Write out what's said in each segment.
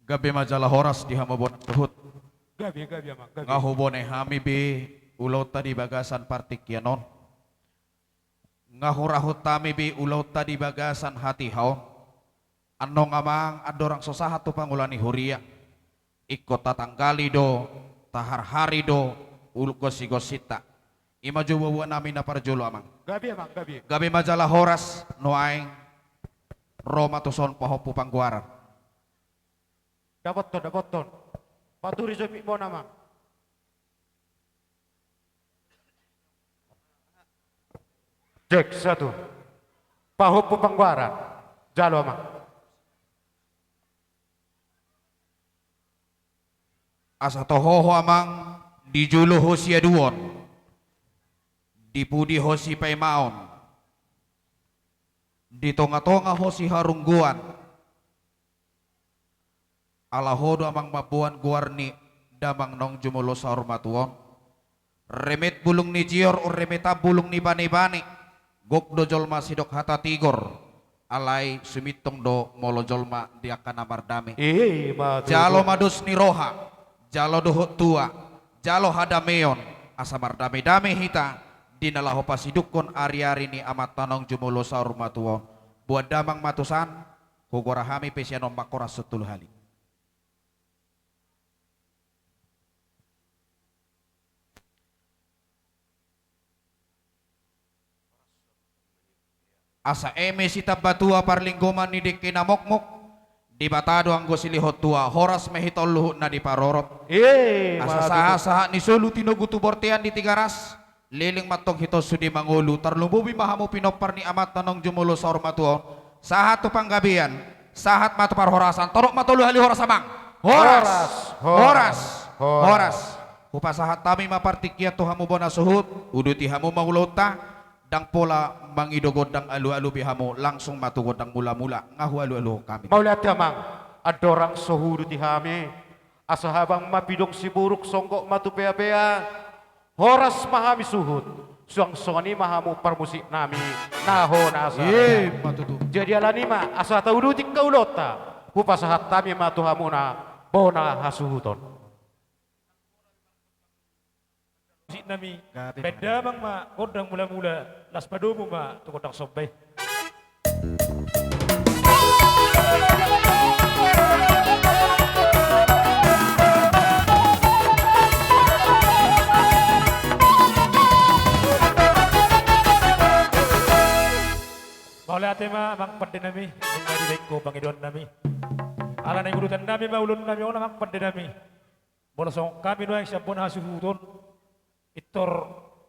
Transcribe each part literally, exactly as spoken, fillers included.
Gabe ma jala horas di hamu bona suhut. Gabe, gabe, amang, gabe. Nga hubone hami be ulaonta di bagasan partingkian on. Nga hurahut hami be ulaonta di bagasan hatiha on. Annon, amang, andorang so sahat tu pangula ni huria, ingkon tatanggali do, taharhari do ul-, gonsigonsinta. I ma jo boaboanami na parjolo, amang. Gabe, amang, gabe. Gabe ma jala horas, nuaeng ro ma tuson pahompu panggoaran. Dapothon, dapothon. Paturi jo mikmon, amang. Cek, satu. Pahompu panggoaran. Jalo, amang. Asa toho ho, amang, di jolo ho siaduon, di pudi ho sipaimaon, di tongatonga ho siharunggoan. Ala ho do, amang, mamboan goar ni damang naung jumolo saur matua on. Remet bulung ni jior, remetan bulung ni banebane. Gok do jolma sidok hata tigor. Alai sumintong do molo jolma di angka na mardame. I ma tutu. Jalo ma dos ni roha, jalo dohot tua, jalo hadameon, asa mardamedame hita di na laho pasidukkon ariari ni amanta naung jumolo saur matua on. Boan damang ma tusan, hugora hami pe sian on mangkorashon tolu hali. Asa eme sitambatua parlinggoman ni dengke na mokmok, Debata do anggo silehon tua, horas ma hita on luhutna diparorot. I ma tutu. Asa sahatsahat ni solu tinogu tu bortean di Tigaras, leleng ma antong hita on sude mangolu, tarlumobi ma hamu pinompar ni amanta naung jumolo saur matua on, sahat tu panggabean, sahat ma tu parhorasan, torop ma tolu hali horas, amang. Horas, horas, horas, horas, horas. Hupasahat hami ma partingkian tu hamu bona suhut, uduti hamu ma ulaonta, ndang pola mangido gondang alualu be hamu, langsung ma tu gondang mulamula, nga hualualuhon hami. Mauliate, amang, andorang so huuduti hami, asa habang ma pidong siburuk, songgop ma tu peapea, horas ma hami suhut, suang songon i ma hamu parmusiknami, na hona asa. I ma tutu. Jadi alani i ma, asa tauduti angka ulaonta, hupasahat hami ma tu hamuna bona hasuhuton. Musiknami, gabe, baen damang ma gondang mulamula, laos padomu ma tu gondang somba i. Mauliate ma, amang pandenami, nunga dibaen ho pangidoannami. Ala naeng urutannami ma ulaonnami on, amang pandenami. Molo songon hami nuaeng sian bona hasuhuton, pintor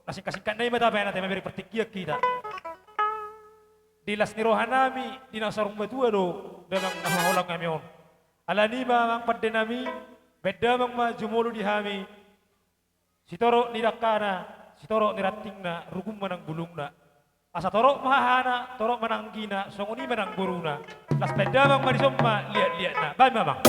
na singkatsingkat nai ma tabaen, ate, mamereng partingkian hita. Di las ni rohanami, di na saur matua do damang na huhaholongi hami on. Alani i ma, amang pandenami, baen damang ma jumolo di hami sitorop ni dangkana, sitorop ni rantingna, rukun ma nang bulungna. Asa torop ma hahana, torop ma nang anggina, songon i ma nang boruna. Laos baen damang ma dison ma liatliatna. Baen ma, amang.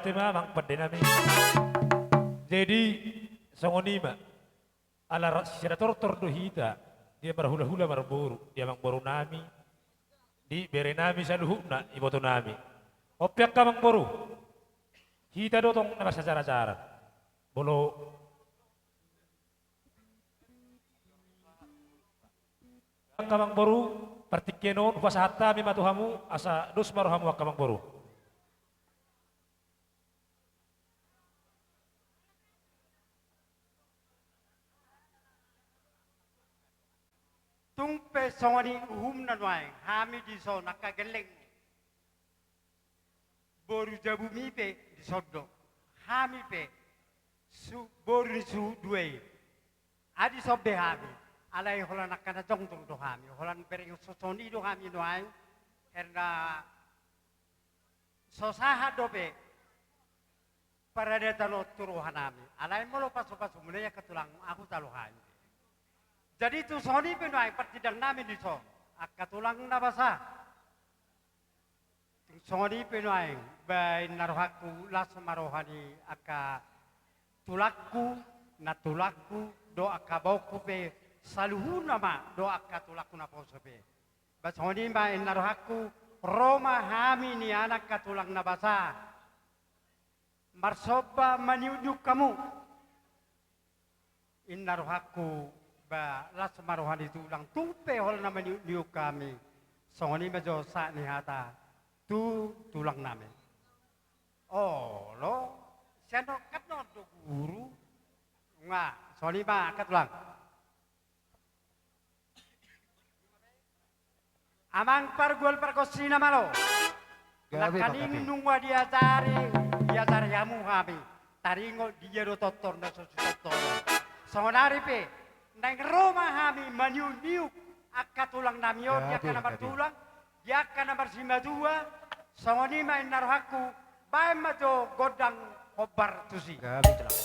Tema amang pande nami. Jadi, songon i ma. Ala ra-, sisada tortor do hita, dia marhulahula marboru, dia amangboru nami, di bere nami saluhutna, iboto nami. On pe angka amangboru, hita do tong na marsajarajara. Molo angka amangboru, partingkian on, hupasahat hami ma tu hamu, asa dos ma rohamu angka amangboru. Tung pe songon i uhumna nuaeng, hami dison angka gelleng. Boru jabumi pe dison do. Hami pe su-, boru ni suhut dua i. Ai dison be hami. Alai holan angka na jongjong do hami. Holan bereng songon i do hami nuaeng. Hena so sahat dope paradaton on tu roha nami. Alai molo pasu-pasu muna i angka tulang, ahu talo hami. Jadi tu songon i pe nuaeng partindang nami dison. Angka tulang na basa. Songon i pe nuaeng, ba inna rohangku las ma roha ni angka tulangku, nantulangku, dohot angka baoku pe, saluhutna ma dohot angka tulangku naposo pe. Ba songon i ma inna rohangku, ro ma hami nian angka tulang na basa. Marsomba maniuk-niuk hamu. Inna rohangku, ba las ma roha ni tulang, tung pe holan na maniuk-niuk hami. Songon i ma jo sahat ni hata tu tulang nami. Olo, sian on kan on do guru. Nga, songon i ma angka tulang. Amang pargual pargonsi na malo. Gabe, nangkaning nunga diajari, diajari hamu hami. Taringot dia do tortor na so sitortor. Saonari pe, naeng ro ma hami maniuk-niuk angka tulang nami on, di angka na martulang, di angka na marsimatua, songon i ma inna rohangku, baen ma jo gondang hombar tusi. Gabe, tulang.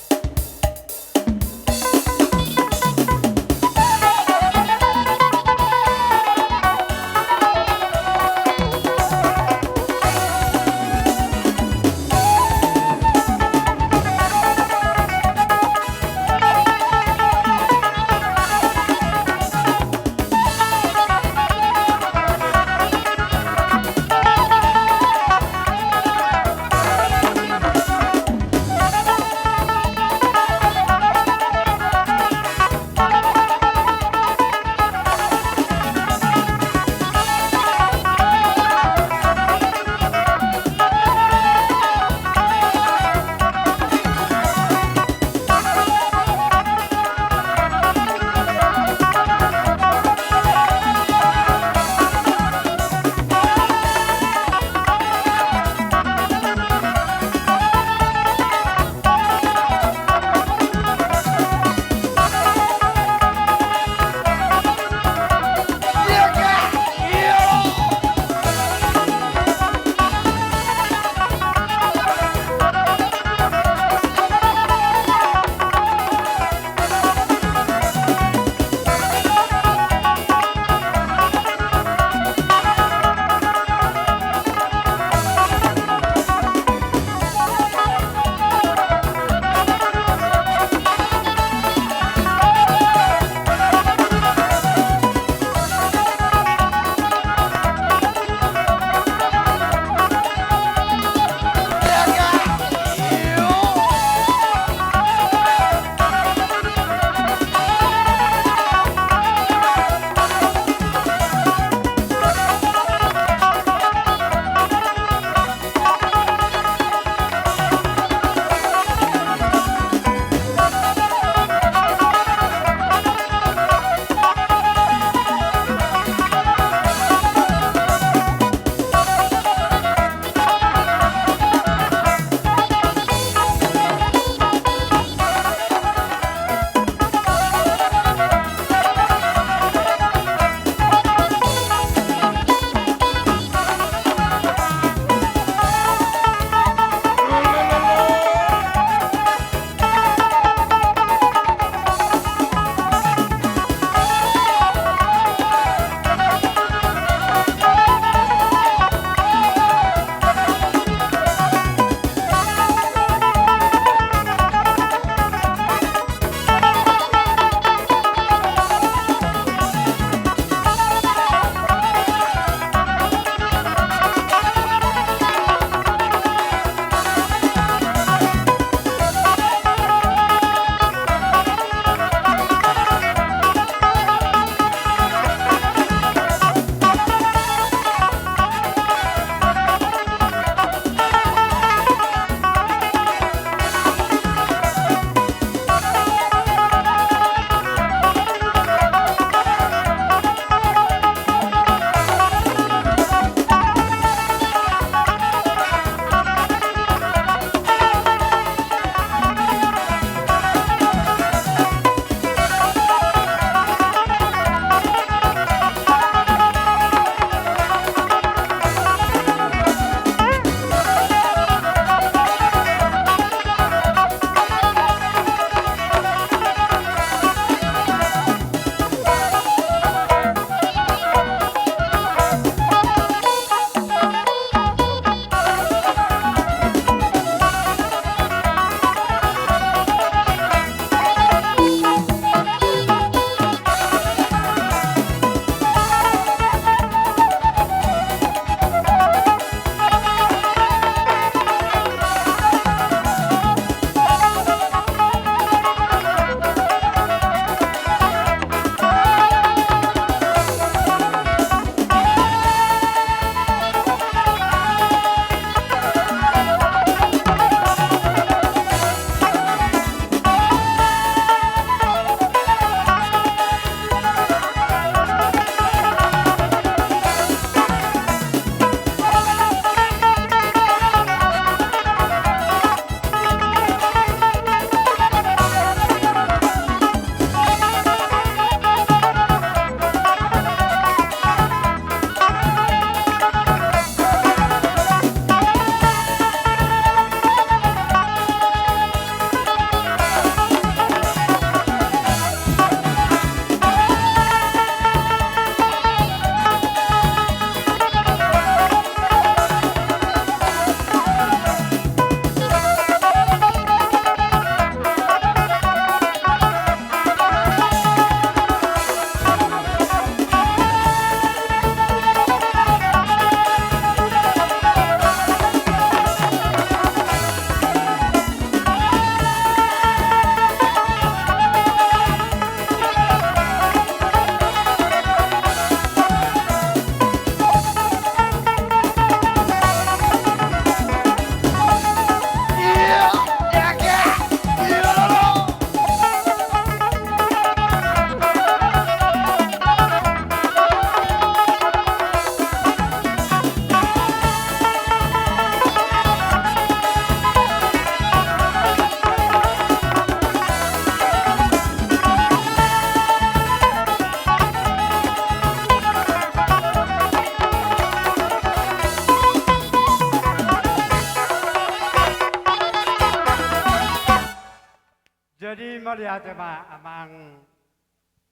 Mauliate ma amang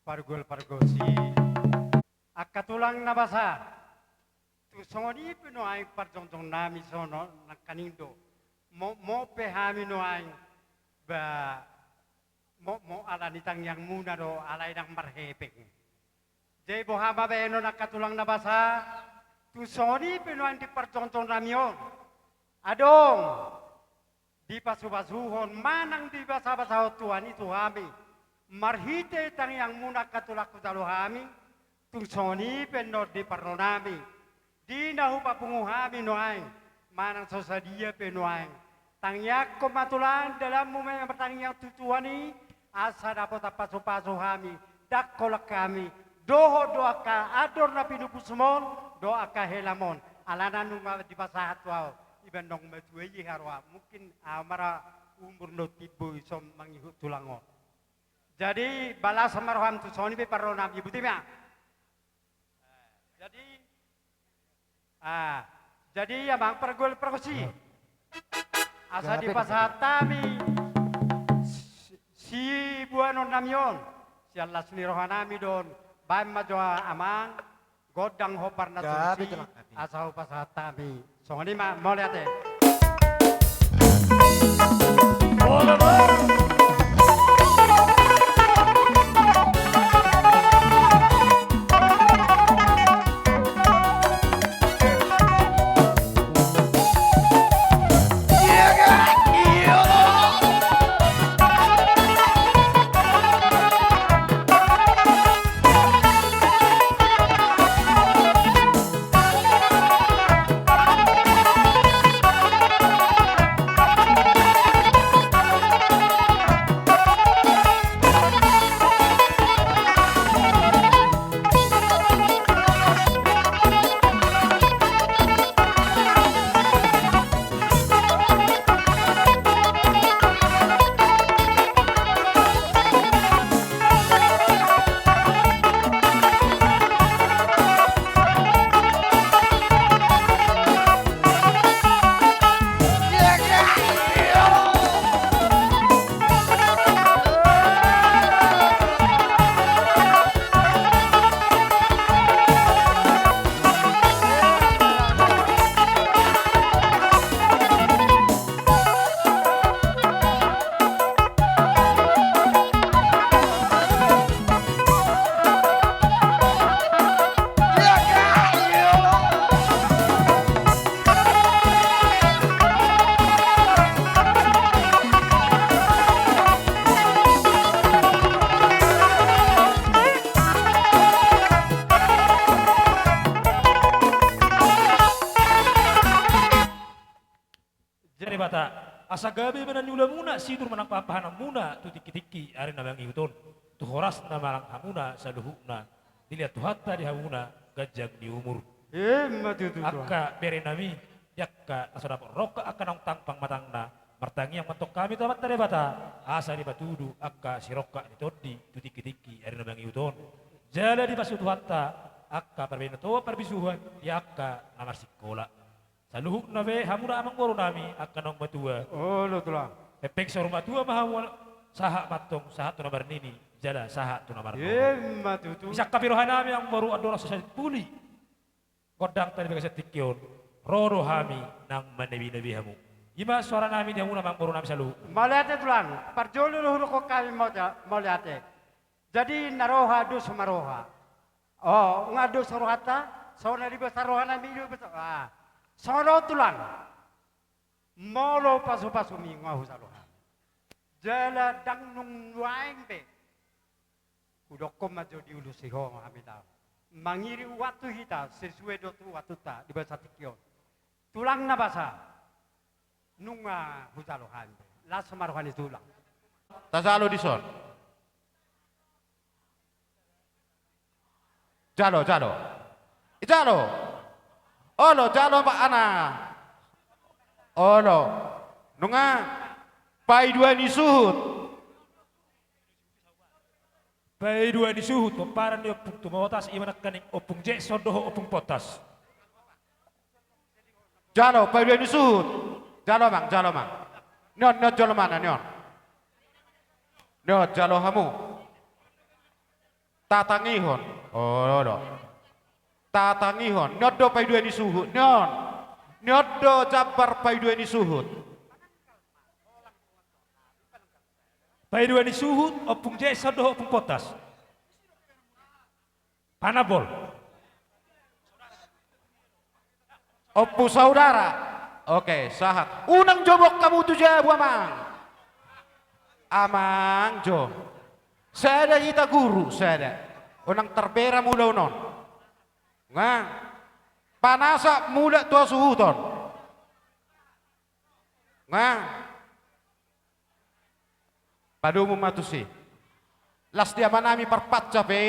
pargual pargonsi. Angka tulang na basa, tung songon i pe nuaeng parjongjong nami songon nangkaning do. Mo, mo pe hami nuaeng ba mo, mo ala ni tangiangmuna do alai ndang marhepeng. Jadi boha ma baenon angka tulang na basa, tung songon i pe nuaeng di parjongjong nami on. Adong dipasupasuhon manang dibasabasahon Tuhan i tu hami marhite tangiangmuna angka tulang hujalo hami, tung songon i pe annon di parro nami. Di na hupapungu hami nuaeng manang so sadia pe nuaeng, tangiangkon ma tulang dalanmu ma martangiang tu Tuhan i, asa dapotan pasupasu hami, ndang holan hami dohot do angka andor na pinupusmon dohot angka helamon. Alana nunga dipasahat tu ahu, iba naung matua i haroa, mungkin ahu ma ra umur na timbo i so mangihut tulang on. Jadi balasan ma roham tu songon i pe parro nami, boti ma. Jadi, ah, jadi amang pargual pargonsi, asa dipasahat hami si, siboanon nami on sian las ni roha nami do on. Baen ma jo amang gondang hombar na solusi, asa hupasahat hami. Songon i ma, mauliate. Jadi Debata, asa gabe ma na niulamuna, sinur ma nang pahanpahananmuna tu tingkitingki ari na mangihut on, tu horasna ma nang hamuna saluhutna, dilehon Tuhanta di hamuna ganjang ni umur. Ima tutu. Angka berenami, di angka na so dapot rongkap angka naung tampang matangna, martangiang ma antong hami tu Amanta Debata asa dipatudu angka sirongkap ni tondi tu tingkitingki ari na mangihut on. Jala dipasupasu Tuhanta angka parbue na toat parbisuhon di angka na marsikola. Saluhutna pe hamuna amangborunami angka naung matua. Olo tulang. Hepeng saur matua ma hamu, sahat ma antong sahat tu na marnini jala sahat tu na marnono. Ima tutu. Di sangkap ni rohanami amangboru, andorang so sahat puli gondangta di bagasan tingki on, ro do hami nang manebinebe hamu. Ima soaranami di hamuna amangborunami saluhutna. Mauliate tulang, parjolo do hudokhon hami mauliate. Jadi na roha dos ma roha. O, nunga dos rohanta, songon na di bagasan rohanami do bagasan. Ah. Songon on tulang. Molo pasupasumi nunga hujalo hami. Jala ndang nunga nuaeng be. Hudokhon ma jo diulosi ho hami tahu. Mangirim waktu hita sesuai do tu waktunta di bagasan tingki on. Tulang na basa. Nunga hujalo hami be. Las ma roha ni tulang. Tajalo dison. Jalo, jalo. Jalo. Olo, jalo, Pak Ana. Olo. Nunga paidua ni suhut. Paidua ni suhut, pomparan ni Ompung Tumotas, ima nangkaning Ompung Jackson dohot Ompung Potas. Jalo, paidua ni suhut. Jalo, Amang, jalo, Amang. Nion, nion, jalo mana, nion. Ni on jalo hamu. Tatangihon. Olo do. Tatangihon. Ni on do paidua ni suhut. Ni on. Ni on do jambar paidua ni suhut. Paidua ni suhut, Ompung Jason dohot Ompung Potas. Panabol. Ompu saudara. Oke, sahat. Unang jomok hamu tu jabu, amang. Amang jo. Sada hita guru, sada. Unang tarbera mula on. Nga. Panasa mula tu hasuhuton. Nga. Padomu ma tusi. Las di amanami Parpanca pe,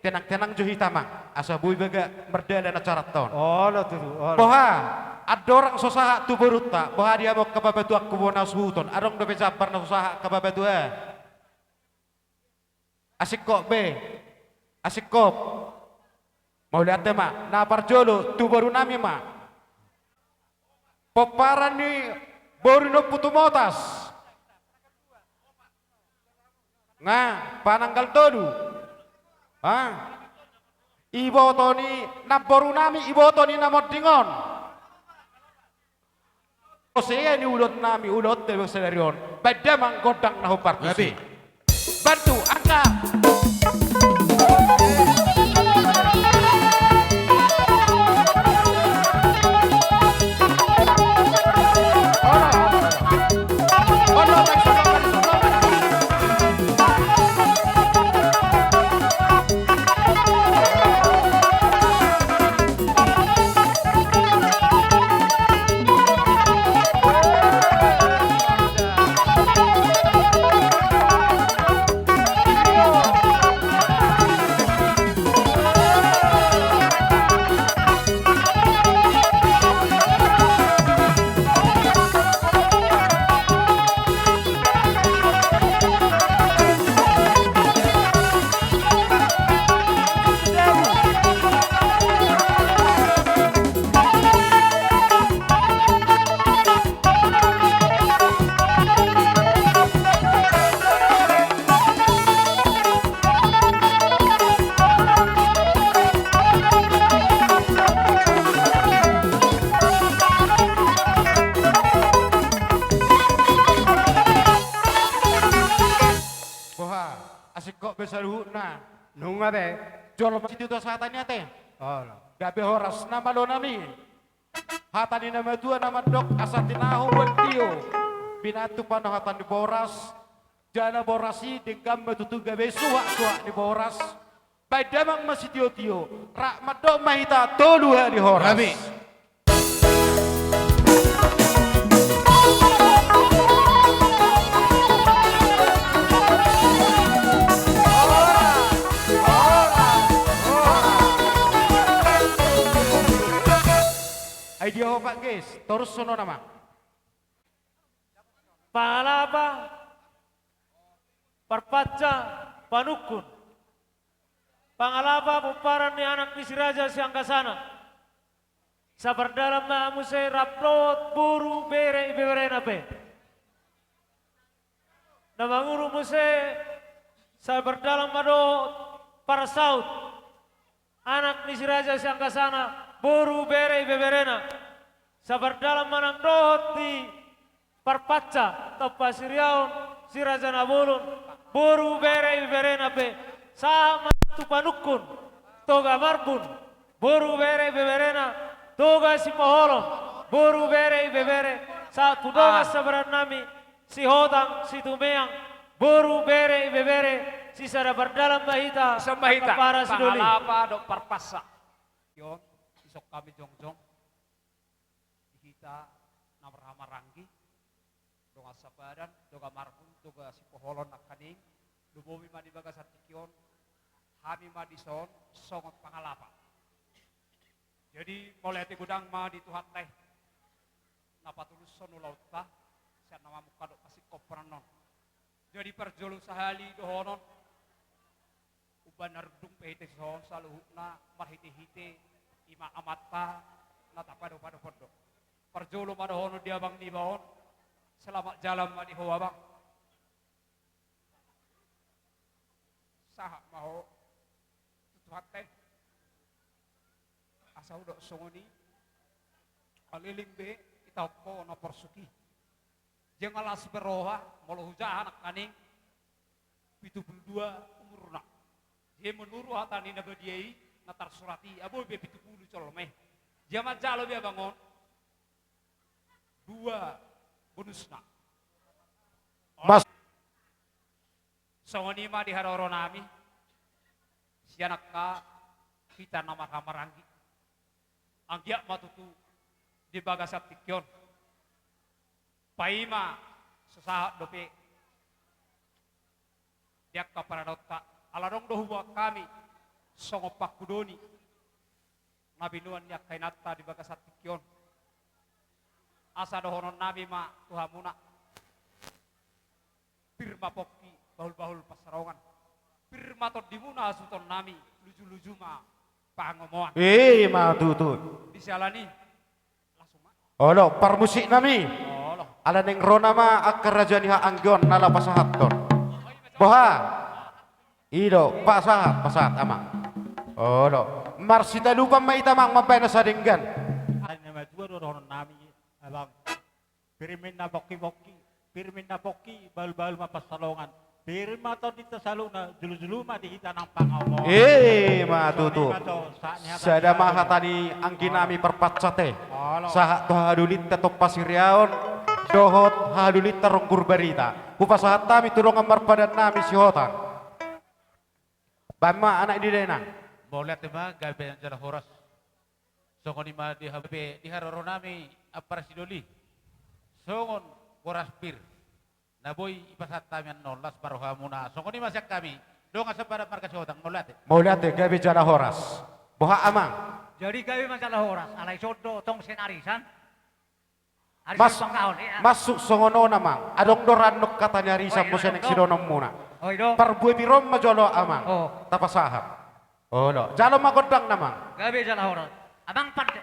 tenang-tenang jo hita, amang. Asa boi baga mardalan acaranta on. Olo tutu, olo. Boha, andorang so sahat tu borunta, boha di hamu angka babatuangku bona suhuton, adong dope jambar na so sahat angka babatua? Asing hop be. Asing hop. Mauliate ma, na parjolo, tu borunami ma. Pomparan ni boru ni Ompu Tumotas. Nga, pananggal tolu. Ha? Iboto ni namborunami, iboto ni na monding on. Ose ni ulaonnami, ulaonta sadari on. Baen damang gondang na hombar tusi. Gabe. Bantu, angkat. Boha, asing hop be saluhutna. Nunga be. Jolo ma sitio tu hata ni ate. Olo. Gabe horas nama do nami. Hata ni na matua na mandok asa tinahu buat tio. Binatu pano hata ni boras. Jala boras i denggan ma tutu gabe suhak-suhak ni boras. Baen damang ma sitio-tio. Rap mandok ma hita tolu hali horas. Gabe. Ai dia ho Pak Ges, torus sono nama. Pangalapa, Parpanca, Panungkun. Pangalapa pomparan ni anak ni si Raja Sianggasana. Sapardalan ma muse rap dohot boru, bere, ibeberena pe. Na mangolu muse sapardalan ma dohot Parsaut. Anak ni si Raja Sianggasana, boru, bere, ibeberena. Sapardalan ma nang dohot di Parpanca, Tompa Siriaon, Si Raja Nabolon, boru, bere, ibeberena pe. Sahat ma tu Panungkun, Toga Marbun, boru, bere, ibeberena. Toga Sipoholon, boru, bere, ibebere. Sahat tu dongan sabaranami, Sihotang, Situmeang, boru, bere, ibebere. Sisada pardalan ma hita. Ison ma hita. Angka para sidoli. Pangalapa dohot Parpanca. Tion, ison hami jongjong di hita na marhahamaranggi, dongan sabadan, Toga Marbun, Toga Sipoholon nangkaning. Lumobi ma di bagasan tingki on, hami ma dison songon pangalapa. Jadi mauliate godang ma di Tuhanta i na patulushon ulaonta sian na mamungka dohot pasinkophon annon. Jadi parjolo sahali dohonon, umbahen na rundung pe hita dison saluhutna marhitehite i ma amanta na tapadopadophon do. Parjolo ma dohonon di abang niba on, selamat jalan ma di ho abang. Sahat ma ho tu Tuhanta i. Asa hudok songon i, aleleng be ita ompo na porsuk i. Jala las ni roha, molo hujaha nangkaning pitu pulu dua umurna. Jadi menurut hata ni na badia i, na tarsurat i, ah, boi be pitu pulu jolma i. Jala manjalo be abang on dua bonusna. Mas. Songon i ma di haroro nami, sian angka hita na marhahamaranggi. Anggiat ma tutu di bagasan tingki on paima so sahat dope di angka paradaonta, ala adong do huboan hami songon pangkudoni na binoan ni angka inanta di bagasan tingki on. Asa dohonon nami ma tu hamuna: Pir ma pongki, bahul-bahul pansalongan. Pir ma tondimuna hasuhuton nami, luju-luju ma pangomoan. I ma tutu. Di siala ni i, langsung ma. Olo, parmusik nami. Olo. Ala naeng ro nama angka raja ni haanggi on na laho pasahathon. Boha? I do, pasahat, pasahat, amang. Olo. Marsitalupan ma hita, amang, mambahen na sadenggan. Ala ni na matua do dohonon nami, abang. Pir ma inna pongki-pongki, pir ma inna pongki, bahul-bahul ma pansalongan. Pir ma tondinta saluhutna, julu-julu ma di hita nang pangomoan. I ma tutu. Sada ma hata ni anggi nami parpansat i. Sahat tu hahadolinta Tompa Siriaon dohot hahadolinta Ronggur Barita. Hupasahat hami tu dongan marpadan nami Sihotang. Baen ma, anak ni dainang. Mauliate ma, gabe jala horas. Songon i ma di hape, di haroro nami ampara sidoli. Songon boras pir na boi dipasahat hami annon, las ma rohamuna. Songon i ma sian hami, dongan sapadan marga Sihotang, mauliate. Mauliate, gabe jala horas. Boha, amang? Jadi gabe ma jala horas, alai songon on do tong sian arisan. Arisan. Mas, pangkaon, iya. Masuk songon on, amang. Adong do rap dohot hata ni arisan. Oh, iya, muse adong nang do sidohononmuna. Oh, i do. Parbue pir on ma jolo, amang. Oh. Tapasahat. Olo, jalo ma gondang, amang. Gabe jala horas. Amang pande.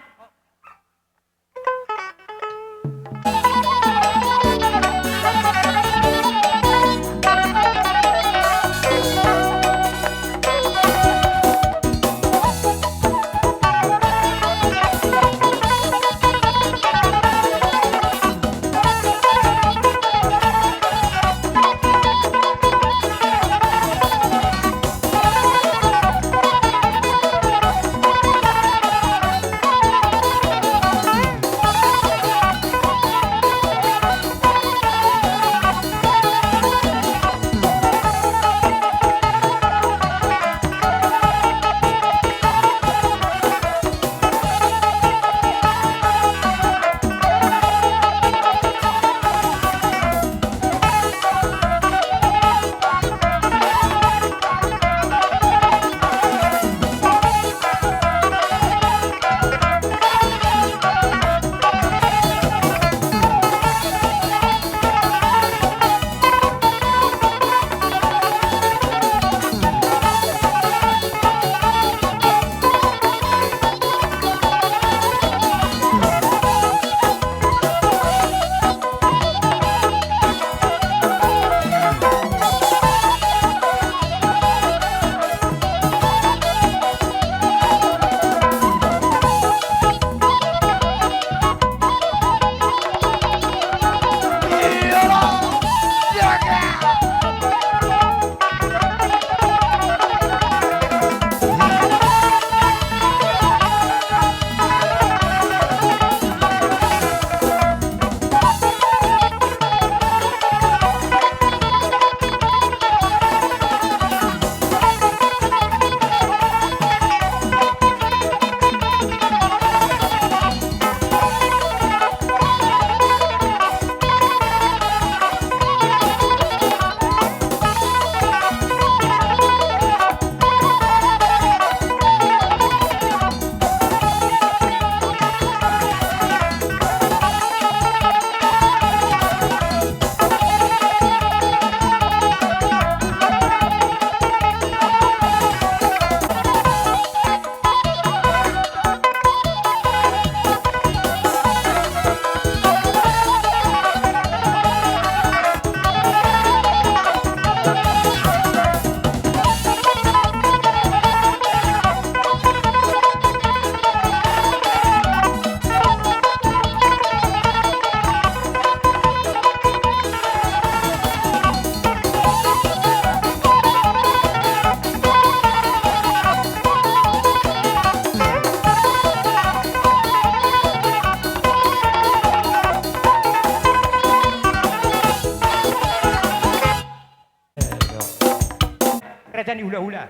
hulahula.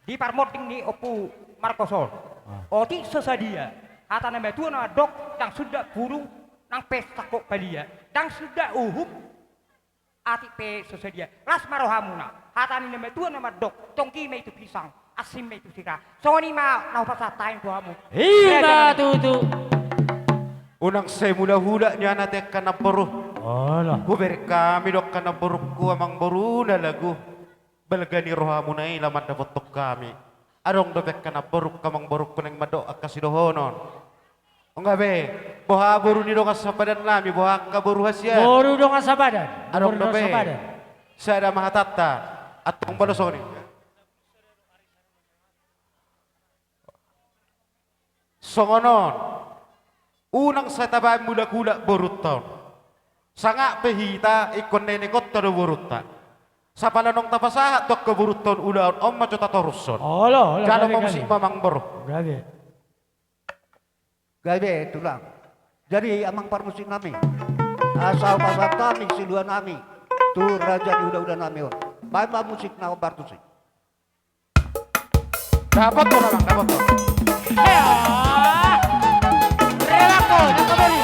Di parmonding ni Ompu Markos on. Ah. Otik so sadia. Hata ni na matua na mandok, ndang sundat bulung, nang pe sangkot balia. Ndang sundat uhum, atik pe so sadia. Las ma rohamuna. Hata ni na matua na mandok, tonggi ma i tu pisang, asing ma i tu sira. Songon i ma na hupasahat hami tu hamu. I ma tutu. Unang sai mulahula nian ate angka namboru. Alah. Hubereng hami do angka namborungku, amangboru na lagu. Balga ni rohamuna i laho mandapothon hami. Adong dope angka namborungku, amangborungku, naeng mandok angka sidohonon. Nunga be, boha boru ni dongan sapadan nami, boha angka boru hasian. Boru dongan sapadan. Adong dope. Sada ma hatanta. Antong molo songon i. Songon on, unang sai tabaen mulak-ulak borunta on. Sangap pe hita ingkon nenekonta do borunta. Sapala naung tapasahat do angka borunta on ulaon on, on ma jo tatorushon. Olo, olo, jalo gabe, ma musik gabe. Ma amangboru. Gabe. Gabe, tulang. Jadi amang parmusik nami, asa hupasahat hami silua nami tu raja ni hula-hula nami on. Baen ma musik na hombar tusi. Dapot do, Amang, dapot do. Hea! Rela ko, na ko beri.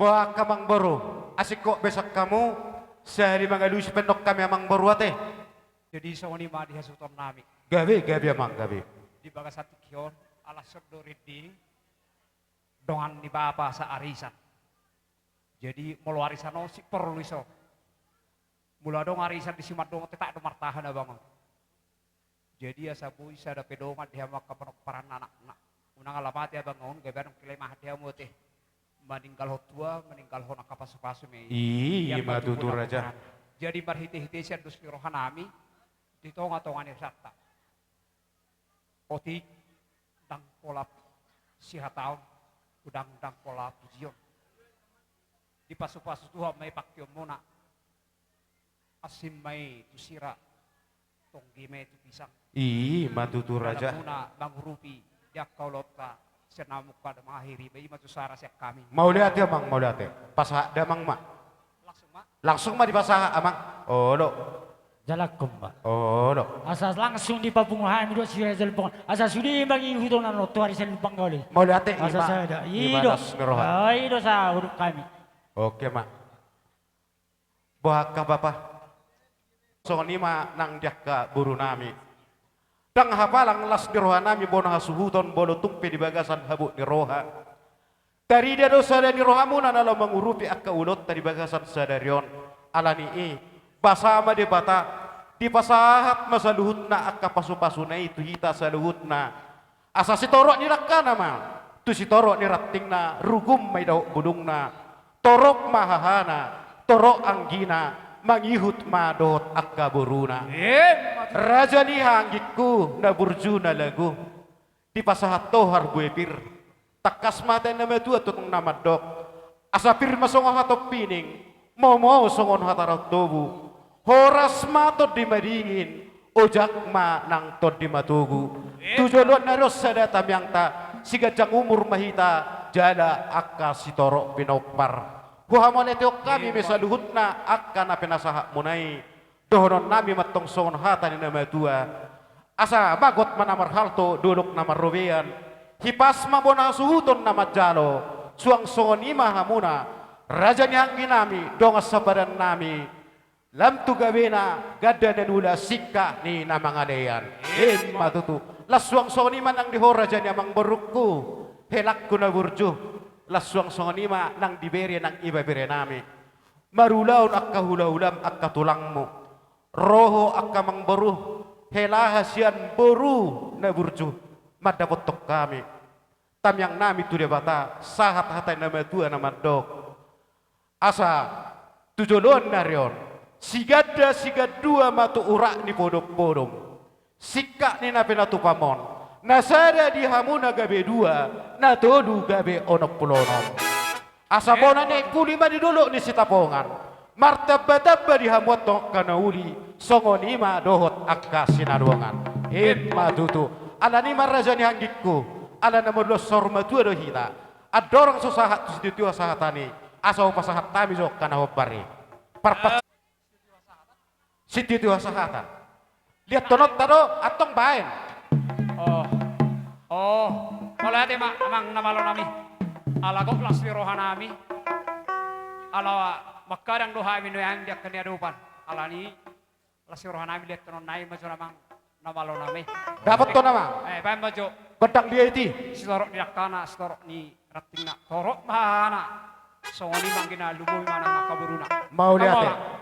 Boha angka amangboru, asing hot besan hamu, sahali mangalusi pe annon hami amangboru ate. Jadi songon i ma di hasuhuton nami. Gabe, gabe amang, gabe. Di bagasan tingki on, ala songon do rinding dongan ni bapa saarisan. Jadi molo arisan on sip porlu i so. Molo adong arisan di simandung on, tetap do martahan abang on. Jadi asa boi sada pe dongan di hamu angka pomparan ni anakna. Unang ala mate abang on, gabe adong kelemahan di hamu ate. Maninggalhon tua, maninggalhon angka pasupasu ma i. I ma tutu raja. Jadi marhitehite sian dos ni roha nami di tongatonga ni husanta. Otik, ndang pola sihataon, ndang, ndang pola pujion. Dipasupasu Tuhan ma i pangkeonmuna. Asing ma i tu sira, tonggi ma i tu pisang. I ma tutu raja. Dalanmuna mangurupi di angka ulaonta, sian na mungka mangakhiri, ba i ma tu sara sian hami. Mauliate amang, mauliate. Pasahat damang ma. Langsung ma. Langsung ma dipasahat amang. Olo. Jalakkon ma. Olo. Asa langsung dipapungu hami dohot si Raja Lumbang on. Asa sude mangihuthon annon tu ari Sian Lumbang Gaol i. Mauliate. Asa ima, sada. I do. Ima las ni roha. Ai do sahuduk hami. Oke ma. Boha angka bapa. Songon i ma nang di angka boru nami. Ndang hapalang las ni roha nami bona hasuhuton molo tung pe di bagasan habot ni roha. Tarida do sada ni rohamuna na laho mangurupi angka ulaonta di bagasan sadari on. Ala ni i, basa ma Debata, dipasahat ma saluhutna angka pasupasuna i tu hita saluhutna. Asa sitorop ni dangkana ma tu sitorop ni rantingna, rugum ma i dohot bulungna, torop ma hahana, torop anggina, mangihut ma dohot angka boruna. Emma tutu. Raja ni haha anggingku na burju na lagu. Dipasahat ho harbue pir. Tangkas ma hata ni na matua tongtong na mandok: Asa pir ma songon hatompining, momou songon hata raut tobu. Horas ma tondi madingin, ojak ma nang tondi matogu. Tu joloan ni ari on sada tamiangta, siganjang umur ma hita, jala angka sitorop pinompar. Huhamauliatehon hami ma saluhutna angka na pinasahatmuna i. Dohononnami ma antong songon hata ni na matua: Asa bagot ma na marhalto, dolok na marrobean, hipas ma bona hasuhuton na manjalo. Suang songon i ma hamuna, raja ni angginami, dongan sapadannami, lam tu gabena ganda na niula, singkat ni na mangalean. Emma tutu. Laos suang songon i ma nang di ho raja ni amangborungku, helangku na burju. Laos suang songon i ma nang di bere nang ibeberenami. Marulaon angka hulahulam, angka tulangmu. Ro ho angka amangboru, hela hasian boru na burju mandapothon hami. Tamiangnami tu Debata, sahat hata ni na matua na mandok: Asa tu joloan ni ari on, siganda sigandua ma tu urat ni podompodom. Singkat ni na pinatupam on, na sada di hamu na gabe dua, na tolu gabe onom pulu onom. Asa bona ni aek uli ma di dolok ni Sitapongan, martambatamba di hamu antong angka na uli, songon i ma dohot angka sinadongan. Emma tutu. Alani i ma raja ni anggingku, ala na molo saur matua do hita, andorang so sahat tu sitio-tio hasahatan i, asa hupasahat hami jo angka na hombar i. Parpat sitio-tio hasahatan. Liathononta do antong baen. Oh. Oh. Mauliate ma amang na malonami. Ala gok las ni rohanami. Ala mangkadang do hami nuaeng di angka ni adopan. Alani las ni rohanami, liathononna i ma jo amang na malonami. Dapot do nama. Eh, baen ma jo. Gondang dia iti. Sitorop ni dangkana, sitorop ni rantingna, torop ma hahana. Songon i ma anggina, lumobi ma nang angka boruna. Mauliate. Amang.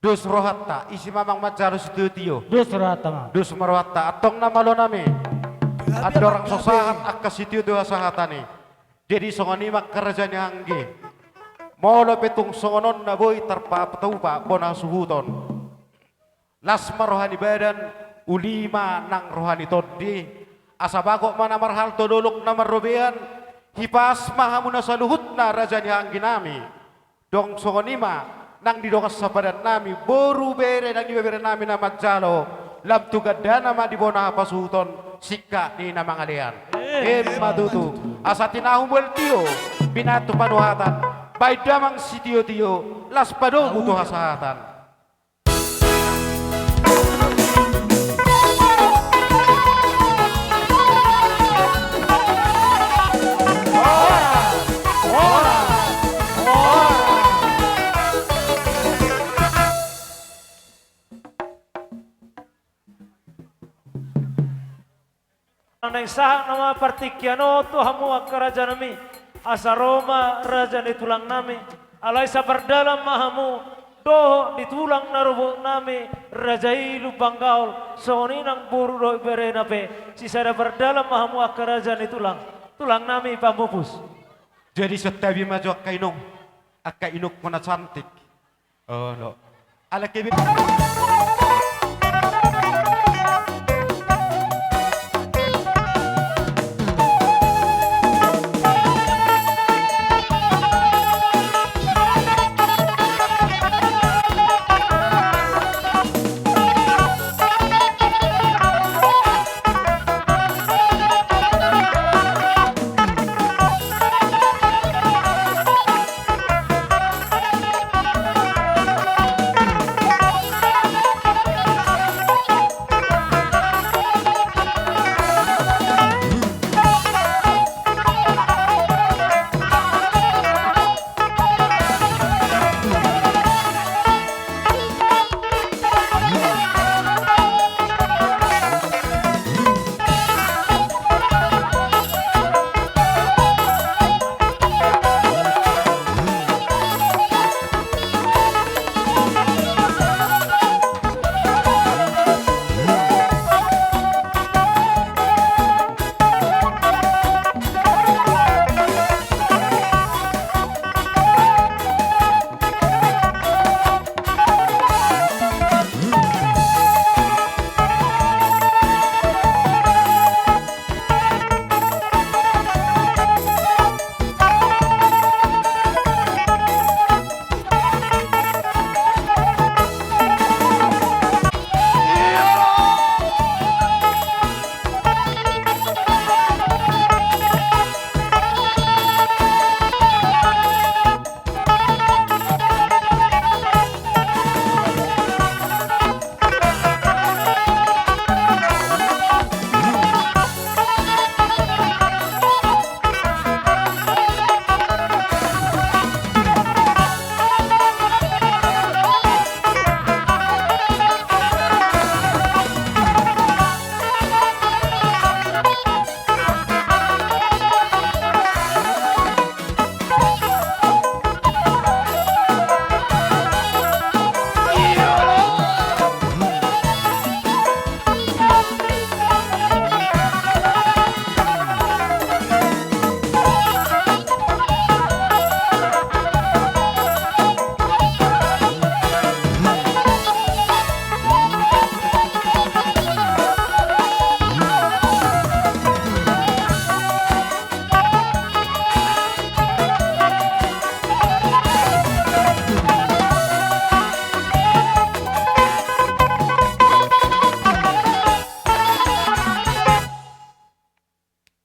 Dos rohanta, isi ma amang manjalo sitio-tio. Dos rohanta, amang. Dos ma rohanta, antong na malonami. Andorang so sahat angka sitio-tio hasahatan i. Jadi songon i ma angka raja ni anggi. Molo pe tung songon on na boi tarpatupa bona hasuhuton, las ma roha ni badan, uli ma nang roha ni tondi. Asa bagot ma na marhalto, dolok na marrobean, hipas ma hamuna saluhutna raja ni angginami. Dong songon i ma nang di dongan sapadannami, boru, bere nang ibeberenami na manjalo, lam tu gandana ma di bona hasuhuton, singkat ni na mangalean. Emma tutu. Asa tinahu mual tio, binatu panuhatan, baen damang sitio-tio, las padomu tu hasahatan. Naeng sahat nama partingkian on tu hamu angka rajanami, asa ro ma raja ni tulangnami, alai sapardalan ma hamu dohot di tulang na robotnami, raja i Lumban Gaol, songon i nang boru dohot berena pe, sisada pardalan ma hamu angka raja ni tulang, tulangnami Pamupus. Jadi santabi ma jo angka inong, angka inongku na cantik. Olo. Ala kebe.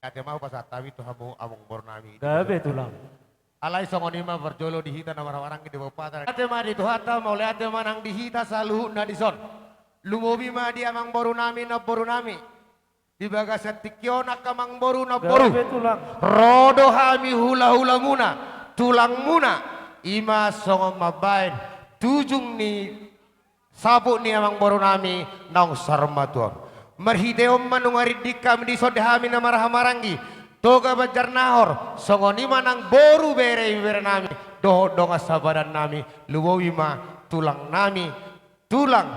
Ate ma hupasahat hami tu hamu amangboru nami. Gabe tulang. Alai songon i ma parjolo di hita na marhahamaranggi di Boru Pata. Ate ma di Tuhanta, mauliate ma nang di hita saluhutna dison. Lumobi ma di amangboru nami, namboru nami. Di bagasan tingki on angka amangboru, namboru. Gabe tulang. Ro do hami hulahulamuna, tulangmuna. I ma songon mambaen tujung ni saput ni amangboru nami naung saur matua on. Marhite on ma nunga rinding hami dison di hami na marhahamaranggi Toga Banjarnahor, songon i ma nang boru, bere, ibebere nami dohot dongan sapadan nami, lumobi ma tulang nami, tulang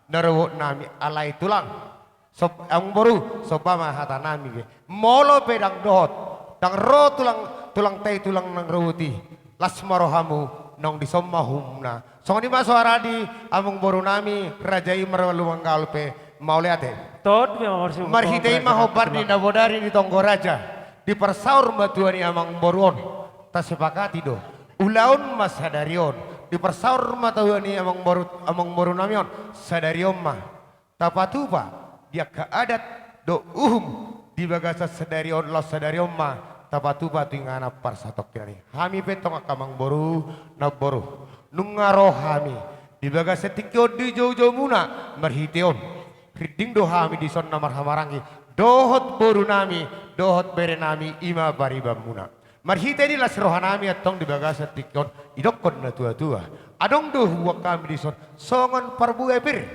na robot nami, alai tulang. Sob-, amangboru, somba ma hata nami be. Molo pe ndang dohot, ndang ro tulang, tulang ta i, tulang na robot i, las ma rohamu, naung dison ma uhumna. Songon i ma soara di amangboru nami, raja i Marlumanggaol pe, mauliate. Tot be, amangboru. Marhite i ma hombar ni na bodari ni tonggo raja, di parsaur matua ni amangboru on, tasepakati do. Ulaon ma sadari on, di parsaur matua ni amangboru, amangboru nami on, sadari on ma tapatupa di angka adat dohot uhum di bagasan sadari on, laos sadari on ma tapatupa tu inganan parsatongkinan i. Hami pe tong angka amangboru, namboru, nunga ro hami di bagasan tingki on di joujoumuna, marhite on rinding do hami dison na marhahamaranggi dohot boru nami, dohot bere nami, i ma paribanmuna. Marhite i las roha nami antong di bagasan tingki on, didokkon natuatua. Adong do hubuan hami dison songon parbue pir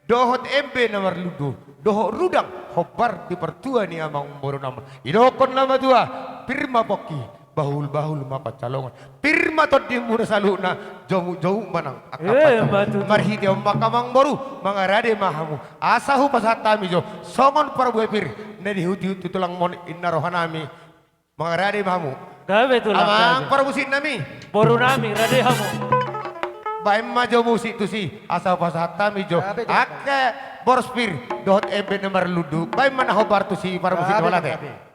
dohot embe na marlundu, dohot rudang hombar di partua ni amangboru nami on. Didokkon natuatua, pir ma pongki, bahulbahul ma pansalongan. Pir ma tondimuna saluhutna, jomukjomuk ma nang angka pansalongan. Marhite on ma angka amangboru, mangarade ma hamu. Asa hupasahat hami jo songon parbue pir na dihutihut tu tulangmon, inna roha nami. Mangarade ma hamu. Gabe tulang. Amang parmusik nami, boru nami, rade hamu. Baen ma jo musik tusi, asa hupasahat hami jo angka boros pir dohot embe na marlundu. Baen ma na hombar tusi parmusik na mauliate.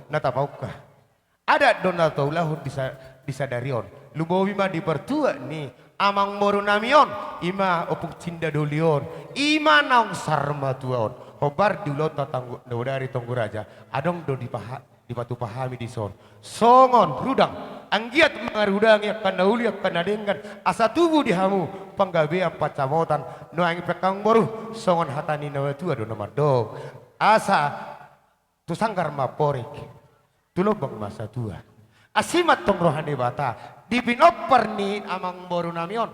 Na tapaungka. Adat do na taulahon di sa-, di sadari on. Lumobi ma di partua ni amangboru nami on, i ma Ompung Cinda Doli on, i ma naung saur matua on. Hombar di ulaonta tanggo-, na bodari tonggo raja, adong do dipaha-, dipatupa hami dison songon rudang, anggiat mangarudangi angka na uli, angka na denggan, asa tubu di hamu panggabean pansamotan. Nuaeng pe angka amangboru, songon hata ni na matua do na mandok, asa tu sanggar ma amporik, tu lombang ma satua. Asi ma antong roha ni Debata di pinompar ni amangboru nami on.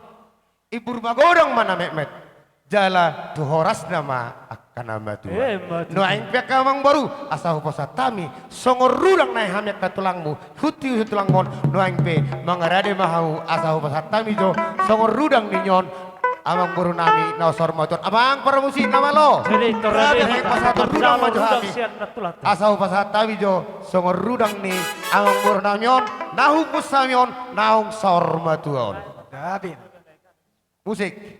Imbur magodang ma na metmet, jala tu horasna ma angka na matua. Emma tutu. Nuaeng pe angka amangboru, asa hupasahat hami songon rudang nai hami angka tulangmu, hutihut tulangmon. Nuaeng pe mangarade ma hamu, asa hupasahat hami jo songon rudang ni on amangboru nami naung saur matua on. Amang parmusik na malo. Jadi, torang. Jadi, hupasahat rudang ma jo hami. Asa hupasahat hami jo songon rudang ni amangboru nami on, na huhut hami on, naung saur matua on. Gabe. Musik.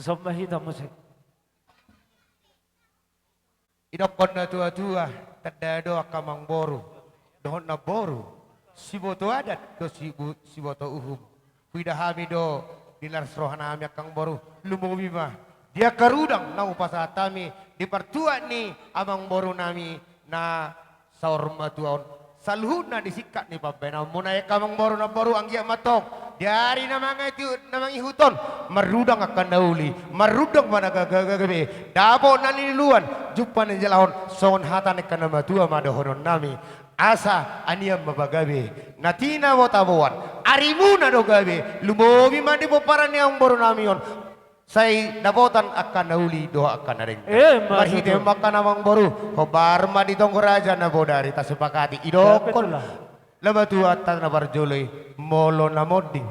Somba hita muse. Didokkon na tua-tua, tanda do angka amangboru dohot namboru, siboto adat do sibu-, siboto uhum. Huida hami do di las rohanami angka amangboru, lumobi ma di angka rudang na hupasahat hami di partuat ni amangborunami na saur matua on, saluhutna di singkat ni pambahenanmuna angka amangboru namboru, anggiat ma antong di ari na mangihut-, na mangihut on marrudang angka na uli, marrudang ma na gabe, dapot na niluluan, jumpang na nijalahan, songon hata ni angka na matua ma dohononnami: Asa anian ma pagabe na tinabotaboan, arimuna do gabe, lumobi ma di pomparan ni amangborunami on, sai dapotan angka na uli dohot angka na denggan. Emma tutu. Marhite on ma angka amangboru, hombar ma di tonggo raja na bodari tasepakati. Didokkon na matuanta na parjolo i: Molo na monding,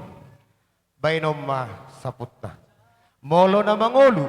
baenon ma saputna. Molo na mangolu,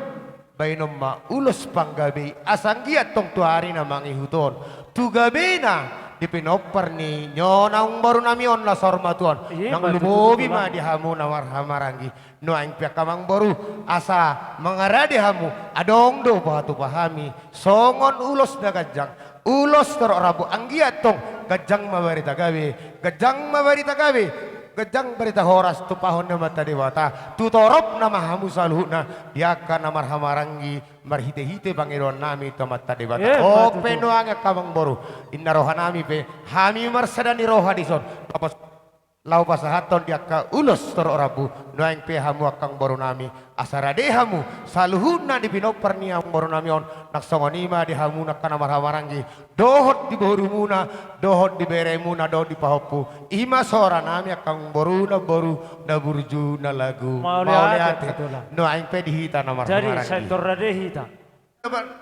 baenon ma ulos panggabe i, asa anggiat antong tu ari na mangihut on, tu gabena di pinompar ni on amangborunami on na saur matua on. Emma tutu. Nang lumobi ma di hamu na marhahamaranggi. Nuaeng pe angka amangboru, asa mangarade hamu, adong do hupa-, hupatupa hami songon ulos na ganjang, ulos torop rambu, anggiat antong ganjang ma barita gabe, ganjang ma barita gabe, ganjang barita horas tumpahon ni Amanta Debata tu toropna ma hamu saluhutna di angka na marhahamaranggi marhite-hite pangidoannami tu Amanta Debata. Emma tutu. On pe nuaeng angka amangboru, ninna rohanami pe, hami marsada ni roha dison. Apa laho pasahathon di angka ulos torop rambu, nuaeng pe hamu angka amangborunami, asa rade hamu saluhutna di pinompar ni amangborunami on, nang songon i ma di hamu angka na marhahamaranggi, dohot di borumuna, dohot di beremuna, dohot di pahompu. I ma soranami angka amangboru namboru, na burju na lagu. Mauliate. Mauliate. Nuaeng pe di hita na marhahamaranggi. Jadi, sai tor rade hita.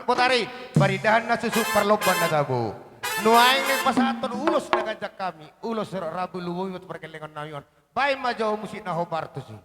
Botari, parindahan na suksuk, parlomban na tabo. Nuaeng naeng pasahathon ulos na ganjang hami, ulos rambu, lumobi ma tu pargellengonnami on. Baen ma jo musik na hombar tusi.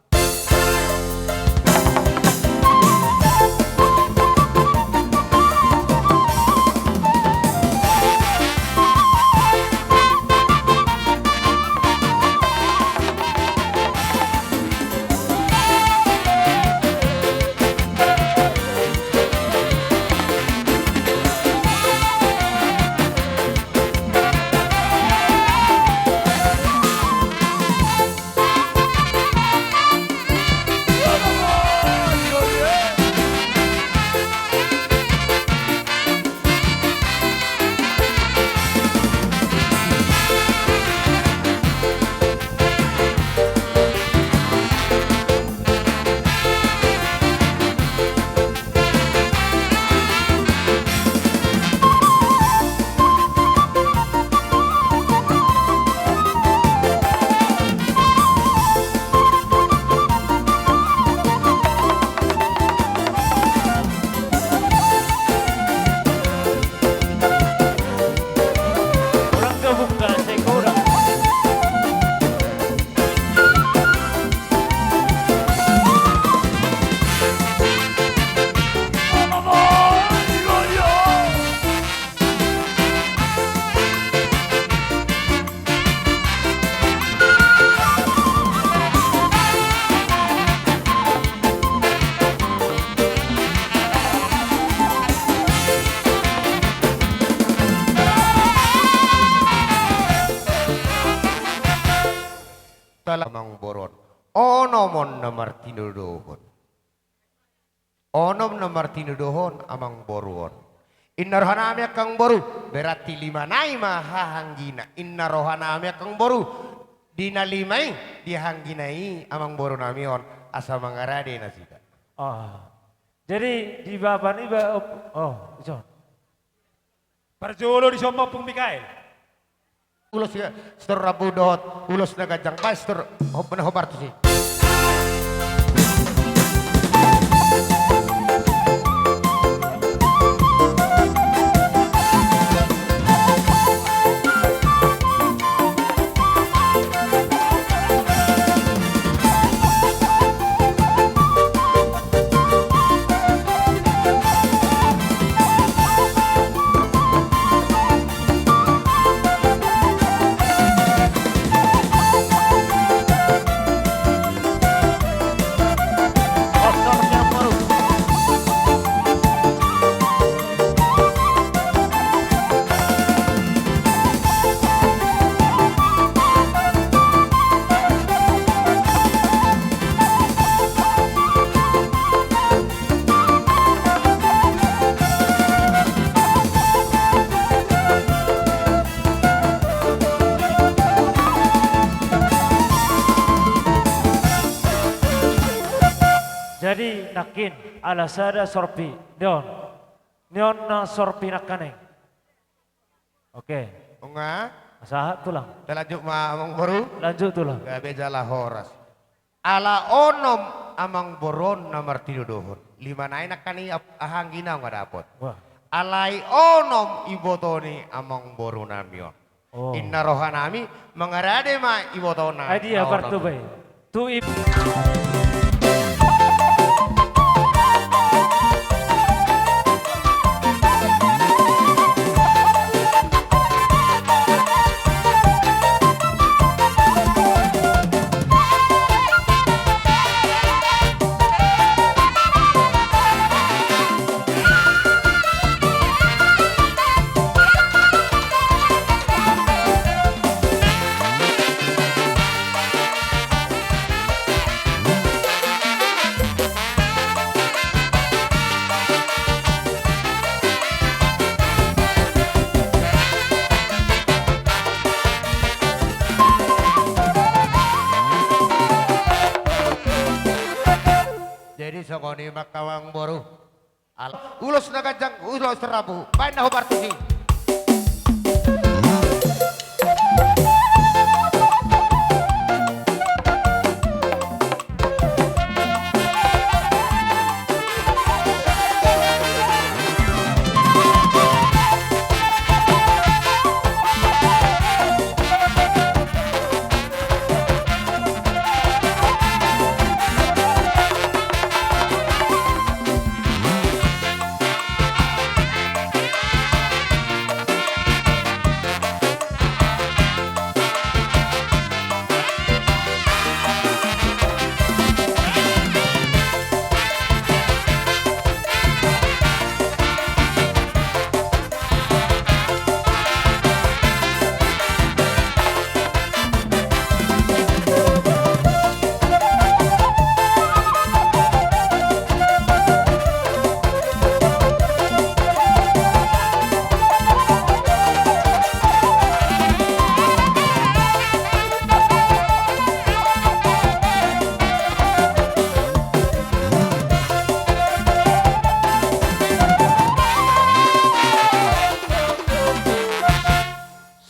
Amangboru on, onom on na martinodohon. Onom na martinodohon amangboru on. Ninna rohanami angka amangboru, berarti lima nai ma hahanggina. Ninna rohanami angka amangboru, di na lima i, di hahanggina i amangborunami on, asa mangarade nasida. Ah. Jadi di bapa ni ba-, oh, ison. Parjolo dison ma Ompung Mikael. Ulos ya, sitorop rambu dohot ulos na ganjang, baen sitorop, hop, na hombar tusi. Jadi nangkin ala sada sorpi, nion. Nion na sorpi nangkaning. Oke. Unga. Sahat tulang. Talanjut ma amangboru. Lanjut tulang. Gabe jala horas. Ala onom amangboru on na martinodohon. Lima nai nangkaning ap-, aha anggina unga dapot. Wah. Alai onom iboto ni amangboru nami on. Oh. Inna roha nami mangarade ma iboto na. Ai dia na onom partubai. Tu ib- Jadi songon i ma angka amangboru. Al-, ulos na ganjang, ulos rambu. Baen na hombar tusi.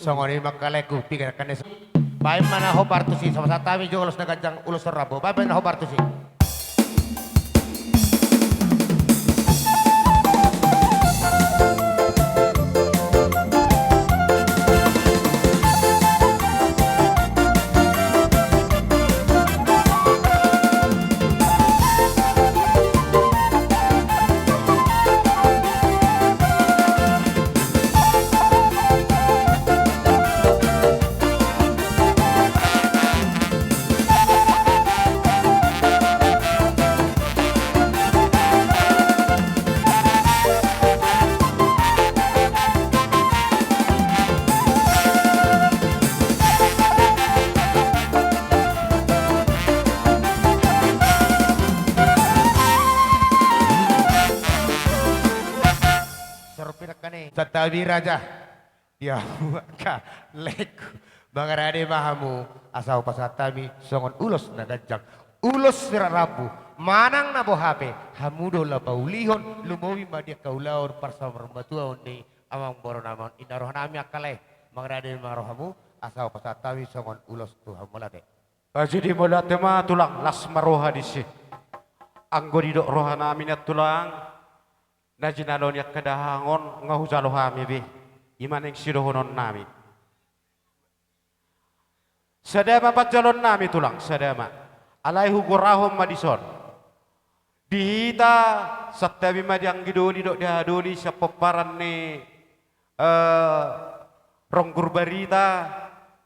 Songon i ma angka laengku, piga nangkin. Baen ma na hombar tusi, sahat hami jo ulos na ganjang, ulos rambu. Baen ma na hombar tusi. Sorpi nangkin. Santabi raja. Di hamu angka laengku, mangarade ma hamu, asa hupasahat hami songon ulos na ganjang, ulos na rambu, manang na boha pe, hamu do laho paulihon, lumobi ma di angka ulaon parsaurmatuaon ni amangboru nami on. Inna roha nami angka lae, mangarade ma rohamu, asa hupasahat hami songon ulos tu hamu, mauliate. Jadi mauliate ma tulang, las ma roha disi. Anggo didok roha nami nian tulang, na jinalo ni angka dahahang on nga hujalo hami be, i ma naeng sidohonon nami. Sada ma panjaloon nami tulang, sada ma. Alai hugorahon ma dison. Di hita, santabi ma di anggi doli dohot di haha doli sian pomparan ni, eh, Ronggur Barita,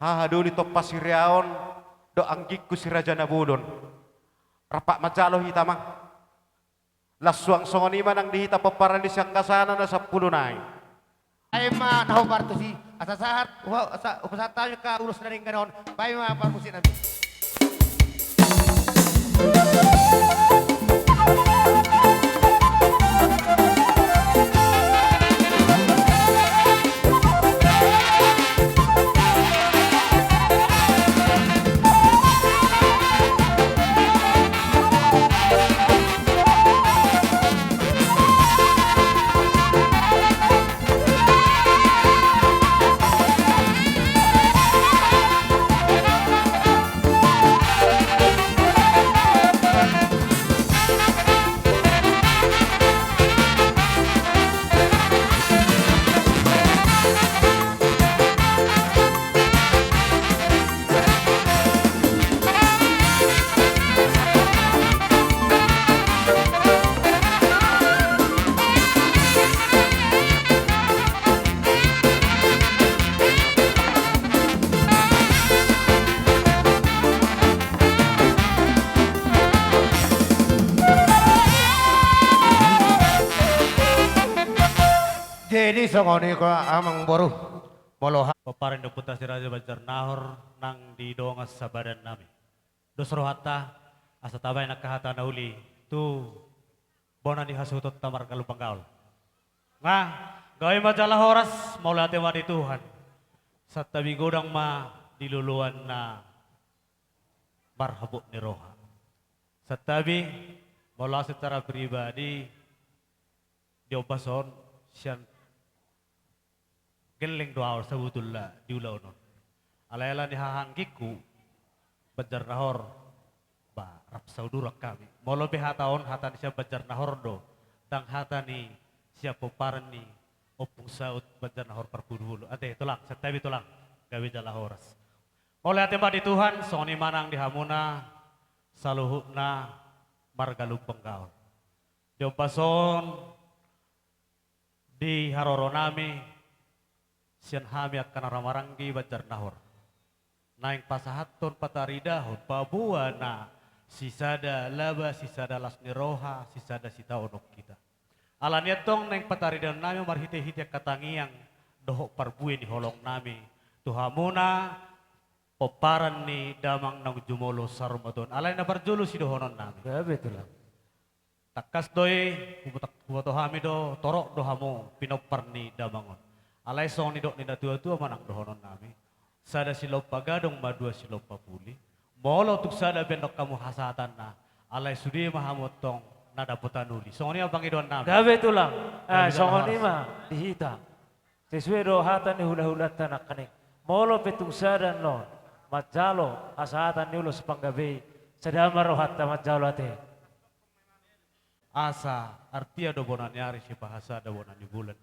haha doli Tompa Siriaon, dohot anggingku si Raja Nabolon. Rap manjalo hita ma. Las suang songon i ma nang di hita pomparan ni sianggasana na sampulu nai. Baen ma na hombar tusi, asa sahat, hupa-, asa, hupasahat hami angka ulos na denggan on, baen ma parmusik nami. Jadi songon i, amangboru, molo ha- Pomparan ni Ompunta Si Raja Banjarnahor nang di dongan sabadan nami. Dos rohanta, asa tabaen angka hata na uli tu bona ni hasuhutonta marga Lumban Gaol. Nga, gabe ma jala horas, mauliate ma di Tuhan. Santabi godang ma di loloan na marhabot ni roha. Santabi, molo au secara pribadi, di ombas on sian gelleng do au sabotulna di ulaon on. Alai ala ni hahaanggingku, Banjarnahor, ba, rap sauduran hami. Molo pe hata on, hata ni sian Banjarnahor do, ndang hata ni sian pomparan ni Ompung Saut Banjarnahor Parhuluhulu. Ate, Tulang, santabi Tulang, gabe jala horas. Mauliate ma di Tuhan, songon i ma nang di hamuna, saluhutna marga Lumban Gaol. Di ombas on, di haroro nami, sian hami angka na marhahamaranggi Banjarnahor, naeng pasahathon pataridahon, paboa na sisada laba, sisada las ni roha, sisada sitaonon hita. Ala ni antong naeng pataridahon nami marhitehite angka tangiang dohot parbue ni holong nami tu hamuna, pomparan ni damang naung jumolo saur matua on. Alai na parjolo sidohonon nami. Gabe, Tulang. Tangkas do i, huboto-, huboto hami do, torop do hamu pinompar ni damang on. Alai songon nidok ni natuatua ma nang dohonon nami. Sada silompa gadong ma dua silompa puli. Molo tung sada pe ndang hamu hasahatanna, alai sude ma hamu antong na dapotan uli. Songon i ma pangidoan nami. Gabe, Tulang. Ah, gabe, Tulang, songon i ma di hita. Sesuai do hata ni hulahulanta nangkaning. Molo pe tung sada annon manjalo hasahatan ni ulos panggabei, sada ma rohanta manjalo ate. Asa artia do bona ni ari, sipahasada bona ni bulan.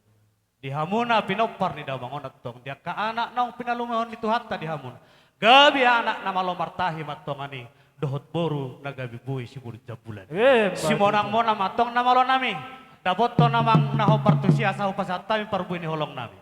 Di hamuna pinompar ni damang on antong, di angka anak naung pinalumehon ni Tuhanta di hamuna. Gabe anak na malo martahi ma antong i, dohot boru na gabe boi siboru jambulan. Eh, simonangmona ma antong na malo nami. Dapothon amang na hombar tusi asa hupasahat hami parbue ni holong nami.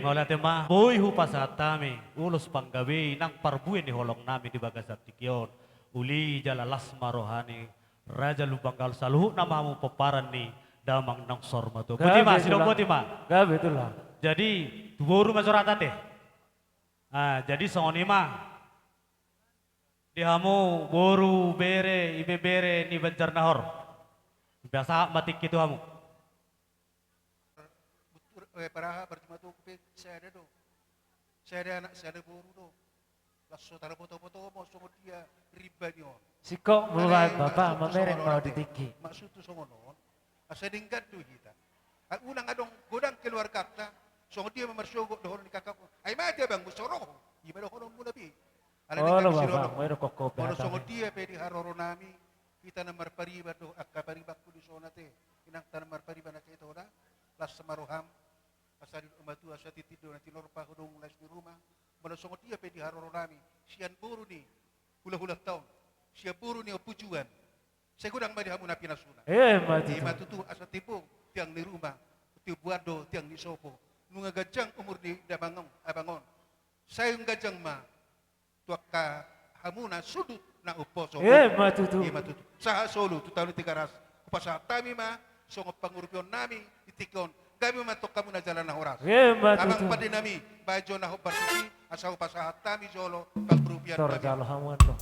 Mauliate ma, boi hupasahat hami ulos panggabean nang parbue ni holong nami di bagasan tingki on. Uli jala las ma roha ni Raja Lumban Gaol, saluhutna ma hamu pomparan ni damang naung saur matua. Boti ma, gabe sidok tulang. Boti ma. Gabe tulang. Jadi, tu boru ma joro ate. Ah, jadi songon i ma. Di hamu boru, bere, ibebere ni Banjarnahor. Pasahat ma tingki tu hamu. Butur, eh, paraha, barjuma tu pe sada do. Sada anak, sada boru do. Laos so tarboto-boto ma songon dia rimba ni on. Singkop ma bahen bapa, mamereng ma di tingki. Maksud tu songon on. Asa denggan do hita. Ai unang adong godang keluarganta, songon dia ma marsogot dohonon ni kakak. Ai mate abangmu, so ro ho. I ma dohononmuna be. Alai denggan sidok. Molo songon dia pe di haroro nami, hita na marpariban dohot angka paribanku di son ate, inanta na marpariban ate, ito da, las ma roham, asa didok matua, asa tintin do na tinorpa ho dung laos di ruma. Molo songon dia pe di haroro nami, sian boru ni hulahulanta on, sian boru ni Ompu Juan, sai godang ma di hamu na pinasuna. Ima tutu. Ima tutu, asa timbo tiang ni ruma, timbo do tiang ni sopo. Nunga ganjang umur ni damang on, abang on. Sai ganjang ma tu angka hamuna suhut na umposo. Ima tutu. Ima tutu. Sahat solu tu taon ni Tigaras, hupasahat hami ma songon pangurupion nami di tingki on. Gabe ma antong hamuna jala na horas. Ima tutu. Amang pande nami, bahen jo na hombar sude, asa hupasahat hami jolo pangurupion nami. Tor jalo hamu antong.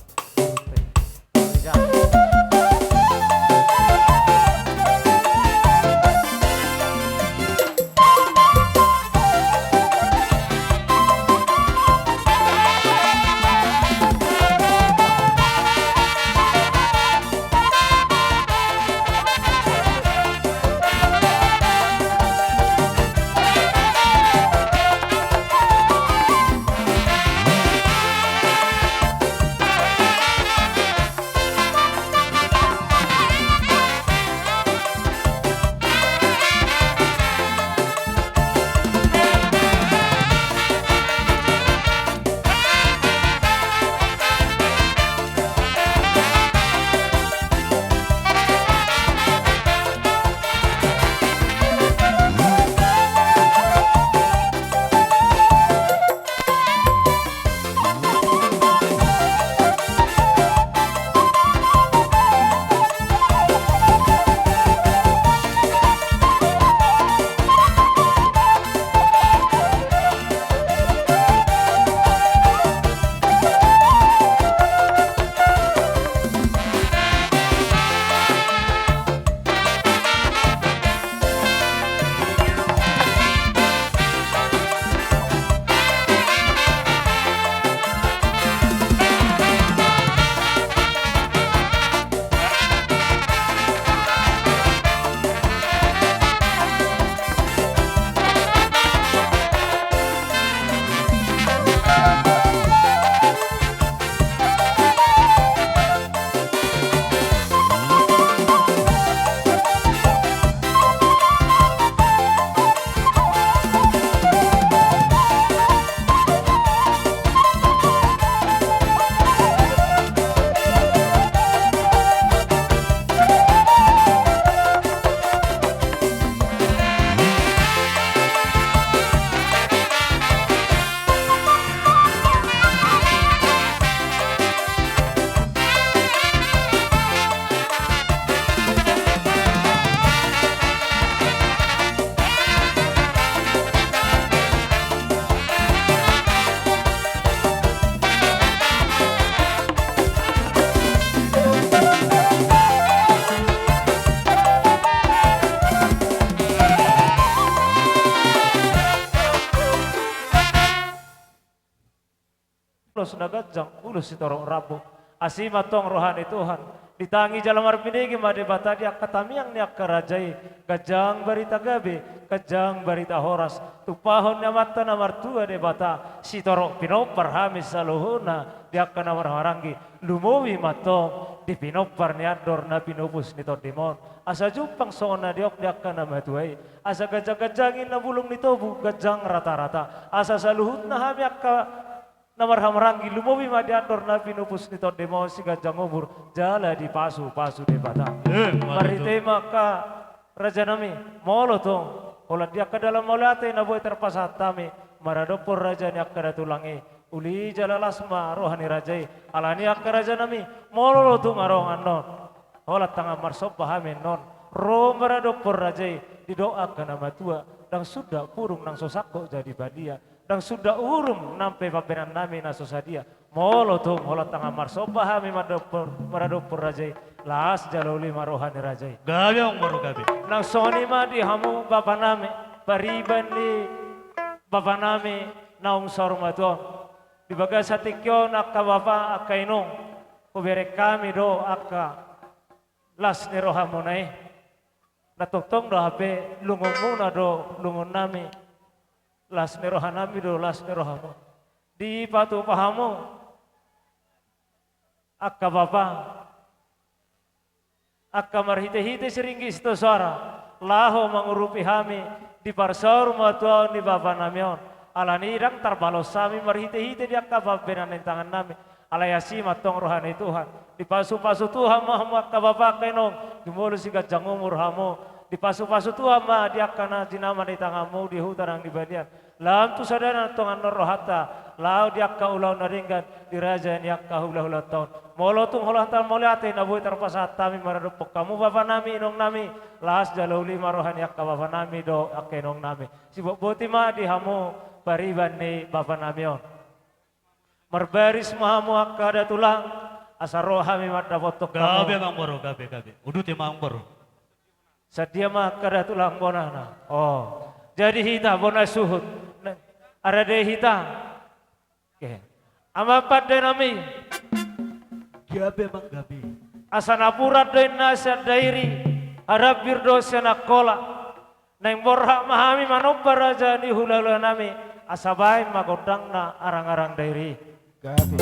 Ulos na ganjang, ulos sitorop rambu. Asi ma antong roha ni Tuhan. Ditangi jala marbinege ma Debata di angka tangiang ni angka raja i. Ganjang barita gabe, ganjang barita horas. Tumpahon ni Amanta na martua Debata, sitorop pinompar hami saluhutna di angka na marhahamaranggi. Lumobi ma antong di pinompar ni andor na pinupus ni tondimon. Asa jumpang songon na nidok ni angka na matua i. Asa ganjang-ganjang ninna bulung ni tobu, ganjang rata-rata. Asa saluhutna hami angka na marhahamaranggi, lumobi ma di andor na pinupus ni tondimon siganjang umur, jala dipasupasu Debata. Eh, marhite i ma angka raja nami, molo tong, holan di angka dalan mauliate na boi tarpasahat hami, maradophon raja ni angka datulang i, uli jala las ma roha ni raja i. Alani i angka rajanami, molo tung adong annon holan tangan marsomba hami annon, ro maradophon raja i, didok angka na matua, ndang suda purung nang so sangkot jadi badia, ndang suda urum nang pe pambahenannami na so sadia. Molo tung holan tangan marsomba hami maradophon, maradophon raja i, las jala uli ma roha ni raja i. Gabe, amang boru, gabe. Nang songon i ma di hamu bapanami, pariban ni bapanami naung saur matua on. Di bagasan tingki on angka bapa, angka inong, hubereng hami do angka las ni rohamuna i. Na tongtong do hape lungunmuna do lungutnami, las ni rohanami do las ni rohamu. Dipatupa hamu angka bapa, angka marhitehite siringgit sitio soara, laho mangurupi hami di parsaur matuaon ni bapanami on. Alani i ndang tarbalos hami marhitehite di angka pambahenan ni tangannami. Alai asi ma antong roha ni Tuhan. Dipasupasu Tuhan ma hamu angka bapa, angka inong, jumolo siganjang umur hamu. Dipasupasu Tuhan ma di angka na jinama ni tanganmu di huta nang di balian. Lam tu sadana antong annon rohanta, laho di angka ulaon na denggan, di raja ni angka hulahulanta on. Molo tung holan hata mauliate na boi tarpasahat hami maradophon hamu bapanami, inongnami, las jala uli ma roha ni angka bapanami dohot angka inongnami. Sibotboti ma di hamu pariban ni bapanami on. Marbaris ma hamu angka datulang, asa ro hami mandapothon hamu. Gabe, amang boru, gabe, gabe. Uduti ma, amang boru. Sadia ma angka datulang bonana. O, jadi hita bona suhut. Nah, arade hita. Oke. Amang pandenami. Gabe, amang, gabe. Asa napuran do inna sian Dairi, harambir do sian Angkola. Naeng borhat ma hami manomba raja ni hulahulanami, asa baen ma gondangna arangarang Dairi. Gabe.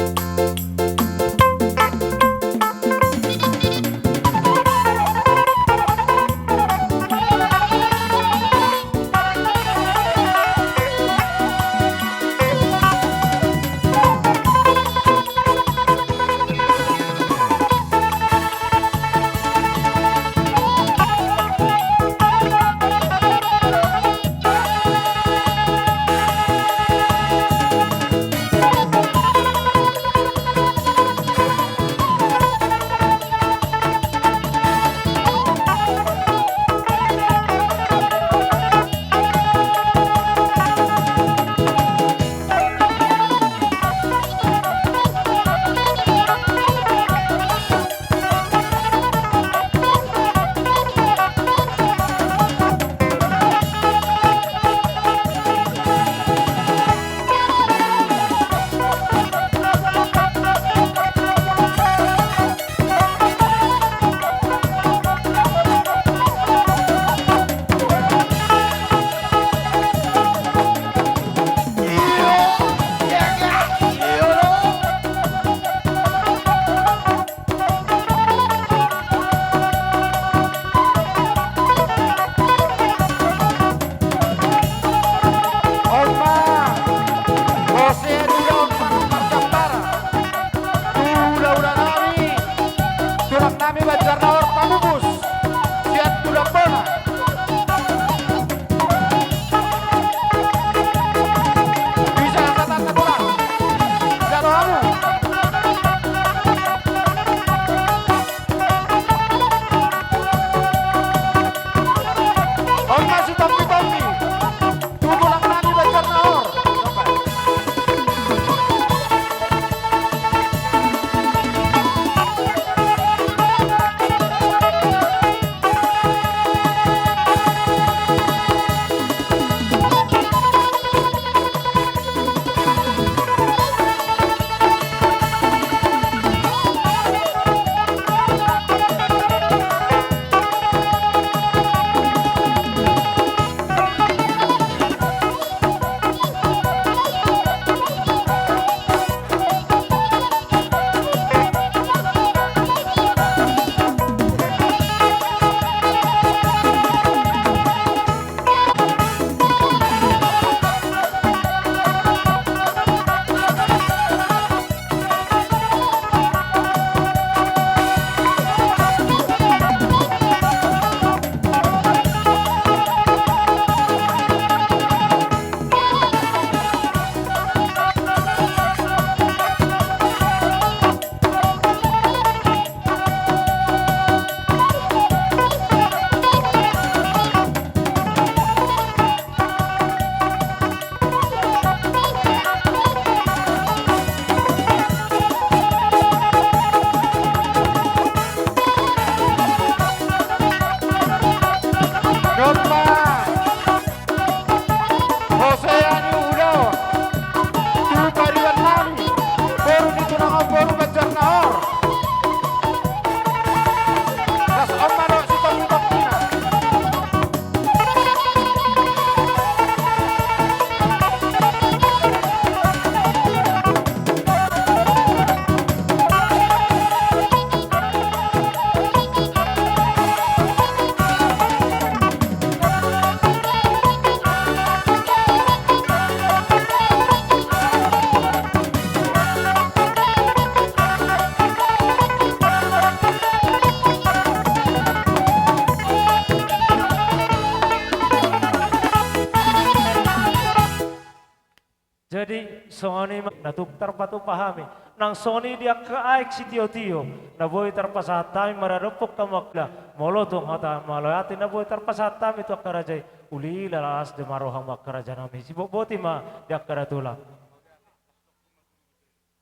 Songon i ma na tung tarpatupa hami. Nang songon i di angka aek sitiotio na boi tarpasahat hami maradophon hamu angka, molo tung hata mauliate na boi tarpasahat hami tu angka raja i. Uli las do ma rohamu angka raja nami. Sibotboti ma di angka datulang.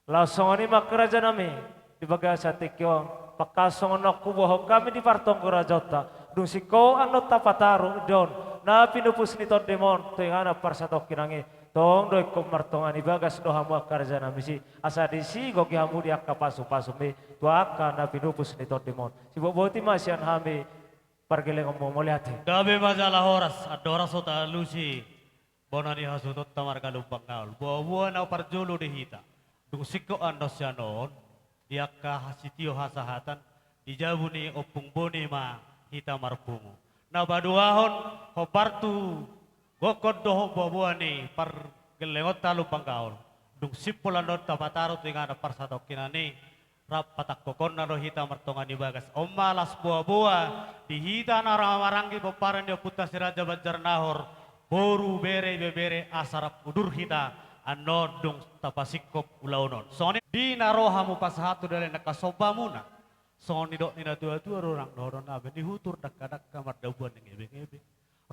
Laos songon i ma angka raja nami, di bagasan tingki on, pangkas songon na huboan hami di partonggo rajonta, dung singkop annon tapataru di on na pinupus ni tondimon tu inganan parsatongkinan i, tong do ingkon martonga ni bagas do hamu angka raja nami si, asa disi gohi hamu di angka pasupasumi tu angka na pinupus ni tondimon. Sibotboti ma sian hami pargellengonmu, mauliate. Gabe ma jala horas, andorang so taalusi bona ni hasuhutonta marga Lumban Gaol. Boaboa na parjolo di hita. Dung singkop annon sian on, di angka hasitio hasahatan, di jabu ni Ompung Boni ma hita marpungu. Na paduahon, hombar tu gokhon dohot boaboa ni pargellengonta Lumban Gaol. Dung simpul annon tapataru tu inganan parsatongkinan i, rap patangkokonna do hita martonga ni bagas. On ma las boaboa di hita na marhahamaranggi pomparan ni ompunta Si Raja Banjarnahor, boru, bere, ibebere, asa rap udur hita annon dung tapasingkop ulaon on. Songon i, di na ro hamu pasahat tu dalan ni angka somba muna. Songon nidok ni natuatua do nang dohonon nami, nihutur dangkadangka mardabuan ning ngebengebe.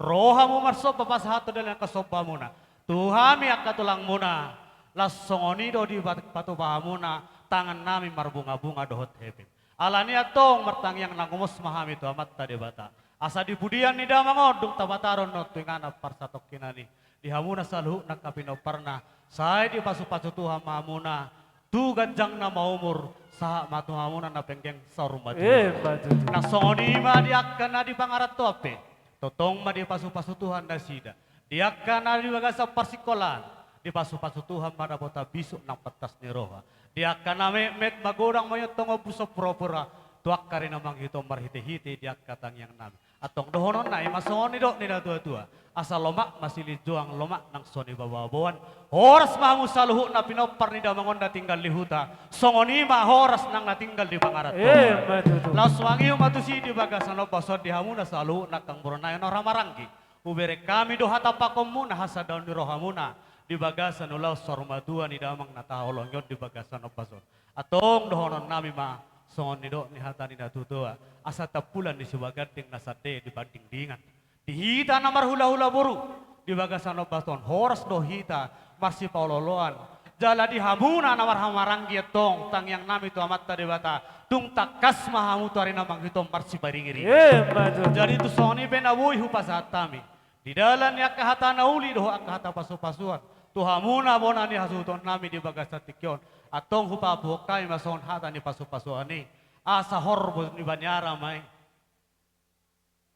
Ro hamu marsomba pasahat tu dalan ni angka somba muna. Tu hami angka tulangmuna, laos songon i do dipatupa hamuna tangan nami marbungabunga dohot hepeng. Alani i antong martangiang nang umos ma hami tu Amanta Debata, asa di pudian ni damang on dung tapataru annon tu inganan parsatongkinan i, di hamuna saluhutna angka pinomparna, sai dipasupasu Tuhan ma hamuna tu ganjang na maumur, sahat ma tu hamuna na penggeng saur matua. Emma tutu. Na songon i ma di angka na di pangarantoan pe, tongtong ma dipasupasu Tuhan nasida. Di angka na di bagasan parsingkolaan, dipasupasu Tuhan ma dapotan bisuk nang pantas ni roha. Di angka na metmet magodang mangihuthon ombus on purapura, tu angka ari na mangihut on marhitehite di angka tangiang nami. Antong dohononna i ma songon nidok ni natuatua, asa lomak ma silinjuang, lomak nang so nibaboaboan. Horas ma hamu saluhutna pinompar ni damang on na tinggal di huta, songon i ma horas nang na tinggal di pangarantoan. Emma tutu. Laos mangihut ma tusi di bagasan ombas on di hamuna saluhutna angka amang boru nami na marhahamaranggi. Hubereng hami do hata pangkatahonmuna, hasadaon ni rohamuna di bagasan ulaon saur matua ni damang na taholongi on di bagasan ombas on. Antong dohonon nami ma songon nidok ni hata ni natuatua, asa tampulan ni sibaganding na sande di pandingdingan. Di hita na marhulahula boru di bagasan ombas on, horas do hita marsipaolooloan. Jala di hamuna na marhahamaranggi antong, tangiang nami tu Amanta Debata, tung tangkas ma hamu tu ari na mangihut on marsiparingiringi. Emma tutu. Jadi tu songon i pe na boi hupasahat hami di dalan ni angka hata na uli dohot angka hata pasupasuan tu hamuna bona ni hasuhuton nami di bagasan tingki on. Antong hupapuhon hami ma songon hata ni pasupasuan i, asa horbo ni baniara ma i.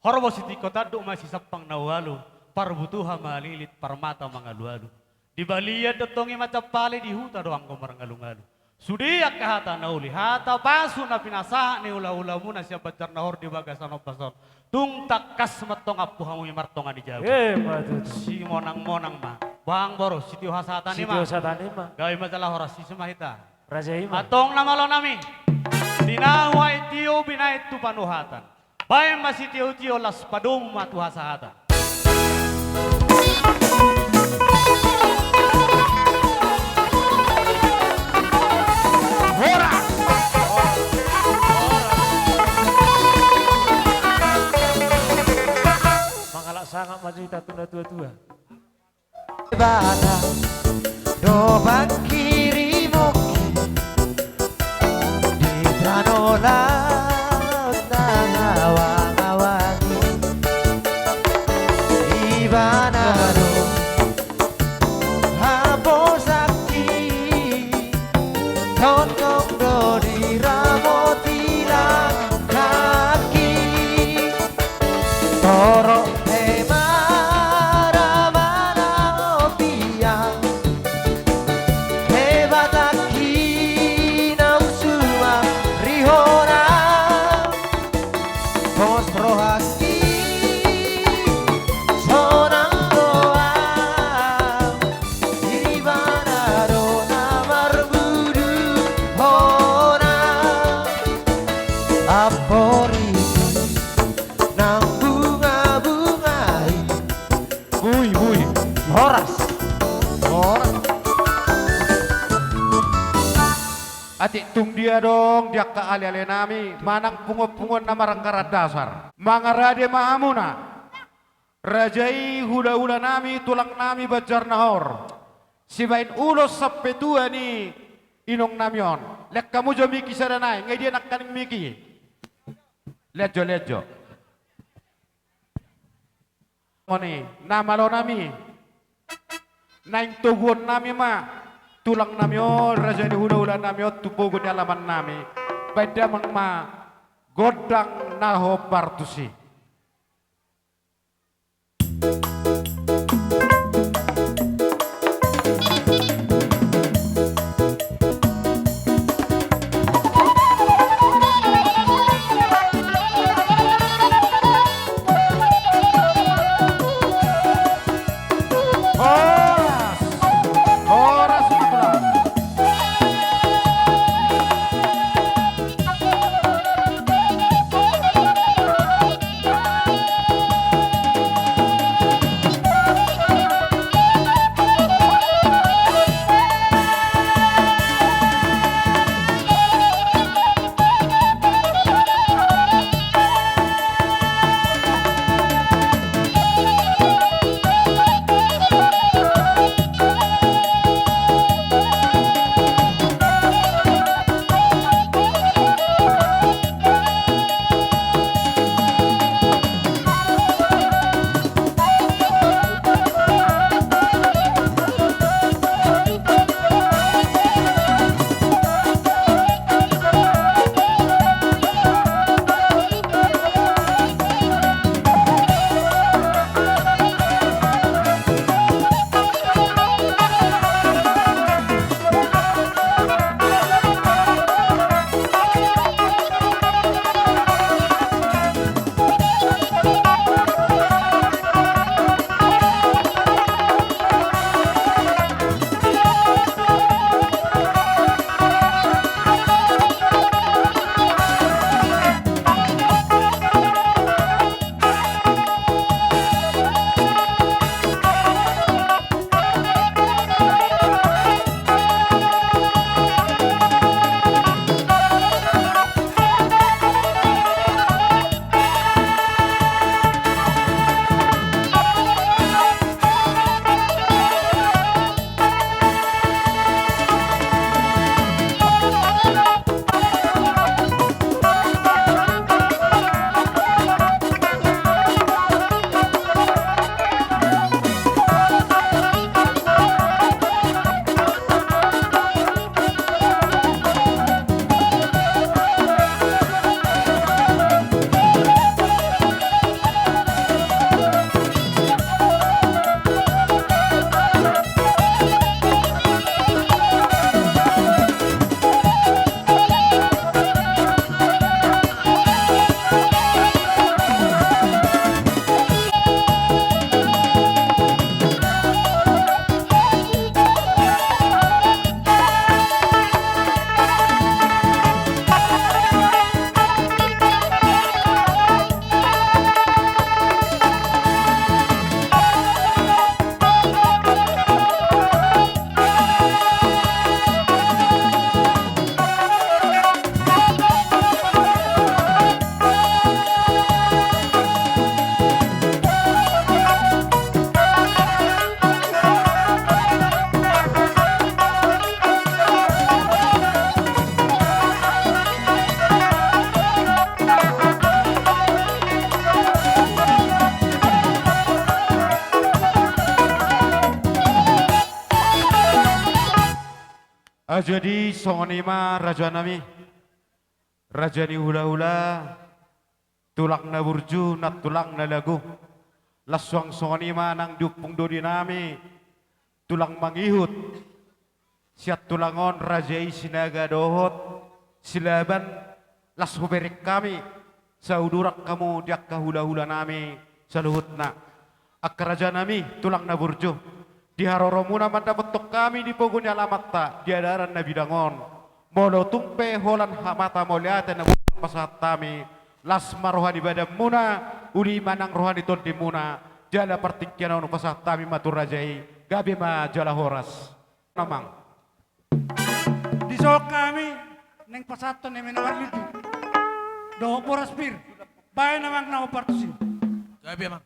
Horbo sitingko tanduk ma sisampang na ualu, parbutuha malilit, parmata mangalualu. Di balian do antong i mansai pale, di huta do anggo marngalungalu. Sude angka hata na uli, hata pasu na pinasahat ni hulahulamuna sian Banjarnahor di bagasan ombas on, tung tangkas ma antong ampu hamu i martonga ni jabu. Emma tutu. Simonangmonang ma. Boha amang boru, sitio hasahatan i ma. Sitio hasahatan i ma. Gabe ma jala horas, isi ma hita. Raja i ma. Antong na malo nami, tinahu aek tio binahen tu panuhatan. Baen ma sitiotio, laos padomu ma tu hasahatan. Horas! Mangalap sangap ma jo hita tu natuatua. Debata do pangkirimon di tano laut na hawang-hawang i. Ibana do haposanki, tongtong do diramoti langkangki. Torop pe ma ra manang opiang, Debatangki naung sumarihona. Pos rohangki sonang do au, Ibana do na marbuduhona. Amporik nang bungabunga i. Bui, bui. Horas. Horas. Dung dia adong di angka aleale nami manang punguanpunguan na maranggaran dasar, mangarade ma hamuna. Raja i, hulahula nami, tulang nami, Banjar Nahor, sibaen ulos sampe tua ni inong nami on. Lean hamu jo mik i sada nai, nga i dia nangkaning mik i? Lean jo, lean jo. Songon i, na malo nami, naeng toguon nami ma tulang nami on, raja ni hulahula nami on, tu pogu ni alaman nami. Baen damang ma gondang na hombar tusi. Horas, horas ma tulang. Ah, jadi songon i ma raja nami, raja ni hulahula, tulang na burju, nantulang na lagu. Las suang songon i ma nang di ompung doli nami, tulang mangihut. Sian tulang on raja i Sinaga dohot Silaban, las hubereng hami sauduran hamu di angka hulahula nami saluhutna. Angka raja nami, tulang na burju, di haroromuna mandapothon hami di pogu ni alamanta di adaran na bidang on. Molo tung pe holan hamata mauliate na boi pasahat hami, las ma roha ni badanmuna, uli ma nang roha ni tondimuna. Jala partingkian on hupasahat hami ma tu raja i, gabe ma jala horas. Amang. Dison hami Naeng pasahathon eme na marlundu dohot boras pir. Baen amang na hombar tusi. Gabe amang.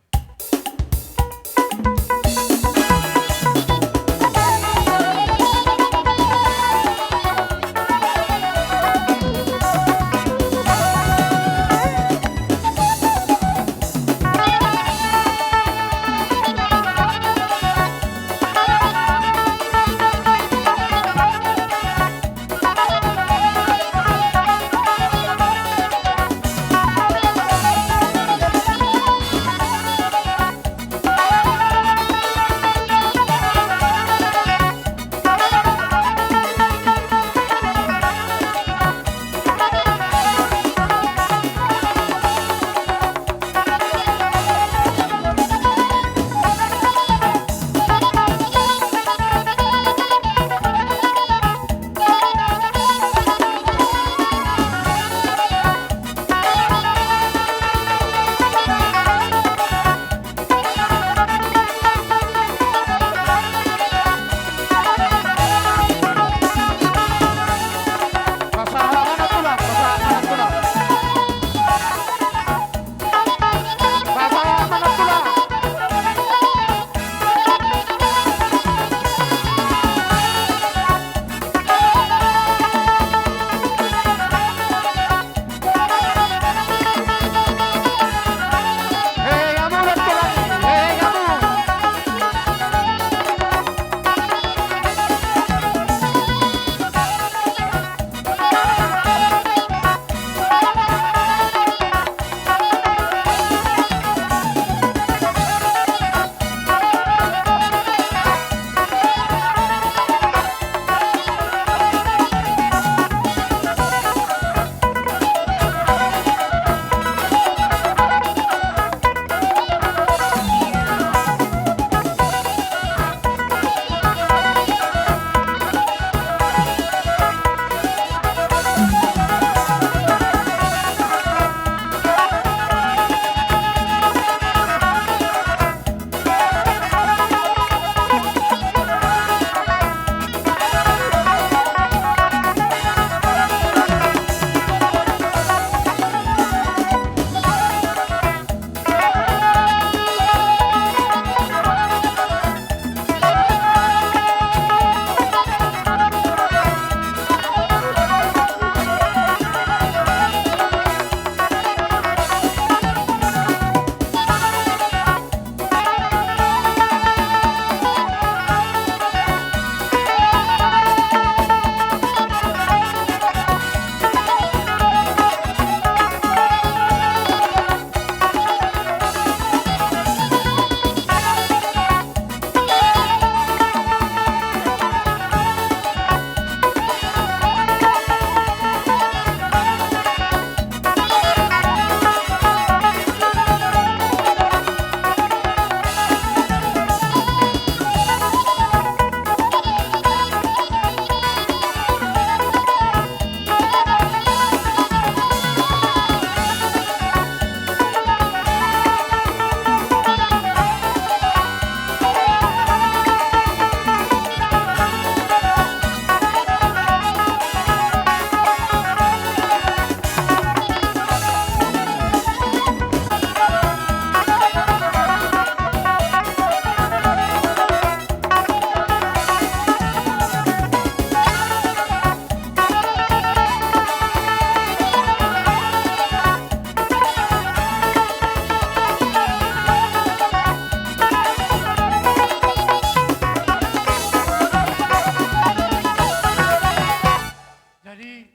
Jadi,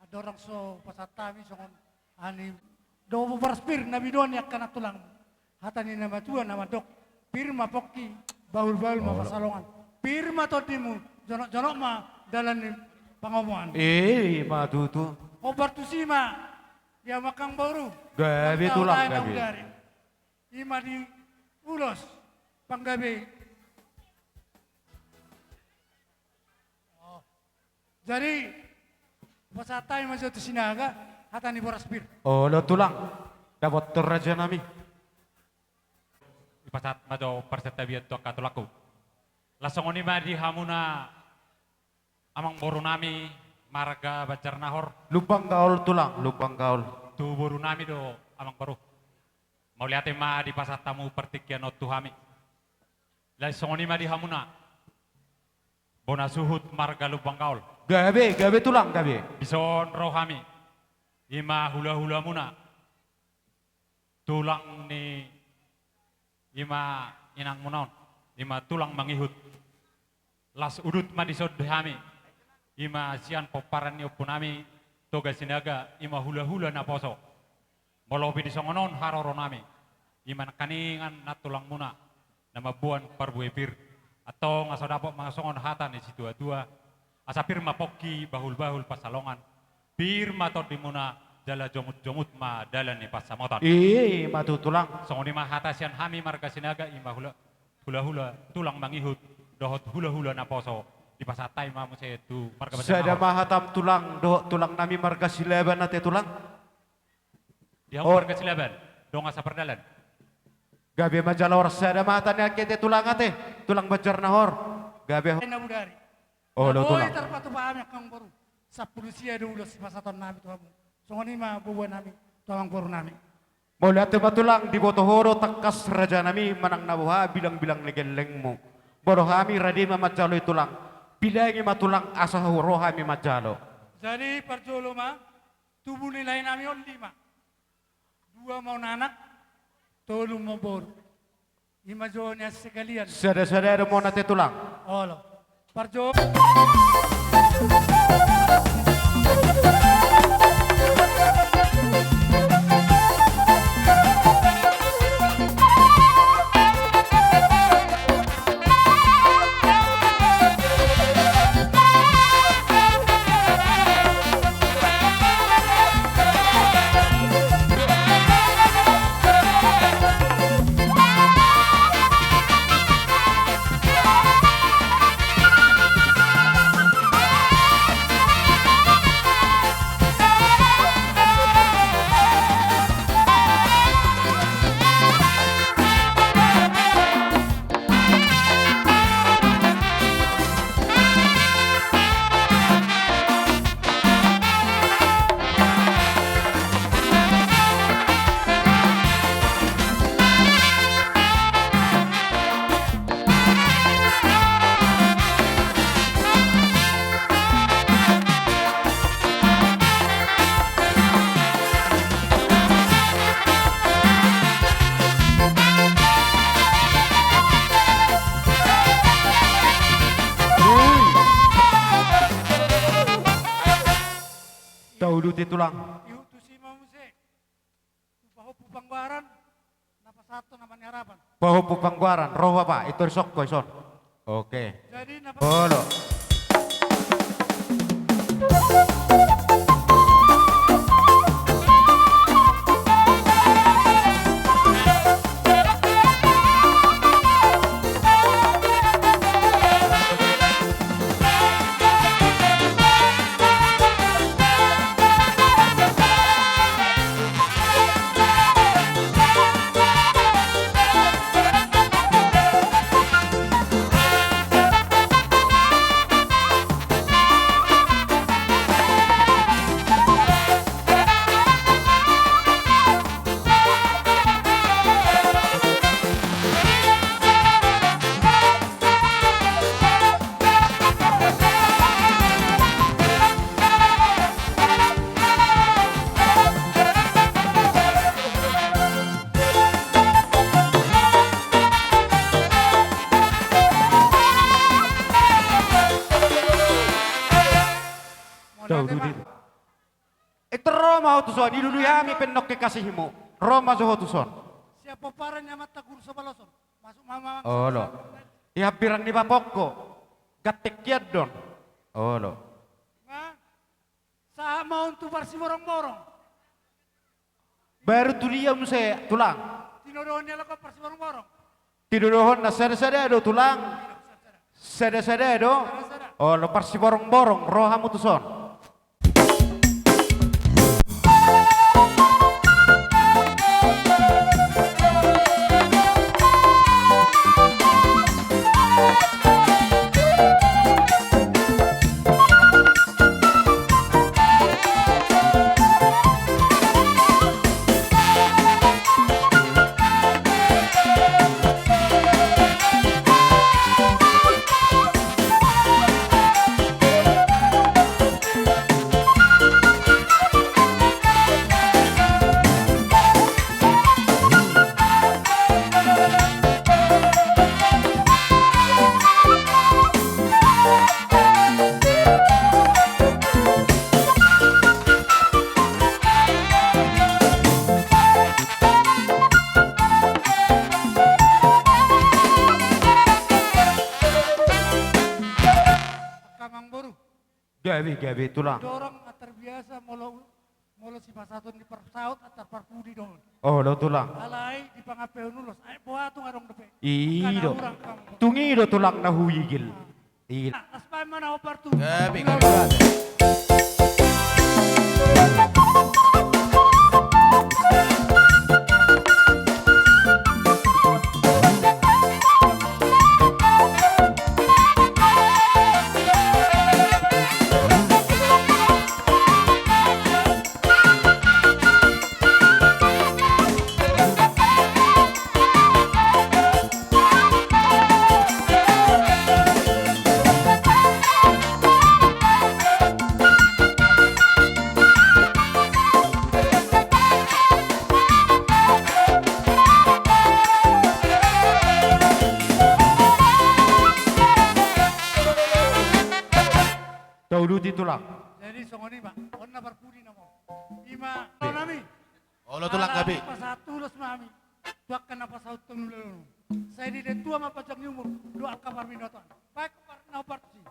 andorang so pasahat hami songon ani dohot boras pir na binoan ni angka na tulang. Hata ni na matua na mandok, pir ma pongki, bahul-bahul ma pansalongan. Pir ma tondimu, jonok-jonok ma dalan ni pangomoan. I ma tutu. Hombar tusi ma di hamu angka amangboru. Gabe tulang, gabe. I ma di ulos panggabean. Jadi, pasahat hami ma jo tu Sinaga, hata ni boras pir. Olo tulang, dapothon rajanami. Dipasahat ma jo parsantabian tu angka tulangku. Laos songon i ma di hamuna amangboru nami, Marga Banjarnahor. Lumban Gaol tulang, Lumban Gaol. Tu boru nami do amang boru. Mauliate ma dipasahat hamu partingkian on tu hami. Laos songon i ma di hamuna. Bona suhut marga Lumban Gaol. Gabe, gabe tulang, gabe. Dison ro hami. I ma hula-hula muna. Tulang ni i ma inang muna on. I ma tulang mangihut. Las udut ma dison di hami. I ma sian pomparan ni ompu nami Toga Sinaga, i ma hula-hula naposo. Molo pe di songon on haroro nami. I ma nangkaningan na tulang muna. Na mamboan parbue pir. Antong asa dapot ma songon hata ni situa-tua. Asa pir ma pongki bahul-bahul pansalongan. Pir ma tondi muna jala jomut-jomut ma dalan ni pansamotan. I ma tutu tulang. Songon i ma hata sian hami marga Sinaga i ma hula, hula-hula tulang mangihut dohot hula-hula naposo. Dipasahat hami ma muse tu marga Banjarnahor. Sada ma hatam tulang dohot tulang nami marga Silaban ate tulang. Di hamu marga Silaban, dongan sapardalan. Gabe ma jala horas sada ma hata ni angka ate tulang ate, tulang Banjarnahor. Gabe ho. Ena budari. Olo tulang. Boi tarpatupa hami angka amang boru. Sampulu sia do ulos sipasahaton nami tu hamu. Songon i ma boa nami tu amang boru nami. Mauliate ma tulang, diboto ho do tangkas raja nami manang na boha bilang-bilang ni gellengmu. Molo hami rade ma manjalo i tulang. Bilangi ma tulang asa ro hami manjalo. Jadi parjolo ma. Tubu ni lae nami on lima. Dua ma on anak, tolu ma boru. I ma jo nian sekalian. Sada-sada do ma on ate tulang. Olo. Parjo. Taudut i tulang. Ihut tusi ma muse. Tu pahompu panggoaran, na pasahathon Ama ni Harapan. Pahompu panggoaran, ro ho apa? Itu risokko ison. Oke. Jadi, na pa- Olo. Taudut i. Ro ma ho tuson, dilului hami pe nang kekasihmu. Ro ma jo ho tuson. Siap pomparan ni amanta Guru Sabaloson. Masuk ma amang. Olo. Di hambirang ni bapongko. Ganteng hian do on. Olo. Nga. Sahat ma on tu parsiborongborong. Baru tu dia muse tulang. Tinodohon ni halak on parsiborongborong. Tinodohon na sada-sada do tulang. Sada-sada do. Olo parsiborongborong ro hamu tuson. Gabe, gabe, Tulang. Dorang antar biasa molo, molo sipasahaton ni parsaut antar parpudi do on. Olo, Tulang. Alai di pangampehon ulos, ai boha tung adong dope. I do. Tung i do, Tulang, na huigil. I do. Las baen ma na hombar tu. Gabe, gabe, gabe. Tauduti, Tulang. Jadi songon i ma, on na parpudi nama. I ma, Tulang nami. Olo, Tulang, gabe. Pasahat ulos ma hami tu angka na pasahathon ulaon on. Sai dilehon Tuhan ma panjang ni umur, dohot angka parminotoan. Baen ma na hombar tusi.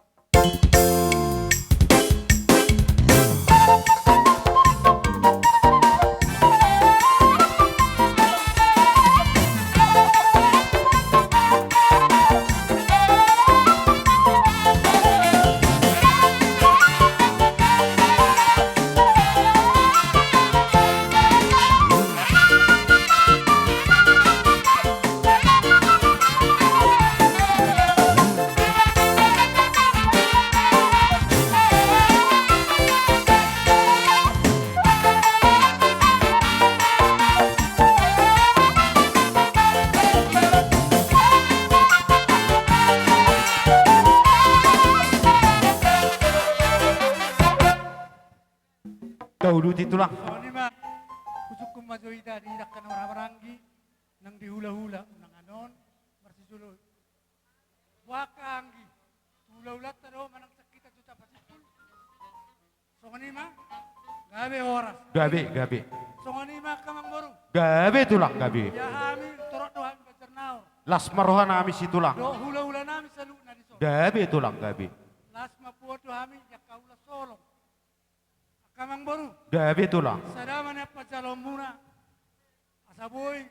Tauduti, Tulang. Songon i ma, husungkun ma jo hita di angka na marhahamaranggi nang di hulahula, unang annon marsijolo. Boha angka anggi, tu hulahulanta do manang sian hita jo tapasimpul. Songon i ma. Gabe, horas. Gabe, gabe. Songon i ma angka amangboru. Gabe, Tulang, gabe. Ia hami, torop do hami Banjarnaor. Las ma roha nami, si Tulang. Dohot hulahula nami saluhutna dison. Gabe, Tulang, gabe. Las mamboan do hami di angka ulos holong. Angka amangboru. Gabe, Tulang. Sada ma nian panjaloonmuna. Asa boi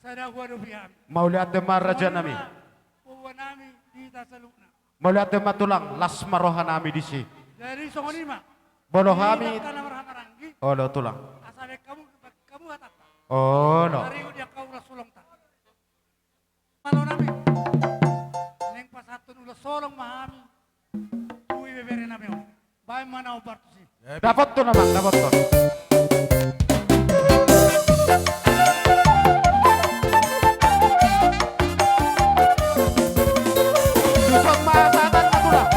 sada huadopi hami. Mauliate ma, raja nami. Songon i ma boa nami di hita saluhutna. Mauliate ma, Tulang, las ma roha nami disi. Jadi songon i ma. Molo hami. Di angka na marhahamaranggi. Olo, Tulang. Asa baen hamu, baen hamu hatanta. Olo. Taringot di angka ulos holongta. Malo nami. Naeng pasahathon ulos holong ma hami tu ibebere nami on. Baen ma na hombar tusi. Dapothon, Amang, dapothon. Tuson ma sahatan ma, Tulang.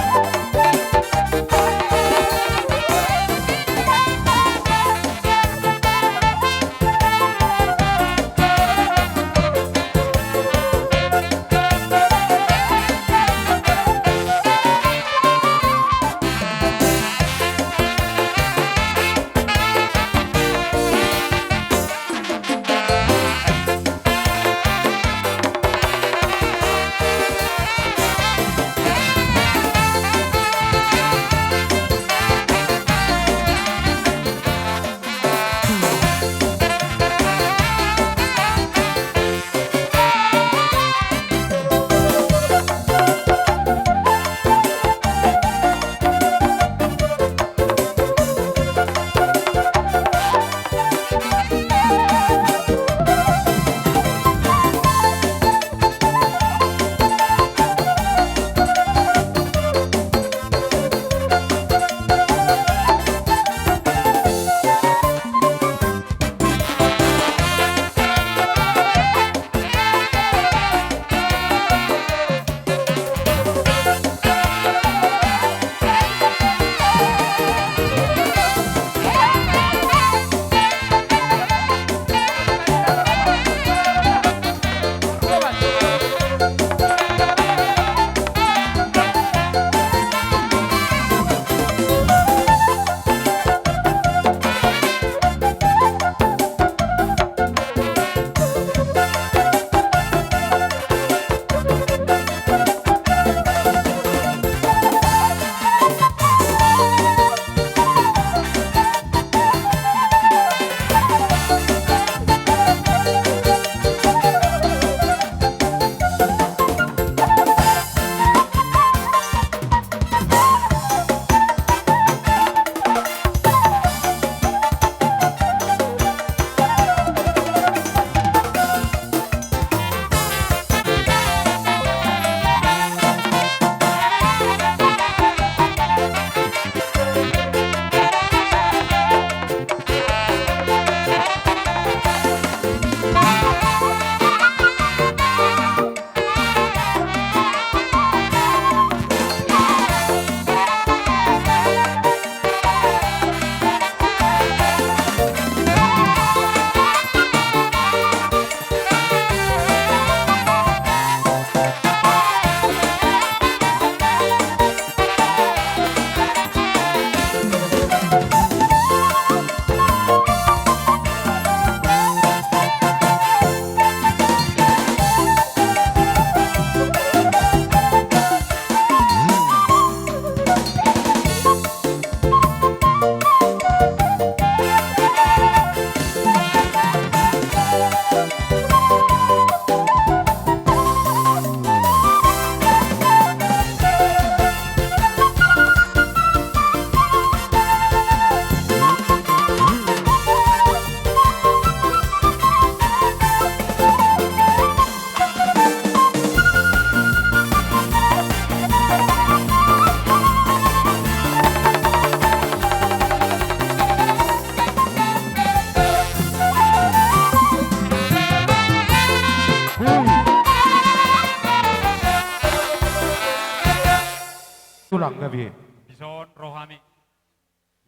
Tulang, gabe. Dison ro hami.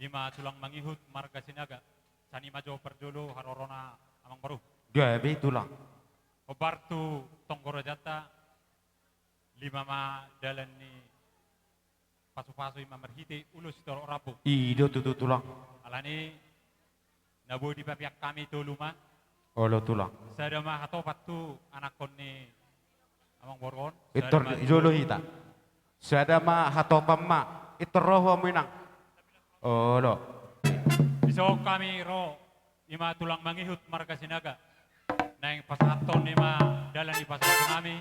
Ima tulang mangihut marga Sinaga. Sian i ma jo parjolo harorona amangboru. Gabe tulang. Hombar tu tonggo rajatta. Lima ma dalan ni pasupasu ima marhite ulos sitorop rambu. I do tutu tulang. Alani na boi dipapeak hami tolu ma. Olo tulang. Sada ma hatopan tu anakkon ni amangboru on. Pintor jolo hita. Sada ma hatopan ma. Pintor ro hamu inang. Olo. Dison hami ro. Ima tulang mangihut marga Sinaga. Naeng pasahathon ima dalan ni pasupasu nami.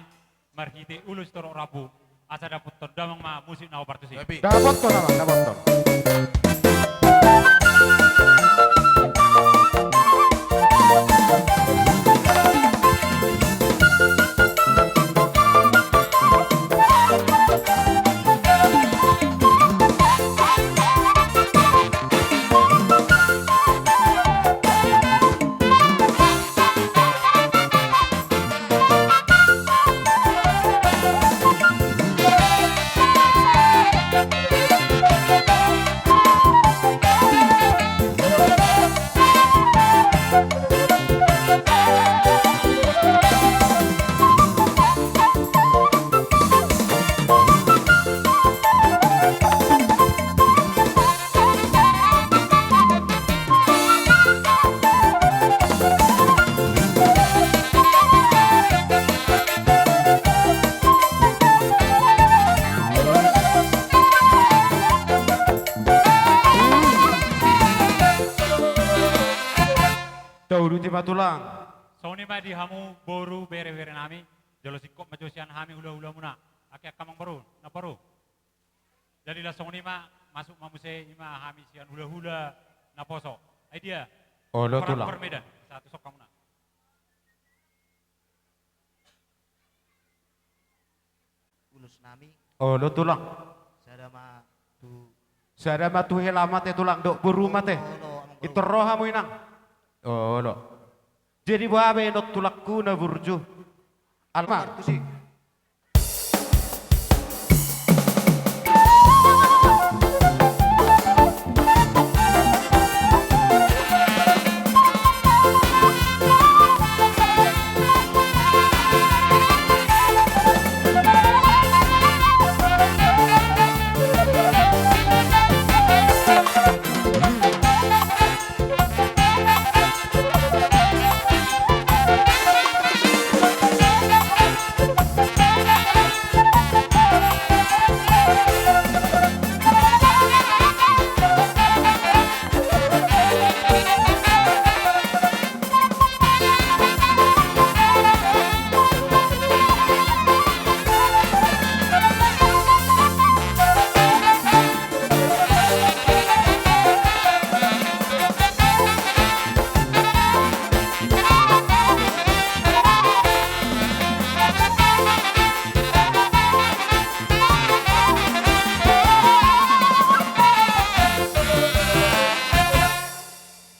Marhite ulos sitorop rambu. Asa dapothon damang ma musik na hombar tusi. Dapothon damang, dapothon. Tauduti ma tulang. Songon i ma di hamu boru bere-bere nami. Jolo singkop ma jo sian hami hula-hulamuna. Angka amangboru, namboru. Jadi laos songon i ma, masuk ma muse ima hami sian hula-hula naposo. Ai dia. Olo tulang. Parmedan. Satu sok hamuna. Ulos nami. Olo tulang. Sada ma tu. Sada ma tu hela ma te tulang dohot boru ma te. Olo, amangboru. Pintor ro hamu inang. Olo. Jadi boha be inot tulangku na burju. Alma. Martusi.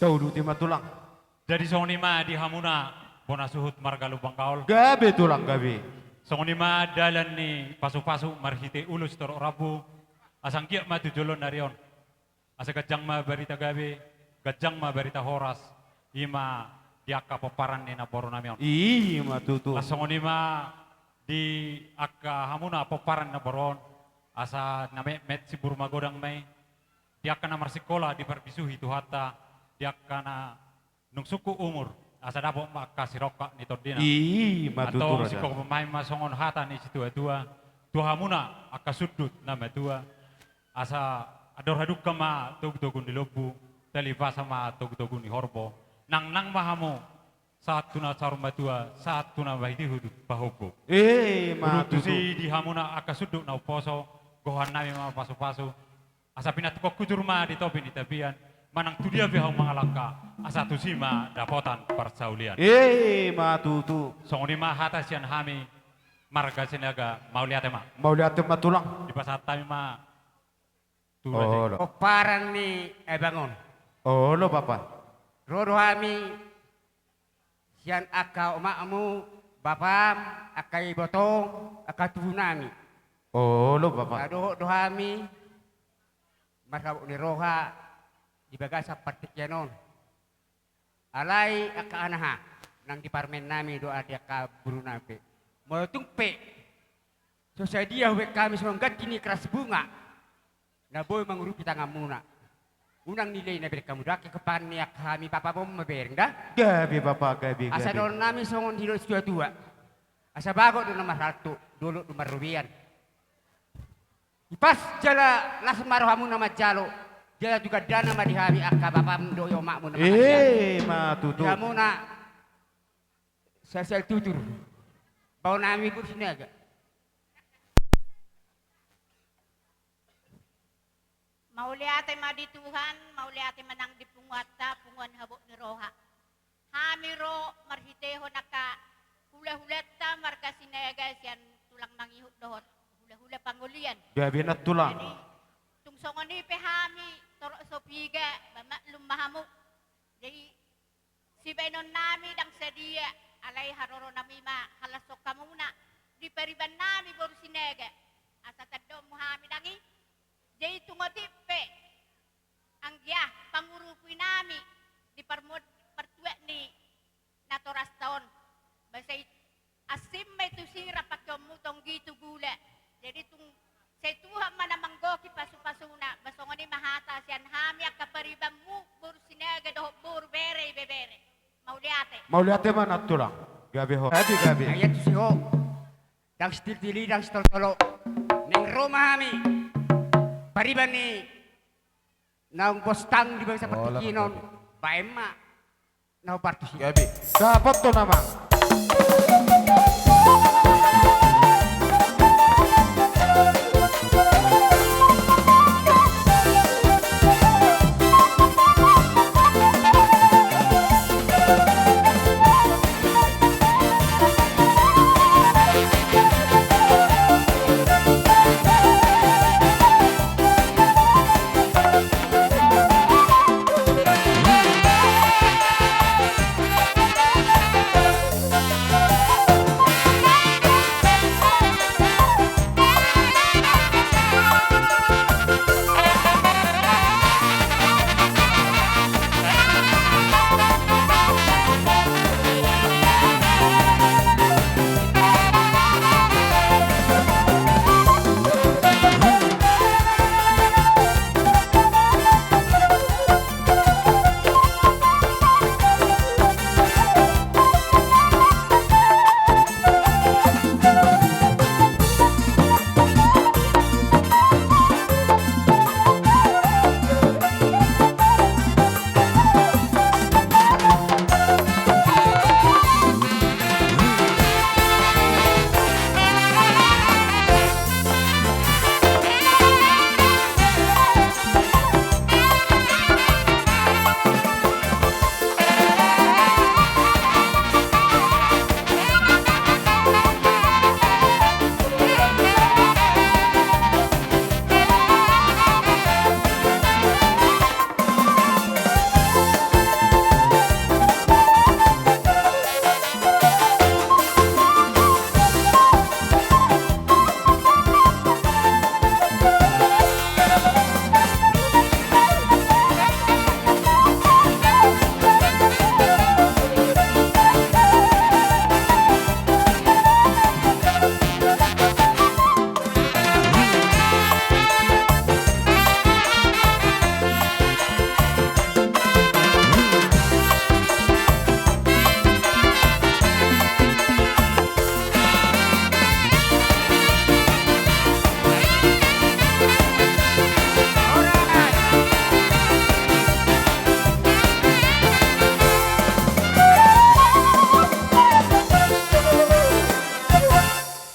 Tauduti ma tulang. Jadi songon i ma di hamuna bona suhut marga Lumban Gaol. Gabe tulang gabe. Songon i ma dalan ni pasu-pasu marhite ulos sitorop rambu. Asa anggiat ma tu joloan ni ari on. Asa ganjang ma barita gabe, ganjang ma barita horas, i ma di angka pomparan ni namboru nami on. I ma tutu. Laos songon i ma di angka hamuna pomparan ni namboru on, asa na metmet simbur magodang ma i, di angka na marsikola diparbisuhi Tuhanta, di angka na nunga sungkun umur, asa dapot ma angka sirongkap ni tondina. I ma tutu. Antong raja. Singkop ma i ma songon hata ni situa-tua, tu hamuna angka sundut na matua, asa andor hadungka ma togu-togu ni lombu, talipasa ma togu-togu ni horbo, nangnang ma hamu, sahat tu na saur matua, sahat tu na marhitehite pahompu. I ma tutu. Tusi di hamuna angka sundut na umposo, gohan nami ma pasu-pasu, asa pinantikhon hujur ma di topi ni tapian, manang tu dia pe hamu mangalangka, asa tusi ma dapotan parsaulian. I ma tutu. Songon i ma hata sian hami, marga Sinaga, mauliate ma. Mauliate ma tulang. Dipasahat hami ma tu raja i. Olo. Pomparan ni abang on. Olo bapa. Ro do hami sian angka omakmu, bapam, angka ibotom, angka tubu nami. Olo, Bapa. Na dohot do hami marhabot ni roha di bagasan partingkian on. Alai angka anaha nang di parumaen nami dohot di angka boru nami pe, molo tung pe so sadia hubaen hami songon ganti ni keras bunga na boi mangurupi tanganmuna, unang nilei na bereng hamu da, angka kepan ni angka hami bapam on ma bereng da. Gabe, Bapa, gabe, gabe. Asa dohonon nami songon didok situatua: Asa bagot do na marhalto, dolok do marrobean. Ipas jala las ma rohamuna manjalo, jala tu gandana ma di hami angka bapam dohot omakmu na mangalian. Ima tutu. Di hamuna sasal tutur. Baon hami boru Sinaga. Mauliate ma di Tuhan, mauliate ma nang di punguanta, punguan habot ni roha. Hami ro marhitehon angka hulahulanta marga Sinaga sian tulang mangihut dohot hulahula pangolian. Gabe nang tulang. Jadi, tung songon i pe hami torop so piga, ba maklum ma hamu. Jadi, sibaenon nami ndang sadia, alai haroro nami ma halashon hamuna di pariban nami boru Sinaga, asa tandaonmu hami ndang i. Jadi tung otik pe anggiat pangurupi nami di parmod-, partuat ni natorasta on. Ba sai asing ma i tu sirang, pangkeonmu tonggi tu gula. Jadi tung sai Tuhan ma na manggohi pasupasuna. Ba songon i ma hata sian hami angka paribanmu boru Sinaga dohot boru bere ibebere. Mauliate. Mauliate ma nang tulang. Gabe ho. Gabe, gabe. Ai tusi ho. Ndang sitiltili, ndang sitoltolo. Naeng ro ma hami pariban ni naung bostang di bagasan partingkian on. Baen ma na hombar tusi. Gabe. Dapot do nama.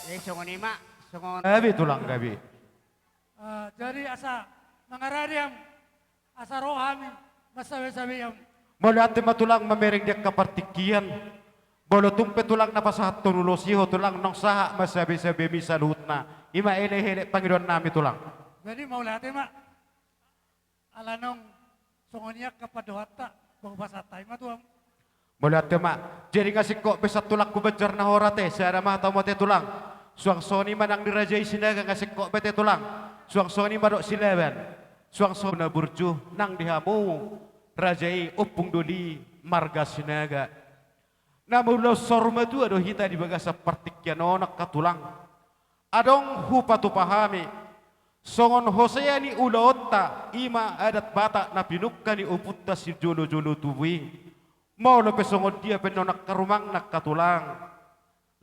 Eh, songon i ma, songon. Gabe tulang, gabe. Ah, jadi asa mangarade am, asa ro hami mansabesabea am. Mauliate ma tulang mamereng di angka partingkian. Molo tung pe tulang na pasahathon ulos i ho tulang, naung sahat ma sabesabeami saluhutna. I ma elekelek pangidoan nami tulang. Jadi mauliate ma. Ala naung songon i angka pandohanta, ba hupasahat hami ma tu hamu. Mauliate ma. Jadi nga singkop be sian tulangku banjar na horas ate, sada ma hatamu ate tulang. Suang songon i ma nang di raja i Sinaga, nga singkop bete tulang. Suang songon i ma dohot Silaban. Suang songon i na burju nang di hamu raja i Ompung Doli marga Sinaga. Na mangulahon saur matua do hita di bagasan partingkian on angka tulang. Adong hupatupa hami songon hosea ni ulaonta, i ma adat Batak na pinungka ni ompunta sijolojolo tubu i. Molo pe songon dia pe annon angka rumangna angka tulang,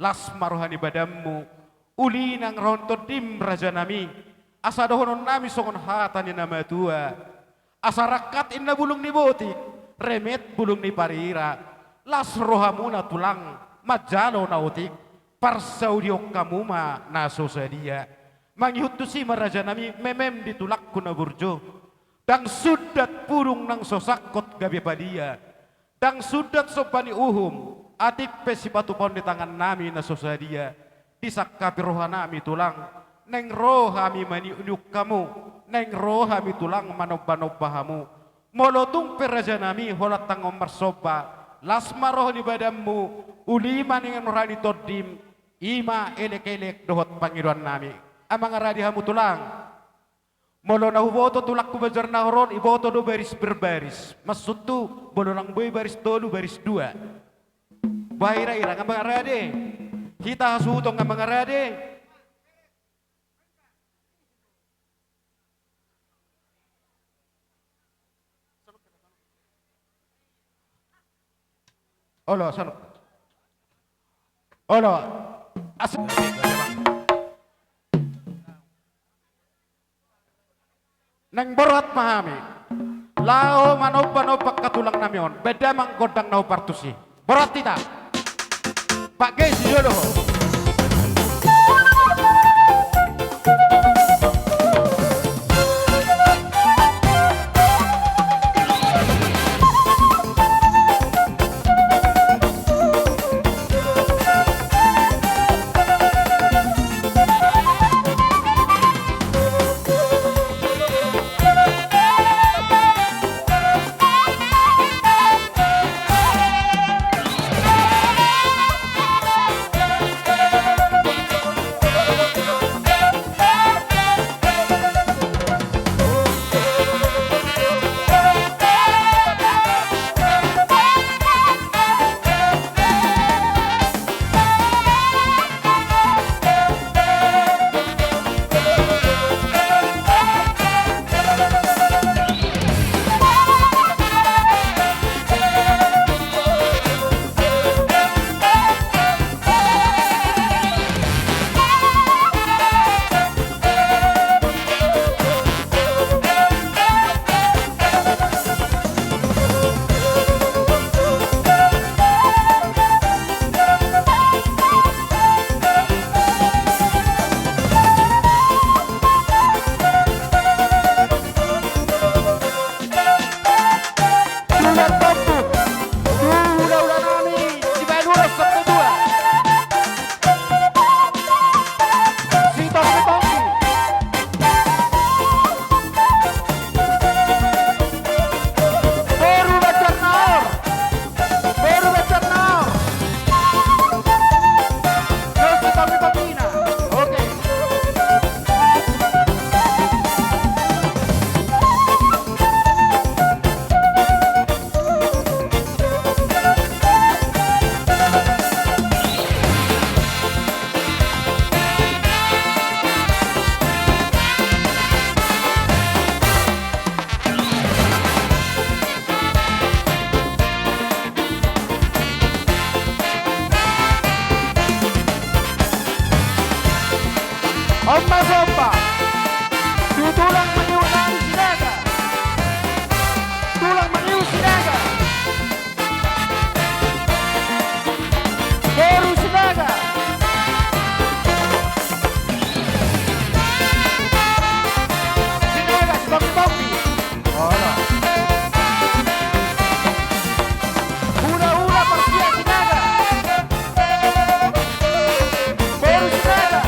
las ma roha ni badanmu, uli nang roha ni tondim rajanami. Asa dohononnami songon hata ni na matua: Asa rangkat inna bulung ni botik, remet bulung ni parira. Las rohamuna tulang manjalo na otik, parsaudihon hamu ma na so sadia. Mangihut tusi ma rajanami memem di tulangku na burju. Ndang sundat pudung nang so sangkot gabe padia. Ndang sundat somba ni uhum, atik pe sipatupaon ni tangannami na so sadia. Disangkapi rohanami tulang, naeng ro hami maniukniuk hamu, naeng ro hami tulang manombanomba hamu. Molo tung pe rajanami holan tangon marsomba, las ma roha ni badanmu, uli ma nian roha ni tondim, i ma elekelek dohot pangidoannami. Amang rade hamu tulang. Molo na huboto tulangku Banjarnahor on, iboto do baris per baris. Maksudhu, molo nang boi baris tolu, baris dua. Bah, ira, ira, amang rade. Hita hasuhuton, amang rade. Olo, songon. Olo. As- Naeng borhat ma hami laho manombanomba angka tulangnami on. Bahen damang gondang na hombar tusi. Borhat hita. Pak Gesi, jolo ho. Tulang tombuk tu hulahula nami sibaluan sampudua. Sitongkitongki. Boru Banjarnahor. Boru Banjarnahor. Dos sitongkitongkina. Oke. On ma somba tu tulang maniuk nami Sinaga. Tulang maniuk Sinaga. Boru Sinaga. Sinaga, sitongkitongki. Olo. Hulahula parsiak Sinaga. Boru Sinaga.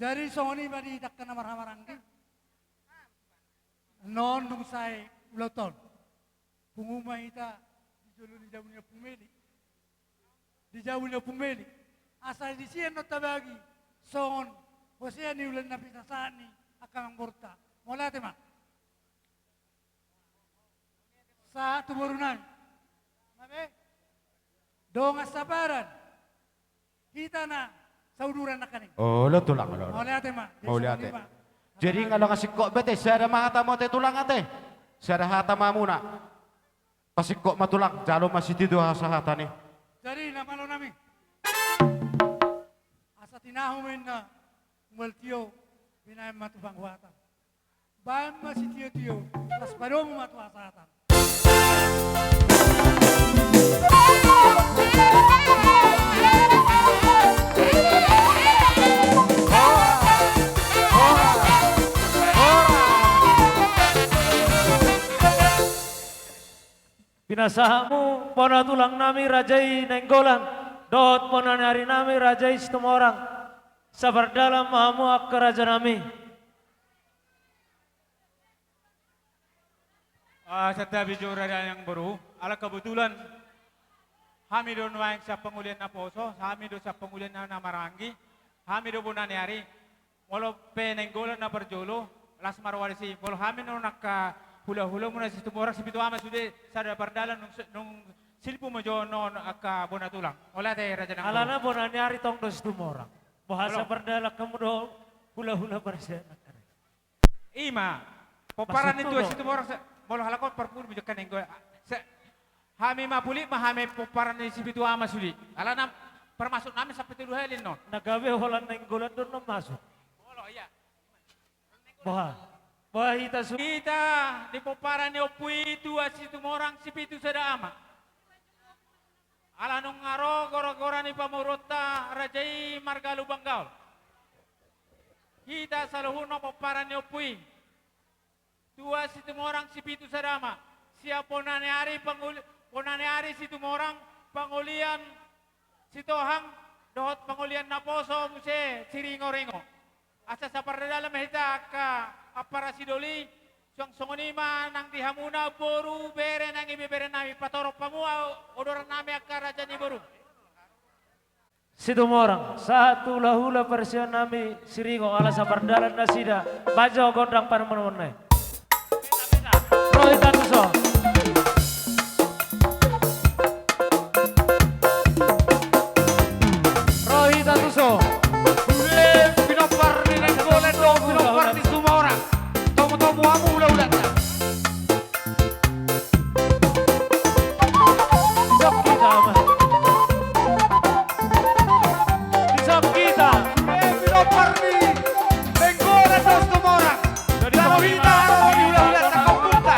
Jadi songon i ma di angka na marhahamaranggi. Annon dung sae ulaonta on, pungu ma hita di jolo ni jabu ni Ompung Meli. Di jabu ni Ompung Meli. Asa disi annon tabagi songon hosea ni ulaon na pinasahat ni angka amangborunta. Mauliate ma. Sahat tu borunami. Dongan sapadan. Hita na sauduran nangkaning. Olo tulang, olo. Mauliate ma. Mauliate. Jadi nga ndang singkop be ate, sada ma hatamu ate tulang ate. Sada hata ma hamuna. Pasingkop ma tulang, jalo ma sitio tu hasahatan i. Jadi na malo nami. Asa tinahu ma inna mual tio, binahen ma tu pangguhatan. Baen ma sitiotio, las padomu ma tu hasahatan. Pinasahatmu bona tulang nami raja i Nainggolan, dohot bona ni ari nami raja i Situmorang. Sapardalan ma hamu angka raja nami. Ah, santabi jo raja ni amangboru, ala kebetulan hami do nuaeng sian pangolian naposo, hami do sian pangolian na, na marhahamaranggi, hami do bona ni ari, molo pe Nainggolan na parjolo, las ma roha disi, molo hami annon angka hulahulamuna Situmorang Sipitu Ama sude, sada pardalan nung, nung silpu ma jo annon angka bona tulang. Mauliate raja ni amangboru. Alana bona ni ari tong do Situmorang. Boha sapardalan hamu do hulahula parsianak. I ma, pomparan ni tua Situmorang, molo halak on parpudi bujak kan Nainggolan. Hami ma pulik ma hami pomparan ni Sipitu Ama sude. Alana parmasuk nami sampe tolu hali annon. Na gabe holan Nainggolan do annon masuk. Molo, iya. Boha? Boha hita su- Hita di pomparan ni ompu i tua Situmorang Sipitu Sada Ama. Ala nunga ro gora-gora ni pamoruonta raja i marga Lumban Gaol. Hita saluhutna pomparan ni ompu i. Tua Situmorang Sipitu Sada Ama. Sian bona ni ari pangoli-, bona ni ari Situmorang pangolian Sitohang dohot pangolian naposo muse Siringo-ringo. Asa sapardalan ma hita angka ampara sidoli, suang songon i ma nang di hamuna boru bere nang ibebere nami, patorop hamu odoran nami angka raja ni boru. Situmorang, sahat tu hulahula parsianak nami Siringo, ala sapardalan nasida, baen jo gondang panumanuman na i. Ro hita tuson. Ro hita tuson. Ule pinompar ni Nainggolan do pinompar ni Situmorang. Tomutomu hamu hulahulanta. Disop hita ma. Disop hita. Ule pinompar ni Nainggolan do Situmorang. Jalo hita ro di hulahulanta kampungta.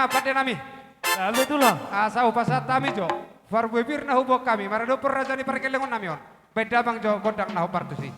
Pande nami. Gabe tulang. Asa hupasahat hami jo parbue pir na huboan hami maradophon raja ni pargellengon nami on. Baen damang jo gondang na hombar tusi.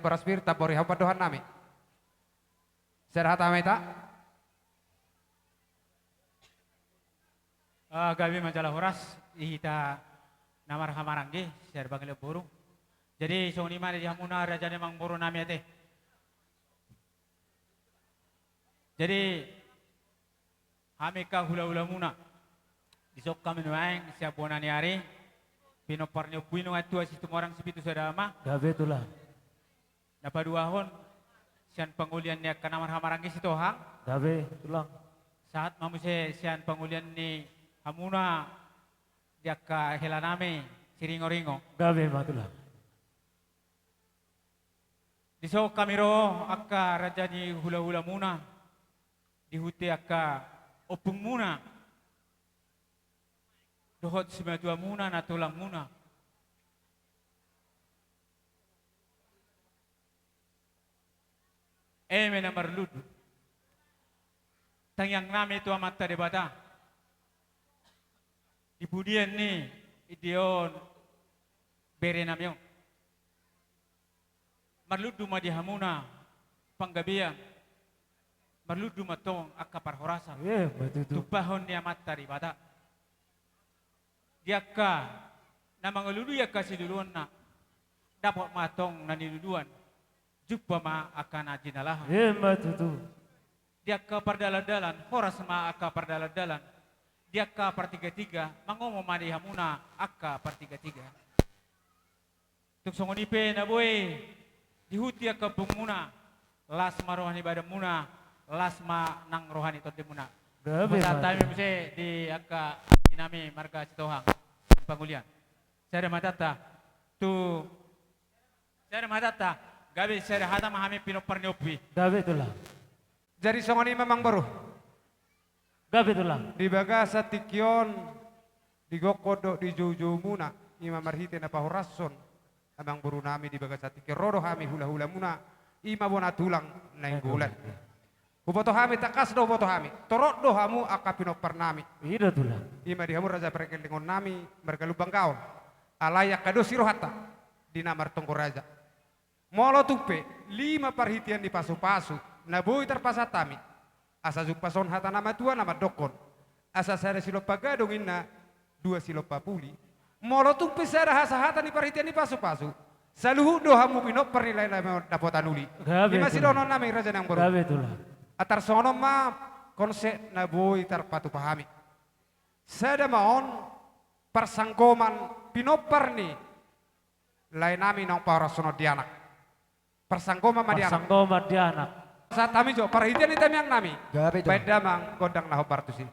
Boras pir, tambori hamu pandohan nami. Sada hata ma hita. Ah, gabe ma jala horas di hita na marhahamaranggi, sada pangalian boru. Jadi songon i ma di hamuna raja ni amangboru nami ate. Jadi hami angka hulahulamuna, dison hami nuaeng sian bona ni ari, pinompar ni ompu i nunga tua Situmorang Sipitu Sada Ama. Gabe tulang. Na paduahon sian pangolian ni angka na marhahamaranggi Sitohang. Gabe tulang. Sahat ma muse sian pangolian ni hamuna di angka hela nami Siringoringo. Gabe ma tulang. Dison hami ro angka raja ni hulahulamuna, dihute angka ompungmuna dohot simatuamuna na tulangmuna. Eme na marlundu tangiang nami tu Amanta Debata di pudian ni ide on bere nami on. Marlundu ma di hamuna panggabean, marlundu ma tong angka parhorasan. Emma tutu. Tumpahon ni Amanta Debata. Di angka na mangalului angka siluluanna, dapot ma tong na niluluan, jumpa ma angka na jinalahan. Emma tutu. Di angka pardalandalan, horas ma angka pardalandalan. Di angka partigatiga, mangomo ma di hamuna angka partigatiga. Tung songon i pe na boi dihute angka ompungmuna, las ma roha ni badanmuna, las ma nang roha ni tondimuna. Gabe ma tulang. Hupasahat hami muse di angka inanami marga Sitohang pangolian. Sada ma hatanta tu, sada ma hatanta, gabe sada hata ma hami pinompar ni ompu i. Gabe tulang. Jadi songon i ma amangboru. Gabe tulang. Di bagasan tingki on, di gokhon dohot di joujoumuna, i ma marhite na pahorashon amangboru nami di bagasan tingki on, ro do hami hulahulamuna, i ma bona tulang Nainggolan. Nainggolan. Huboto hami, tangkas do huboto hami, torop do hamu angka pinompar nami. I do tulang. I ma di hamu raja pargellengon nami marga Lumban Gaol. Alai angka dos i rohanta di na martonggo raja. Molo tung pe lima parhitean ni pasupasu na boi tarpasahat hami, asa jumpashon hata na matua na mandokhon, asa sada silompa gadong inna dua silompa puli. Molo tung pe sada hasahatan ni parhitean ni pasupasu, saluhut do hamu pinompar ni lae nami on dapotan uli. Gabe. I ma tulang. Sidohonon nami raja nang boru. Gabe tulang. Antar songon on ma konsep na boi tarpatupa hami. Sada ma on parsanggoman pinompar ni lae nami naung pahorason on di anak. Parsanggoman ma di anak. Parsanggoman di anak. Sahat hami jo, parhitean ni tamiang nami. Gabe jo. Baen damang gondang na hombar tusi.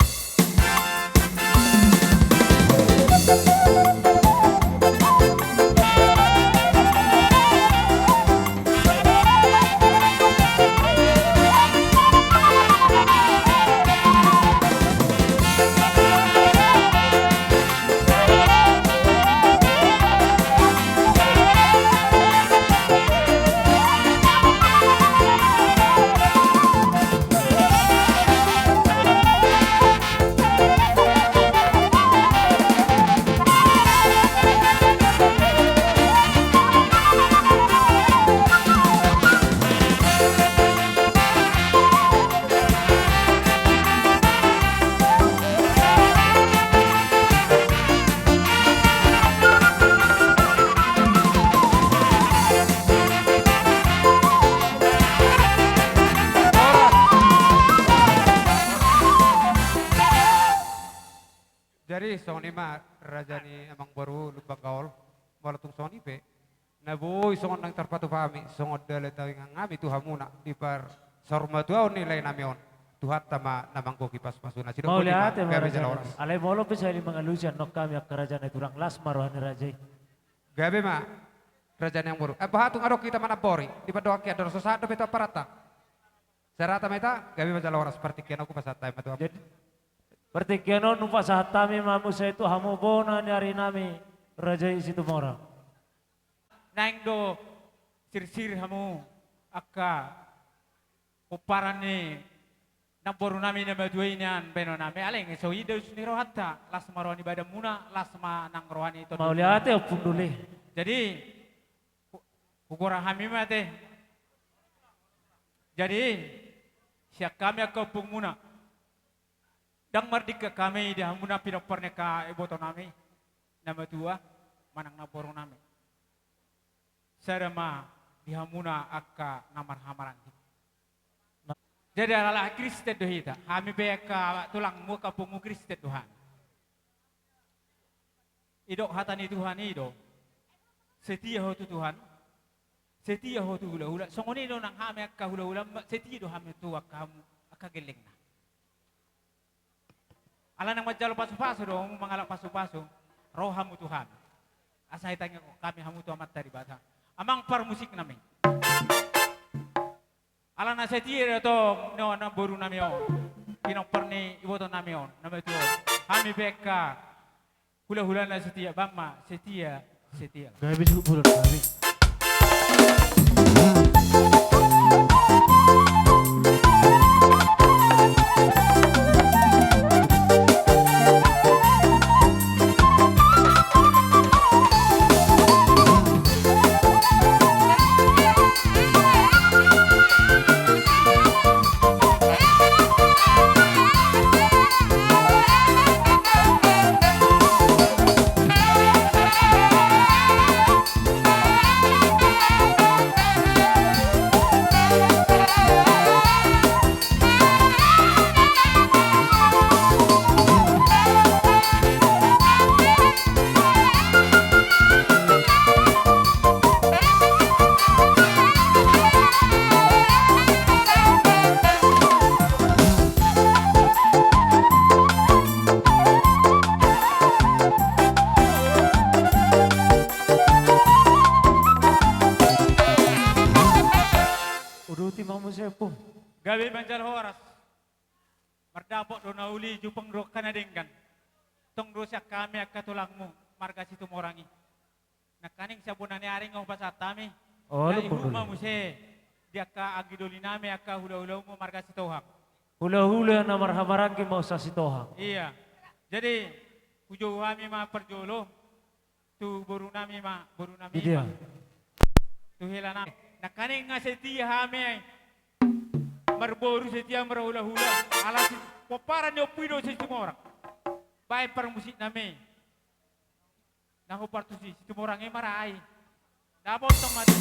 Jadi songon i ma raja ni amang boru Lumban Gaol, molo tung songon i pe na boi songon naung tarpatupa hami, songon dalan taringanami tu hamuna di parsaurmatuaon ni lae nami on. Tuhanta ma na manggohi pasupasuna. Sidok. Mauliate ma. Gabe raja jala horas. Alai molo pe sahali mangalusi annon hami angka raja na tulang, las ma roha ni raja i. Gabe ma raja ni amang boru. Ambahatung adong hita manambori di pandohan hian, andorang so sahat dope tu amparanta. Sarata ma hita, gabe ma jala horas, partingkian on hupasahat hami ma tu hamu. Jadi, partingkian on hupasahat hami ma muse tu hamu bona ni ari nami, raja i Situmorang. Naeng do sirsir hamu angka pomparan ni namboru nami na matua i nian baenon nami, alai nunga so i dos ni rohanta, las ma roha ni badanmuna, las ma nang roha ni tondimuna. Mauliate Ompung Doli. Jadi, hu-, hugora hami ma ate. Jadi, sian hami angka ompungmuna. Ndang mardingkan hami di hamuna pinompar ni angka iboto nami na matua manang namboru nami. Sada ma di hamuna angka na marhahamaranggi. Jadi ala Kristen do hita, hami pe angka tulangmu, angka ompungmu Kristen do hami. Didok hata ni Tuhan i do, setia ho tu Tuhan, setia ho tu hulahula. Songon i do nang hami angka hulahula, setia do hami tu angka hamu angka gellengna. Ala naung manjalo pasupasu do hamu, mangalap pasupasu, ro hamu tu hami. Asa ditangiangkon hami hamu tu Amanta Debata. Amang parmusik nami. Ala na setia do tong, no, namboru nami on, pinompar ni iboto nami on na matua on. Hami pe angka hulahula na setia, bam ma setia, setia. Gabe disebut bulan kami. Uduti ma muse, Ompung. Gabe manjalo horas. Mardapot do na uli, jumpang do angka na denggan. Tong do sian hami angka tulangmu marga Situmorang i. Nangkaning sian bona ni ari nunga hupasahat hami. Olo, na ihut ma muse di angka anggi doli nami, angka hulahulamu marga Sitohang. Hulahula na marhahamaranggi ma Sitohang. Iya. Jadi hujou hami ma parjolo tu boru nami ma, boru nami. Iya. Tu hela nami. Nangkaning nunga setia hami marboru, setia marhulahula. Ala si pomparan ni ompu i do Situmorang. Baen parmusik nami. Tahu partusi, Situmorang i marai. Dapot tong mati.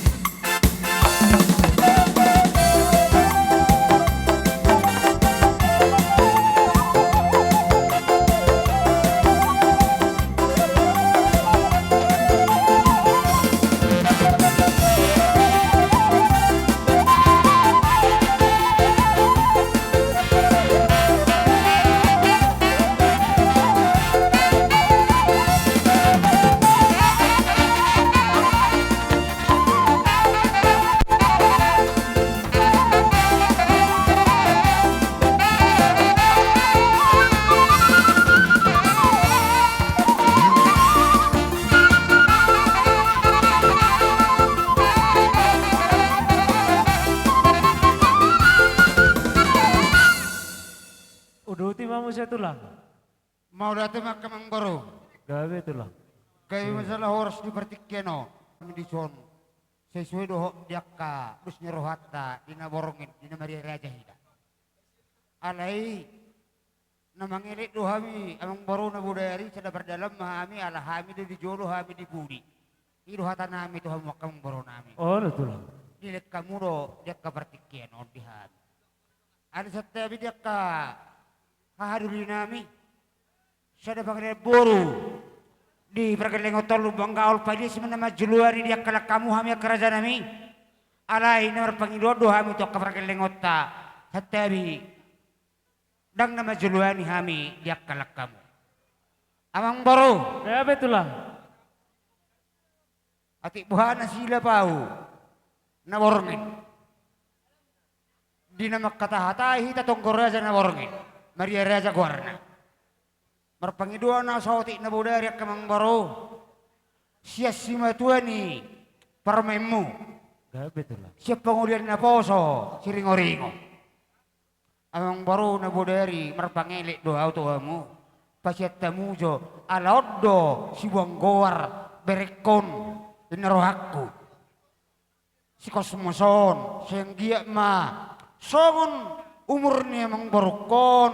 Uduti ma muse tulang. Mauliate ma angka amangboru. Gabe tulang. Gabe ma jala horas di partingkian on. Kami dison. Sesuai dohot di angka dos ni rohanta di na borngin, di na maria raja hita. Alai na mangelek do hami amangboru na bodari, sada pardalan ma hami, ala hami do di jolo, hami di pudi. I do hatanami tu hamu angka amangboru nami. Olo tulang. Dilehon hamu do di angka partingkian on di hami. Alai santabi di angka hahadurinami, sada pangelek boru di pargellengonta on, Lumban Gaol, paias ma na manjoloani di angka langkamu hami angka rajanami. Alai na marpangidoan do hami tu angka pargellengonta, santabi ndang na manjoloani hami di angka langkamu. Amangboru. Gabe tulang. Atik boha na silap ahu na borngin, di na mangkatahatai hita tonggo raja na borngin, maria raja goarna. Marpangidoan ahu saotik na bodari angka amangboru, sian simatua ni parumaenmu. Gabe tulang. Sian pangolian naposo siringoringo. Amangboru na bodari, marpangelek do ahu tu hamu. Pasian hamu jo, ala on do sibuang goar berengkon, inna rohangku. Sikosmoson, sai anggiat ma songon umur ni amangborungkon,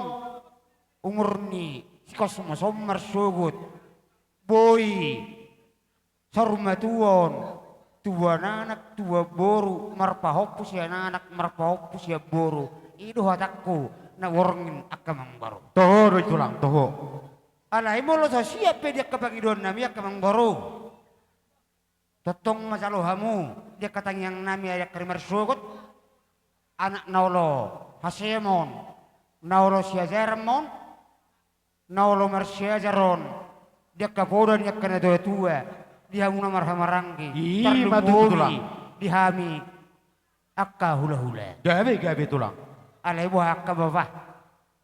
umur ni sikosmoson marsogot. Boi saur matua on, tubuan anak, tubuan boru, marpahompu sian anak, marpahompu sian boru. I do hatangku na borngin angka amangboru. Toho do i tulang, toho. Alai molo so siap pe di angka pangidoannami angka amangboru, tongtong ma jalo hamu di angka tangiangnami, ai angka na marsogot, anak na olo haseam on, na olo siajaran ma on, na olo marsiajar on di angka poda ni angka natuatua, di hamu na marhahamaranggi. I ma tutu, tarlumobi tulang. Di hami angka hulahula. Gabe, gabe tulang. Alai boha angka bapa,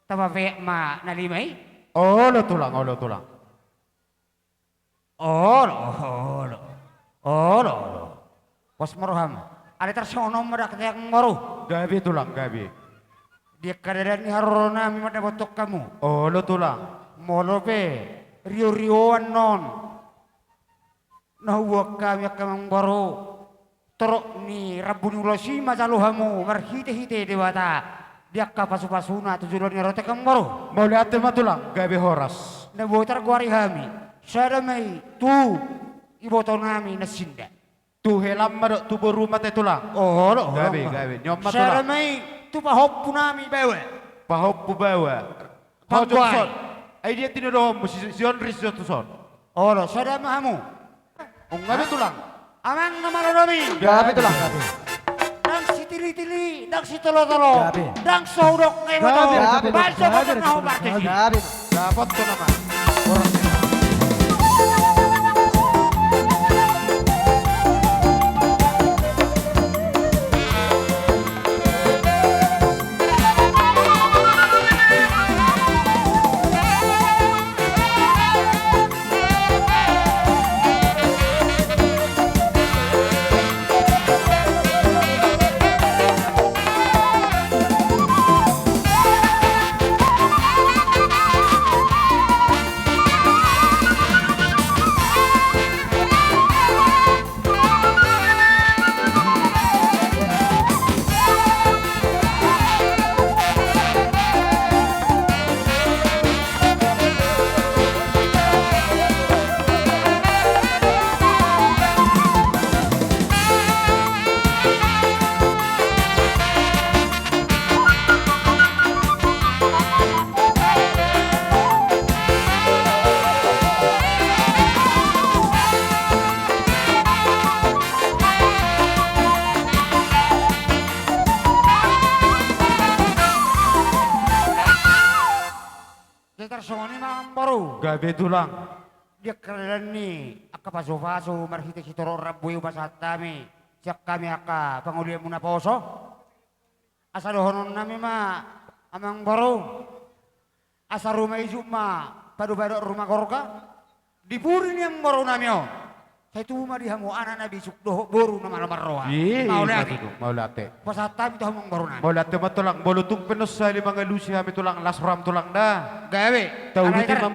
tapapeak ma na lima i? Olo tulang, olo tulang. Olo, olo. Olo, olo. Pos ma roham. Alai tar songon on ma dakdanak boru. Gabe tulang, gabe. Di angka dalan ni haroronami mandapothon hamu. Olo tulang. Molo pe riorioan on na huboan hami angka amangboru, torop ni rambu ni ulos i ma jalo hamu marhitehite Debata di angka pasupasuna tu joloan ni ari on, amangboru. Mauliate ma tulang, gabe horas. Na boi targoari hami, sada ma i tu ibotonami na sinda. Tu helam ma dohot tu boru ma te tulang. Olo, olo. Gabe, gabe. Ni on ma tulang. Sada ma i tu pahompunami baoa. Pahompu baoa. Pahompu baoa. Ai dia tinodohonmu si, si on ris jo tuson. Olo, sada ma hamu. Nunga be tulang. Amang na malo nami. Gabe tulang. Ndang sitilitili, ndang sitolotolo. Gabe. Ndang so hudok na iboto. Gabe, gabe, gabe. Baen jo boto na ho partusi. Gabe. Dapot tu nama. Orang. Gabe tulang. Di angka dalan ni angka pasupasu marhite sitorop rambu i hupasahat hami sian hami angka pangolianmu naposo. Asa dohononnami ma amangboru, asa ruma isuk ma padupaduan ruma gorga di pudi ni amangborunami on. Sai tubu ma di hamu anak na bisuk dohot boru na malo marroha. Mauliate. Mauliate. Hupasahat hami tu hamu amangborunami. Mauliate ma tulang, molo tung pe nuaeng sahali mangalusi hami tulang, las roham tulang da. Gabe. Tahu.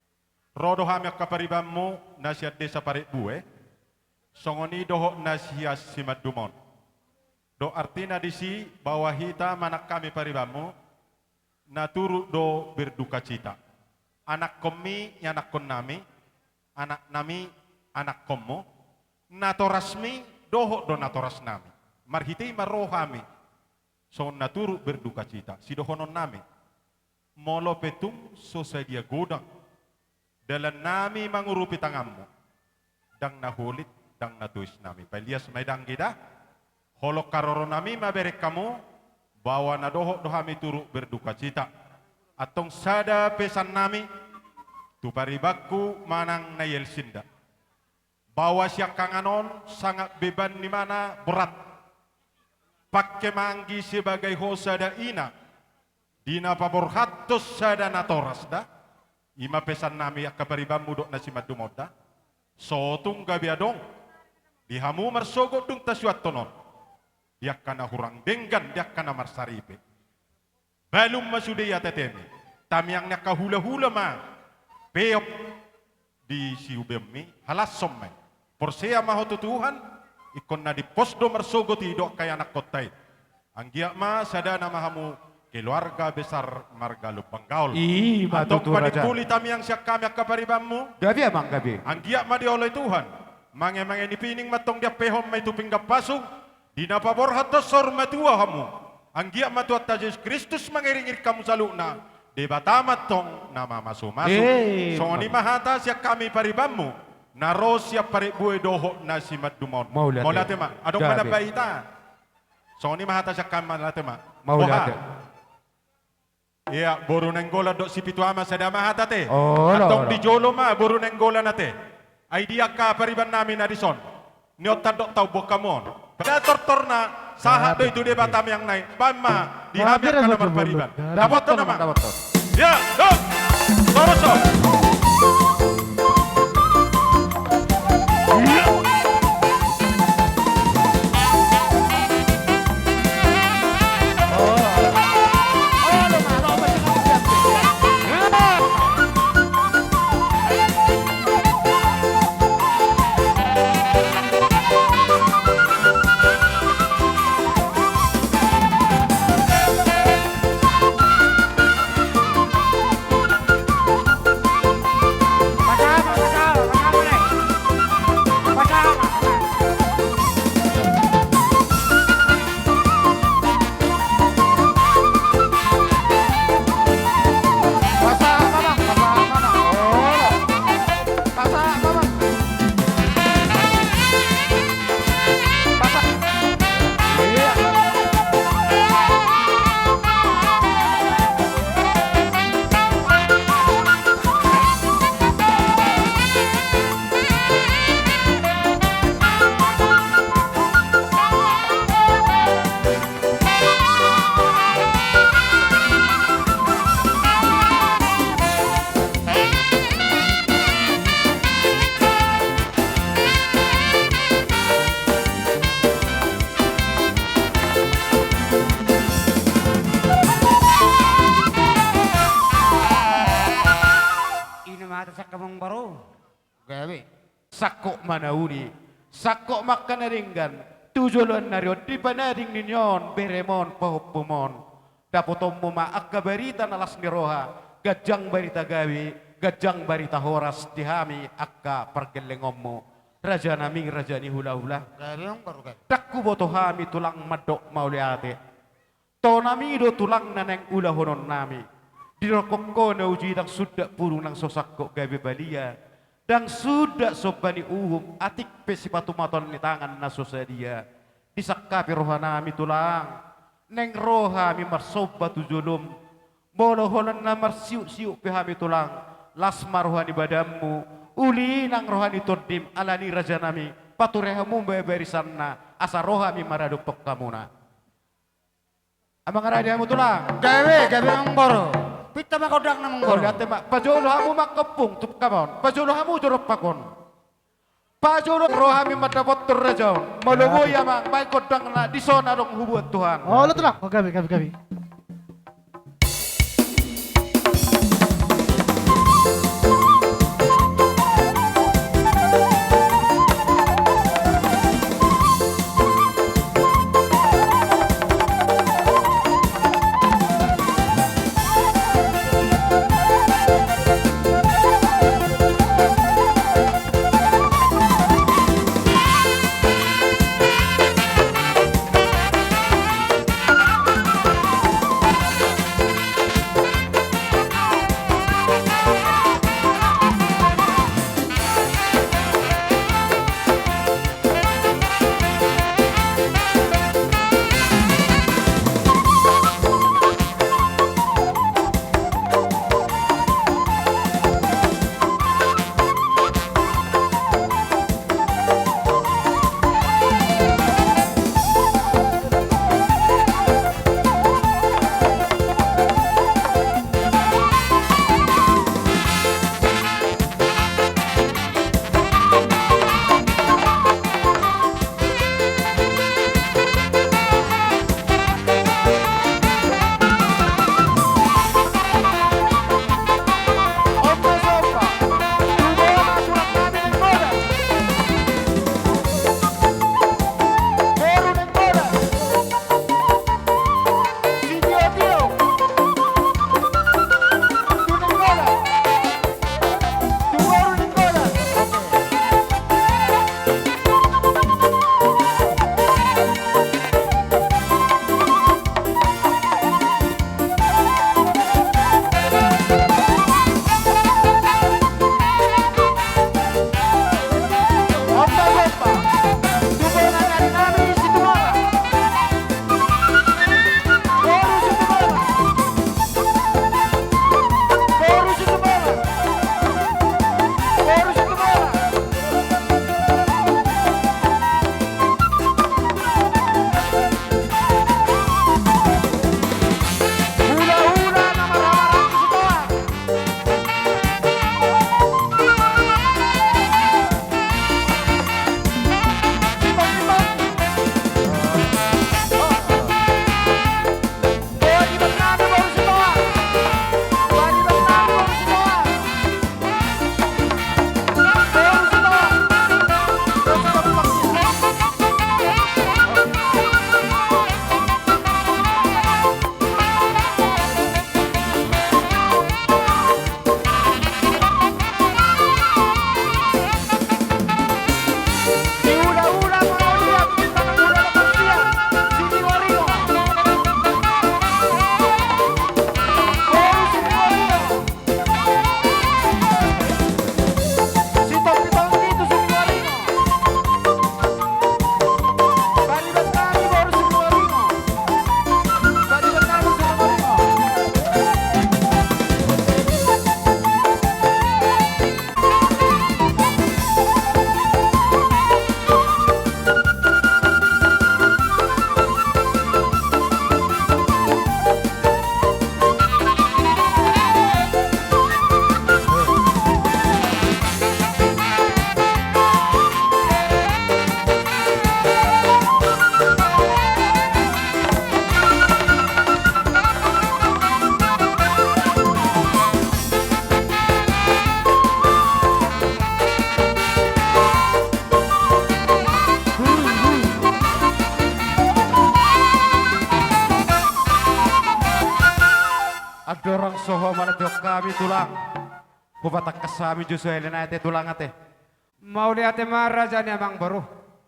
Ro do hami angka paribanmu na sian desa Parekbue, songon i dohot na sian Simandum on. Dohot artina disi bahwa hita manang hami paribanmu na turut do berdukacita. Anakkonmi ianakkonnami, anaknami anakkonmu, natorasmi dohot do natorasnami. Marhite i ma ro hami songon na turut berdukacita. Sidohononnami, molo pe tung so sadia godang dalannami mangurupi tanganmu, ndang na holit, ndang na tois nami. Palias ma i danggi da. Holong haroronami ma bereng hamu, bahwa na dohot do hami turut berdukacita. Antong sada pesannami tu paribanku manang na i Elsinda, bahwa siangkangan on sangat beban ni mana berat. Pangke ma anggi sebagai ho sada ina di na paborhathon sada natoras da. I ma pesannami angka paribanmu dohot na Simandum on da. So tung gabe adong di hamu marsogot dung tasuanhon on, di angka na hurang denggan, di angka na marsaripe. Balum ma sude i ateatemi. Tamiang ni angka hulahula ma peop di siubeonmi, halashon ma i. Porsea ma ho tu Tuhan, ingkon na dimpos do marsogot i dohot angka ianakkonta i. Anggiat ma sadana ma hamu keluarga besar marga Lumban Gaol. I ma tutu, raja. Antong panimbuli tamiang sian hami angka paribanmu. Gabe amang, gabe. Anggiat ma dioloi Tuhan. Mangemange ni pining ma antong diampehon ma i tu pinggan pasu. Di na paborhathon saur matua hamu, anggiat ma Tuhanta Jesus Kristus mangiringiring hamu saluhutna, Debata ma antong na mamasumasu. Eh, songon i ma hata sian hami paribanmu na ro sian Parekbue dohot na Simandum on. Mauliate. Mauliate ma. Adong manambai hita? Songon i ma hata sian hami, mauliate ma. Mauliate. Boha? Ia, boru Nainggolan dohot si Pitu Ama, sada ma hata ate. Olo, olo. Antong di jolo ma boru Nainggolan ate. Ai dia angka paribannami na dison? Niontang dohot taon boan hamu on. Pada tortorna, sahat do i tu Debata miang nai. Baen ma di hami angka na marpariban. Dapothon nama. Dapothon. Ia, dong. Torus on. Ina ma hata sian amangboru. Gabe. Sangkot ma na uli, sangkot ma angka na denggan, tu joloan ni ari on di panading ni on, berem on, pahompum on. Dapotonmu ma angka barita na las ni roha, ganjang barita gabe, ganjang barita horas di hami angka pargellengonmu. Rajanami, raja ni hulahula. Gabe, amangboru, gabe. Ndang huboto hami tulang mandok mauliate. Tonami do tulang na naeng ulahononnami. Didok ho na uju i ndang sundat pudung nang so sangkot gabe balia. Ndang sundat somba ni uhum, atik pe sipatumaton ni tangan na so sadia. Disangkapi rohanami tulang. Naeng ro hami marsomba tu jolom. Molo holan na marsiuksiuk pe hami tulang, Las ma roha ni badanmu, uli nang roha ni tondim, alani rajanami, pature hamu ma barisanna, asa ro hami maradophon hamuna. Amang rade hamu tulang. Gabe, gabe amangboru. Pinta ma gondangna amangboru. Mauliate ma, pajolo hamu ma angka ompung, tumpak ma on. Pajolo hamu jolo ompung on. Pajolo ro hami mandapothon raja on. Molo boi amang, baen gondangna, dison adong hubuat Tuhan. Olo tulang, gabe, gabe, gabe. Andorang so ho manatihon hami tulang, hupatangkas hami jo sude na ate tulang ate. Mauliate ma raja ni amangboru.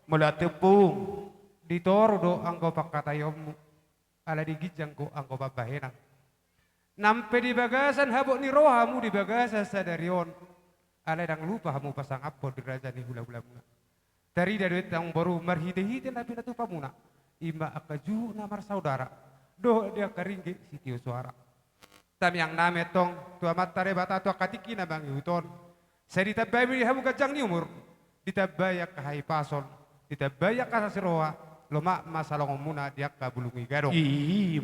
Mauliate ompung. Di toru do anggo pangkataionmu, ala di ginjang do anggo pambahenan. Nang pe di bagasan habot ni rohamu di bagasan sadari on, alai ndang lupa hamu pasangaphon di raja ni hulahulamuna. Tarida do i amangboru marhitehite na pinatupamuna, i ma angka juhut na marsaudara dohot di angka ringgit sitio soara. Tamiang nami antong tu Amanta Debata tu angka tingki na mangihut on. Sai ditambai ma di hamu ganjang ni umur, ditambai angka hahipason, ditambai angka sasiroha, lomak ma salongonmuna di angka bulung i gadong.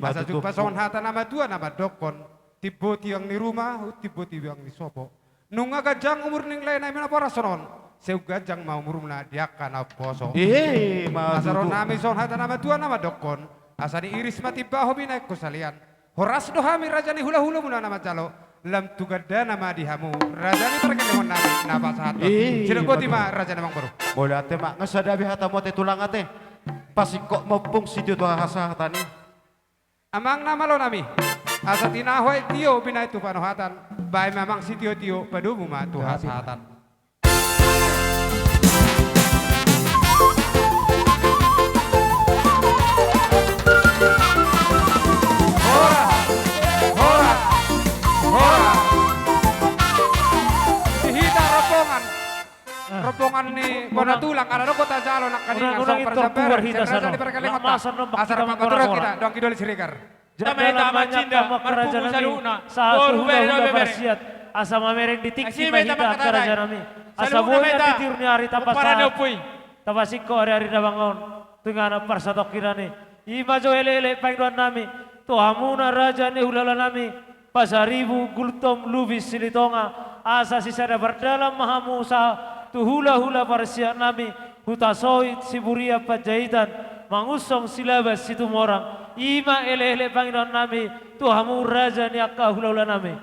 Asa jumpa songon hata na matua na mandokkon, timbo tiang ni ruma, timbo tiang ni sopo. Nunga ganjang umur ni lae nami na parhorasan on, sai ganjang ma umurmuna di angka na umposo. Asa ro nami songon hata na matua na mandokkon, asa niiris ma timbaho binahen tu salean. Horas do hami raja ni hulahulamuna na manjalo, lam tu gandana ma di hamu raja ni pargellengon nami na pasahathon. Sidok boti ma raja ni amangboru. Mauliate ma, nga sada be hatamu ate tulang ate. Pasingkop ma ompung sitio tu hasahatan i. Amang na malo nami, asa tinahu aek tio binahen tu panohatan, baen ma amang sitiotio padomu ma tu hasahatan. Horas, horas, horas. Di hita rombongan, rombongan ni bona tulang, ala do kota jalo nangkaningan, unang, unang so intor parjambaran, puar hita sano. Asa rapat ma tulang hita, doang kidoli Siregar. Jala ma hita manjinda, marpungu saluhutna, sahat tu hulahula parsiat, asa mamereng di tingki ma hita angka raja nami. Asa boi na di tiur ni ari tapasahat, tapasingkop ari-ari na bangga on tu inganan parsatongkinan i. I ma jo elekelek pangidoan nami tu hamuna raja ni hulahula nami, Pasaribu, Gultom, Lubis, Silitonga, asa sisada pardalan ma hamu sahat tu hulahula parsiat nami, Hutasoit, Siburian, Panjaitan, Mangunsong, Silaban, Situmorang. I ma elekelek pangidoan nami tu hamu raja ni angka hulahula nami.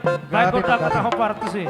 Baen gondang ma taho partusi.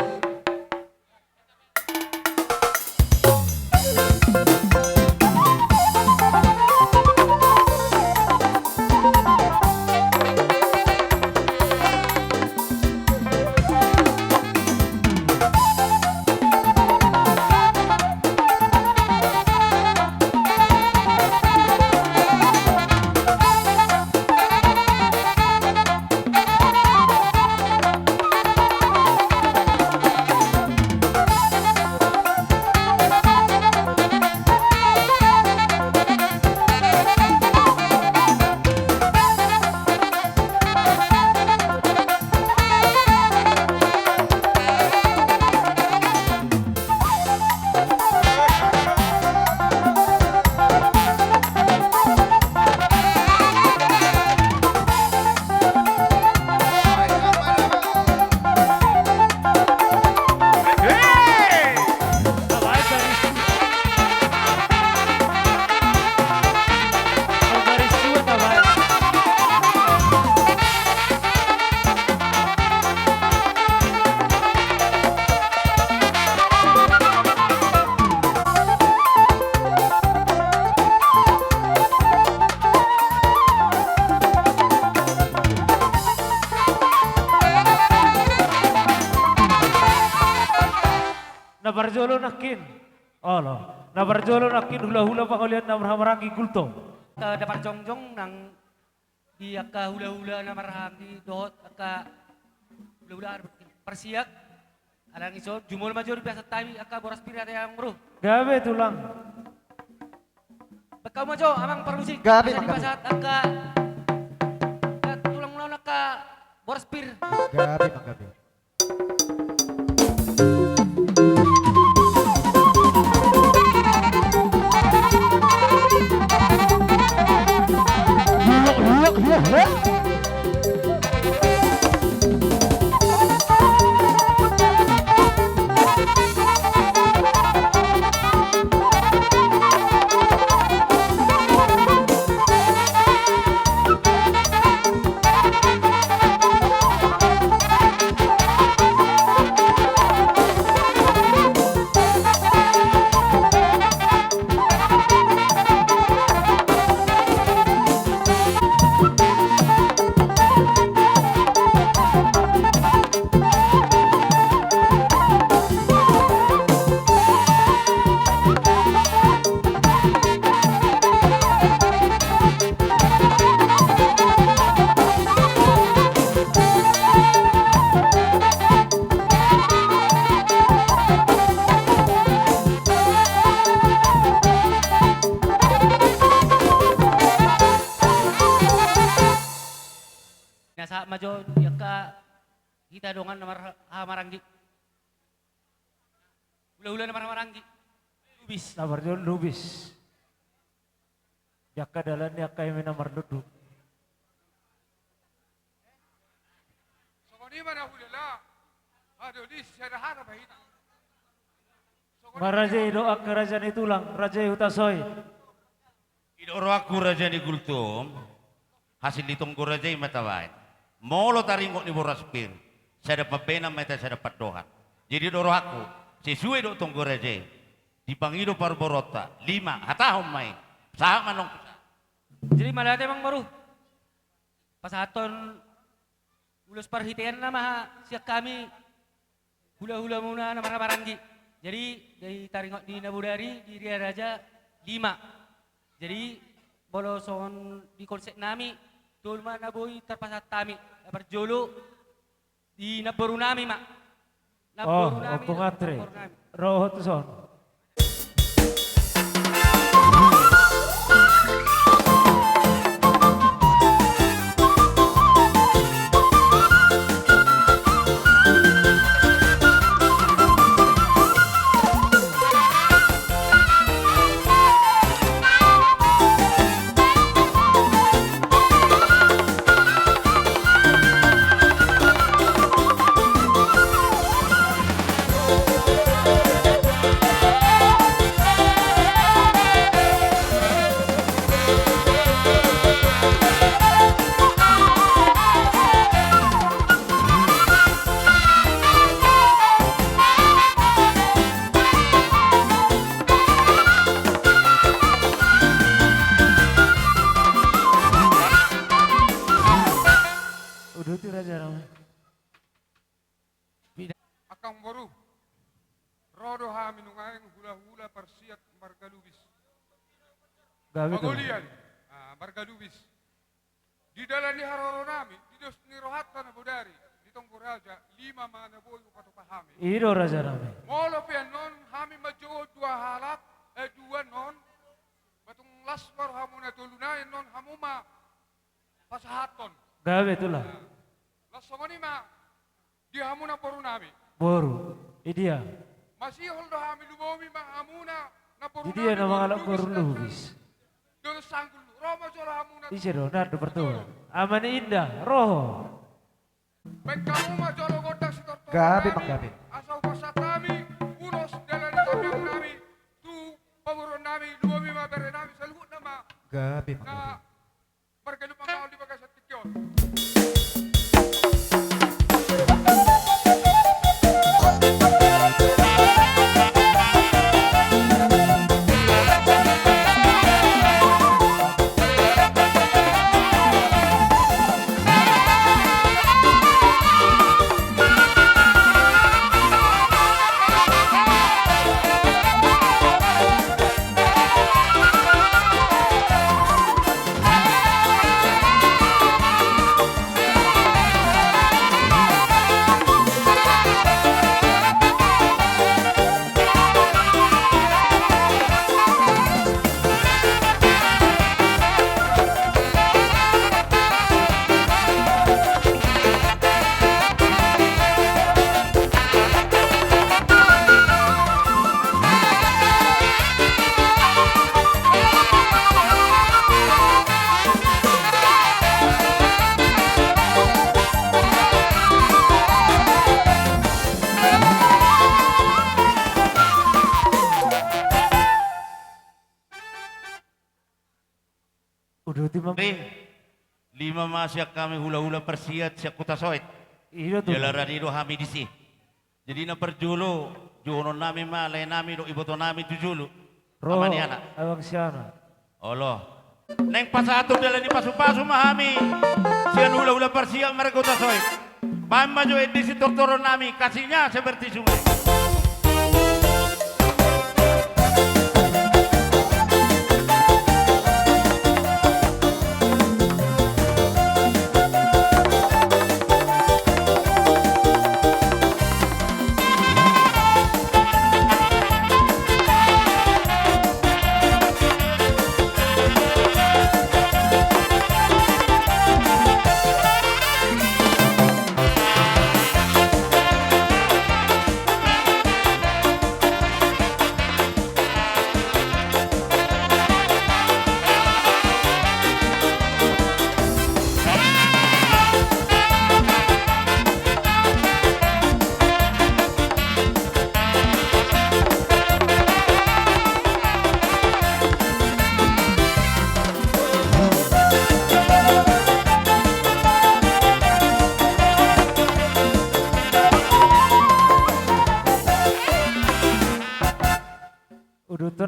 Na parjolo nangkin. Olo. Na parjolo nangkin hulahula pangolian na marhahamaranggi Gultom. Tada parjongjong nang di angka hulahula na marhahamaranggi dohot angka hulahula parsiat. Alani i so, jumolo ma jo di pasahat hami angka boras pir ate amang boru. Gabe tulang. Baen hamu ma jo amang parmusik. Gabe, asa dipasahat angka, angka tulang muna on angka boras pir. Gabe, gabe. Na sahat ma jo di Hita dongan na marha-, haha maranggi. Hulahula na marhaha maranggi. Lubis. Na marjolo Lubis. Di angka dalan ni angka eme na marlundu. Songon i ma na hulala. Adoli sada hata bahina. Songon i ma. Marajai do angka raja ni tulang, raja i Hutasoit. Didok rohangku raja ni Gultom, hasil ni tonggo raja i ma tabaen. Molo taringot ni boras pir, sada pambaenan ma hita sada pandohan. Jadi didok rohangku, sesuai do tonggo raja i. Dipangido parboruonta, lima, hatahon ma i. Sahat ma nong. Jadi mauliate amang boru. Pasahathon ulos parhitean na ma sian hami hulahulamuna na marhaha maranggi. Jadi di taringot ni na bodari di Ria Raja lima. Jadi molo songon di konsep nami, tolu ma na boi tarpasahat hami. Na parjolo di namboru nami ma. Oh, namboru nami, Ompung Antre. Namboru nami. Ro ho tuson. Uduti raja nami. Angka amang boru, ro do hami nuaeng hulahula parsiat marga Lubis. Gabe tu. Pagolian, ah, marga Lubis. Di dalan ni haroro nami, di dos ni rohanta na bodari, di tonggo raja, lima ma na boi hupatupa hami. I do raja nami. Molo pe annon hami manjou dua halak, eh, dua annon, ba tung las ma rohamuna tolu nai annon hamu ma pasahathon. Gabe tulang. Nah, las songon i ma di hamu namboru nami. Boru, i dia? Masihol do hami, lumobi ma hamuna namboru nami. Di dia na mangalap boru Lubis? Dohot sanggul, ro ma jolo hamuna. Ise do, nang do partua. Ama ni Indah, ro ho. Baen hamu ma jolo gondang sitortoron nami. Gabe, gabe. Asa hupasahat hami ulos dalan ni tamiang nami tu pamoruon nami, lumobi ma bere nami, saluhutna ma. Gabe, gabe. Na margalu pangkaon di bagasan tingki on. Uduti ma. Be, lima ma sian hami hulahula parsiat sian Hutasoit. I do tulang. Jala rade do hami disi. Jadi na parjolo, jouhonon nami ma lae nami dohot iboto nami tu jolo. Ro, ama ni anak. Abang siana. Olo. Naeng pasahathon dalan ni pasupasu ma hami sian hulahula parsiat marga Hutasoit. Baen ma jo ende sitortoron nami, kasihnya seperti sungai.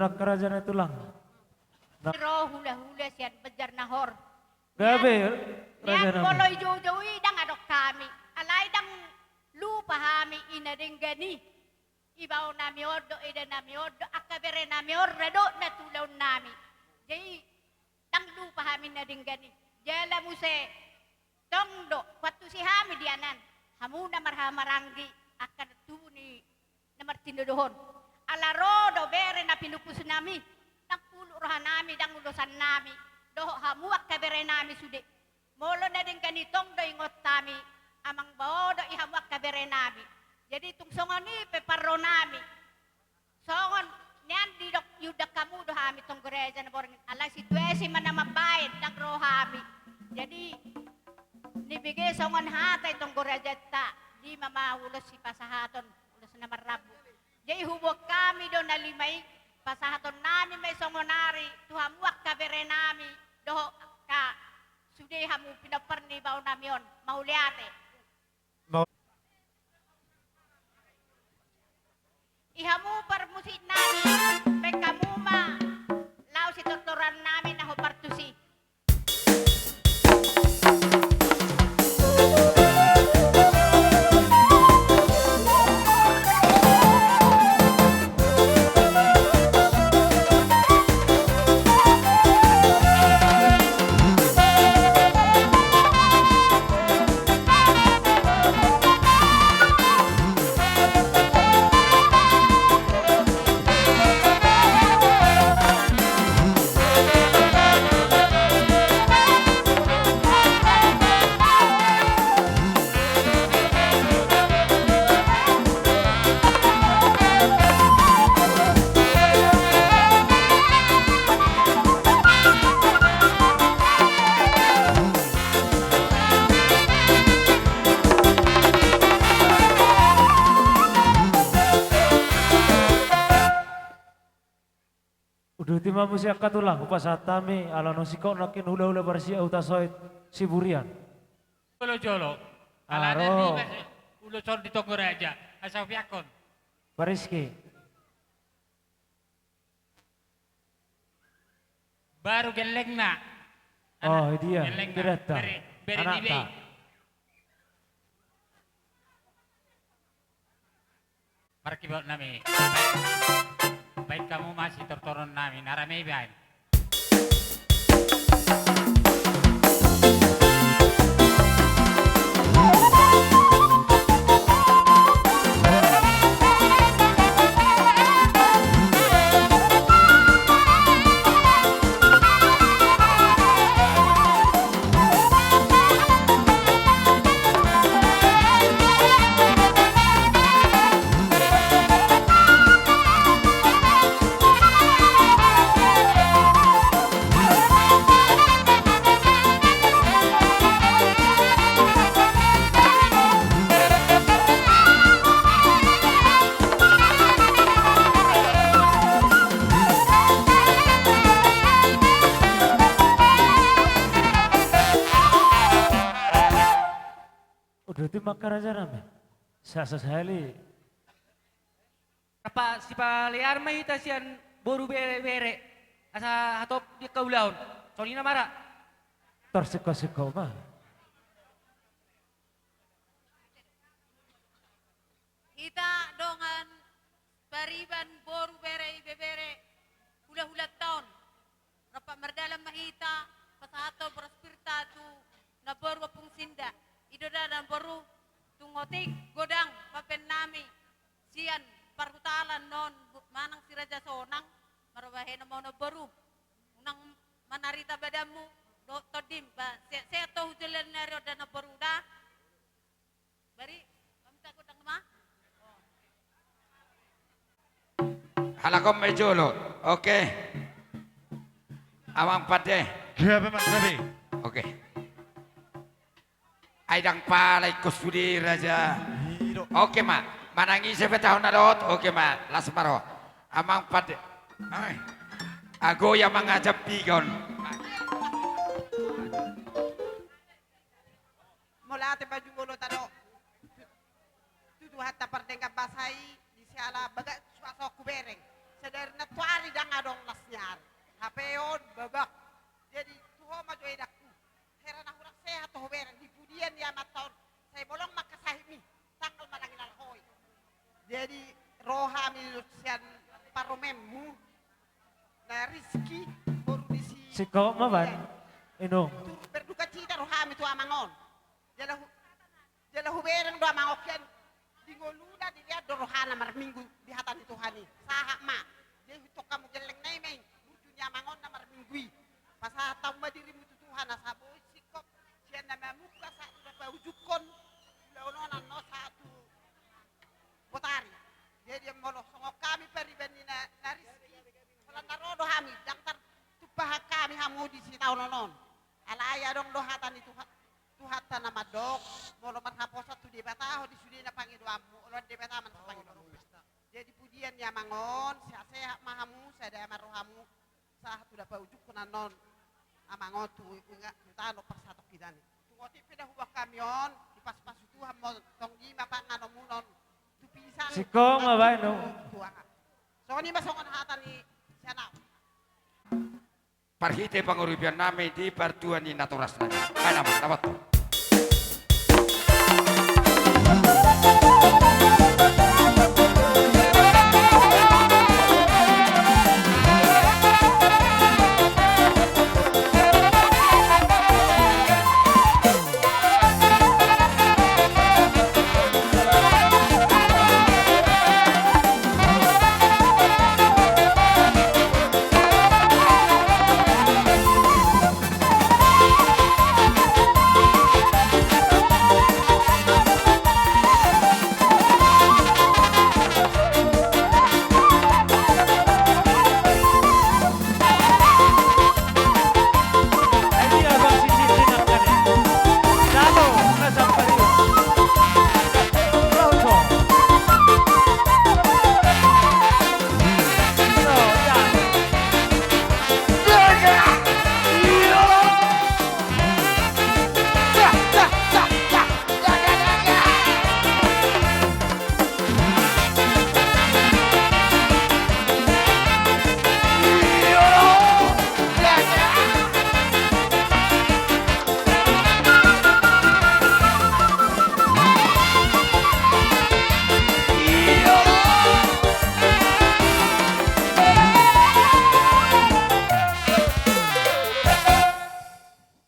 Angka raja na tulang. Ro hulahula sian Banjarnahor. Gabe, nian, raja nian nami. Molo i joujou i ndang adong hami. Alai ndang lupa hami i na denggan i. Ibaonami on do, idanami on do, angka berenami on ra do na tu ulaonnami. Jadi ndang lupa hami na denggan i. Jala muse tong do huantusi hami di anan, hamu na marhahamaranggi, angka tubu ni na martinodohon. Ala ro do bere na pinupusnami, ndang pulut rohanami, ndang ulosannami, dohot hamu angka berenami sude. Molo na denggan i tong do ingot hami, amang bao do i hamu angka berenami. Jadi tung songon i pe parronami. Songon nian didok iundang hamu do hami tong gereja na borngin. Alai situasi ma na mambaen ndang ro hami. Jadi nibege songon hata i tong gerejanta, lima ma ulos sipasahaton, ulos na marrambu. Jadi huboan hami do na lima i, pasahatonnami ma i songon ari tu hamu angka berenami, dohot angka sude hamu pinompar ni baonami on. Mauliate. Mau- I hamu parmusiknami, baen hamu ma laho sitortorannami na hombar tusi. Uduti ma muse angka tulang, hupasahat hami, ala naung singkop nangkin hulahula Barsiak Hutasoit Siburian. Jolo jolo. Ala na lima ulos on di tong gereja, asa hupeakhon. Bariski. Baru gellengna. Oh, dia. Gellengna. Beretta. Bere, bere ni anakta. Bei. Markibot nami. Baen hamu ma sitortoronnami, na rame i baen. Uduti ma angka raja nami. Sasa sahali. Apa sipalean ma hita sian boru bere, bere. Asa hatop di angka ulaon. Songon i na mara. Tor singkop-singkop ma. Hita dongan pariban boru bere ibebere hulahulanta on. Rap mardalan ma hita pasahathon boras pir ta tu namboru Ompung Sinda. I do da namboru, tung otik godang bahen nami sian parhutalan on manang si Raja Sonang, marbahen ma on namboru. Unang manarita badanmu dohot tondim, ba sehat-sehat do tu joloan ni ari on da namboru da. Bari, paminta godang ma. Halak on ma i jolo. Oke. Amang pande. Gabe ma, gabe. Oke. Ai ndang pala ingkon sude raja. I do. Oke ma. Manang ise pe taon na dohot. Oke ma. Las ma ro. Amang pande. Ai. Ago ia mangajap piga on. Mauliate, pajumpang ma hita do tu Tuhanta pardenggan basa i, di siala bagas suasongku bereng. Sadari nantoari ndang adong las ni ari. Hape on babak. Jadi tu ho ma jo edakku. Hera na hurang sehat ho bereng di pudian ni amanta on. Sai bolong ma angka sahitmi. Tanggal ma ndang inal ho i. Jadi ro hami sian parumaenmu. Na Rizky boru ni si. Singkop ma baen. Inum. Turut berduka cita ro hami tu amang on. Jala hu-, jala hubereng do amang on kian di ngoluna dilean do rohana marminggu di hata ni Tuhan i. Sahat ma. Jadi hutokkon hamu gelleng nai ma i burju ni amang on na marminggu i. Pasahat hamu ma dirimu tu Tuhan asa boi singkop sian na mamungka sahat tu na paujungkon ulaon on annon sahat tu botari. Jadi molo songon hami pariban ni na, na Rizky, holan na ro do hami, ndang tartumpahan hami hamu di sitaonon on. Alai adong do hata ni Tuhan, Tuhanta na mandok, molo marhaposan tu Debata ho di sudena pangidoanmu, oloan Debata ma nasa pangidoanmu. Jadi pudian ni amang on, sehat-sehat ma hamu, sada ma rohamu, sahat tu na paujungkon annon, amang on tu inga, tu tano parsatongkinan i. Tung otik pe da huboan hami on, dipasupasu Tuhan ma tong i ma panganonmuna on, tu pisang. Singkop ma baen, no. Tuangan. Songon i ma songon hata ni sian ahu. Marhite pangurupion nami di partua ni natoras nami. Ai nama, dapat.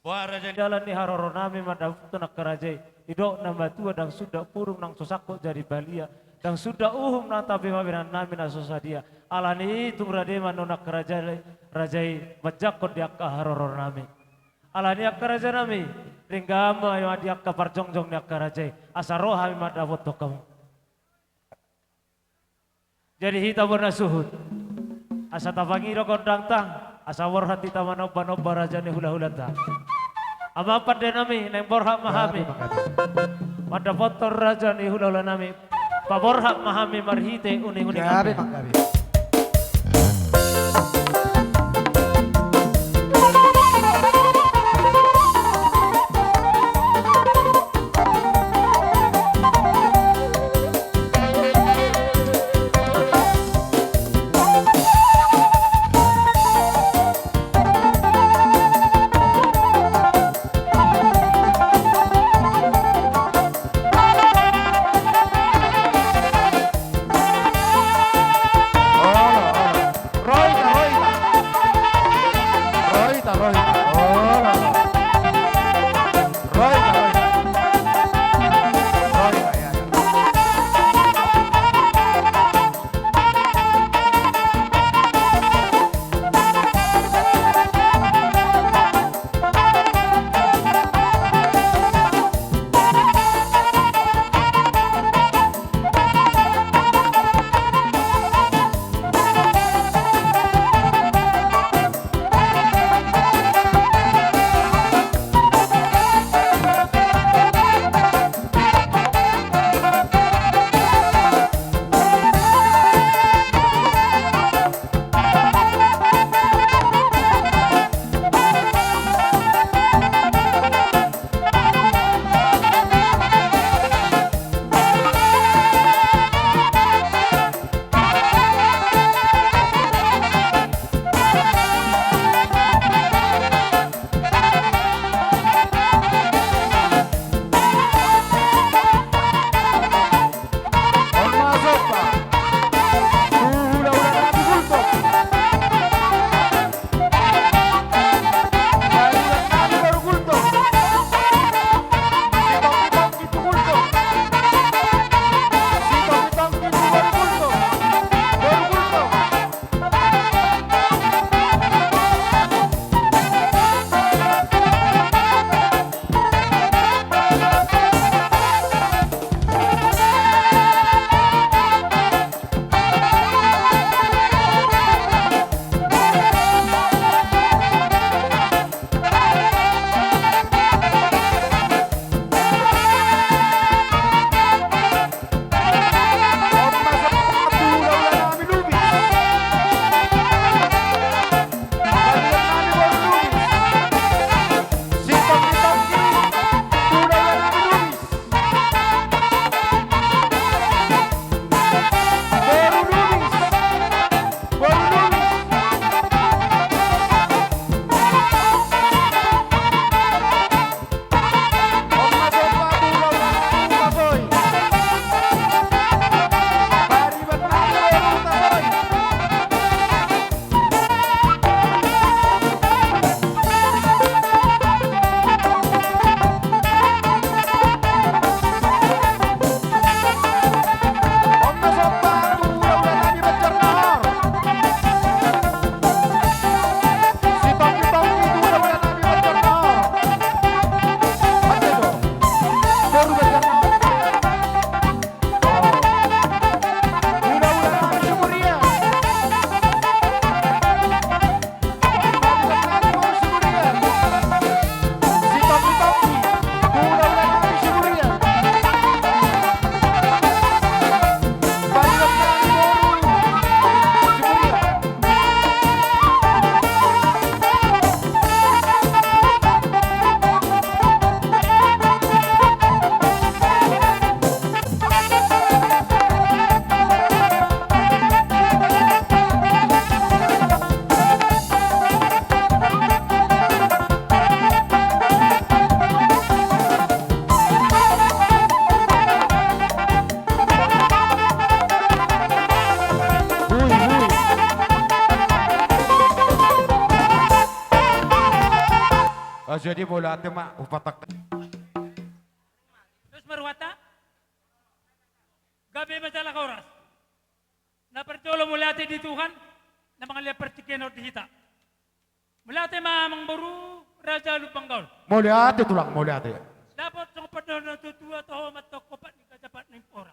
Boha raja ni dalan ni haroro nami mandapothon angka raja i. Didok na matua ndang suda purung nang so sangkot jadi balia. Ndang suda uhum nang tabe ma bahenon nami na so sadia. Alani i tung rade ma annon angka raja i, raja i manjangkon di angka haroro nami. Alani i angka raja nami, ringgas ma di angka parjongjong ni angka raja i. Asa ro hami mandapothon hamu. Jadi hita bona suhut. Asa tapangido gondangta, asa borhat hita manomba-nomba raja ni hula-hulanta. Amang pande nami, naeng borhat ma hami. Mandapothon raja ni hula-hula nami. Paborhat ma hami marhite uning-uningan. Jadi mauliate ma, hupatak. Terus marhuata? Gabe ma jala horas. Na parjolo mauliate di Tuhan, na mangalean partingkian on di hita. Mauliate ma amangboru Raja Lumban Gaol. Mauliate tulang, mauliate. Dapot songon pandohan ni natuatua, toho ma antong opat ni gaja pat ni pora.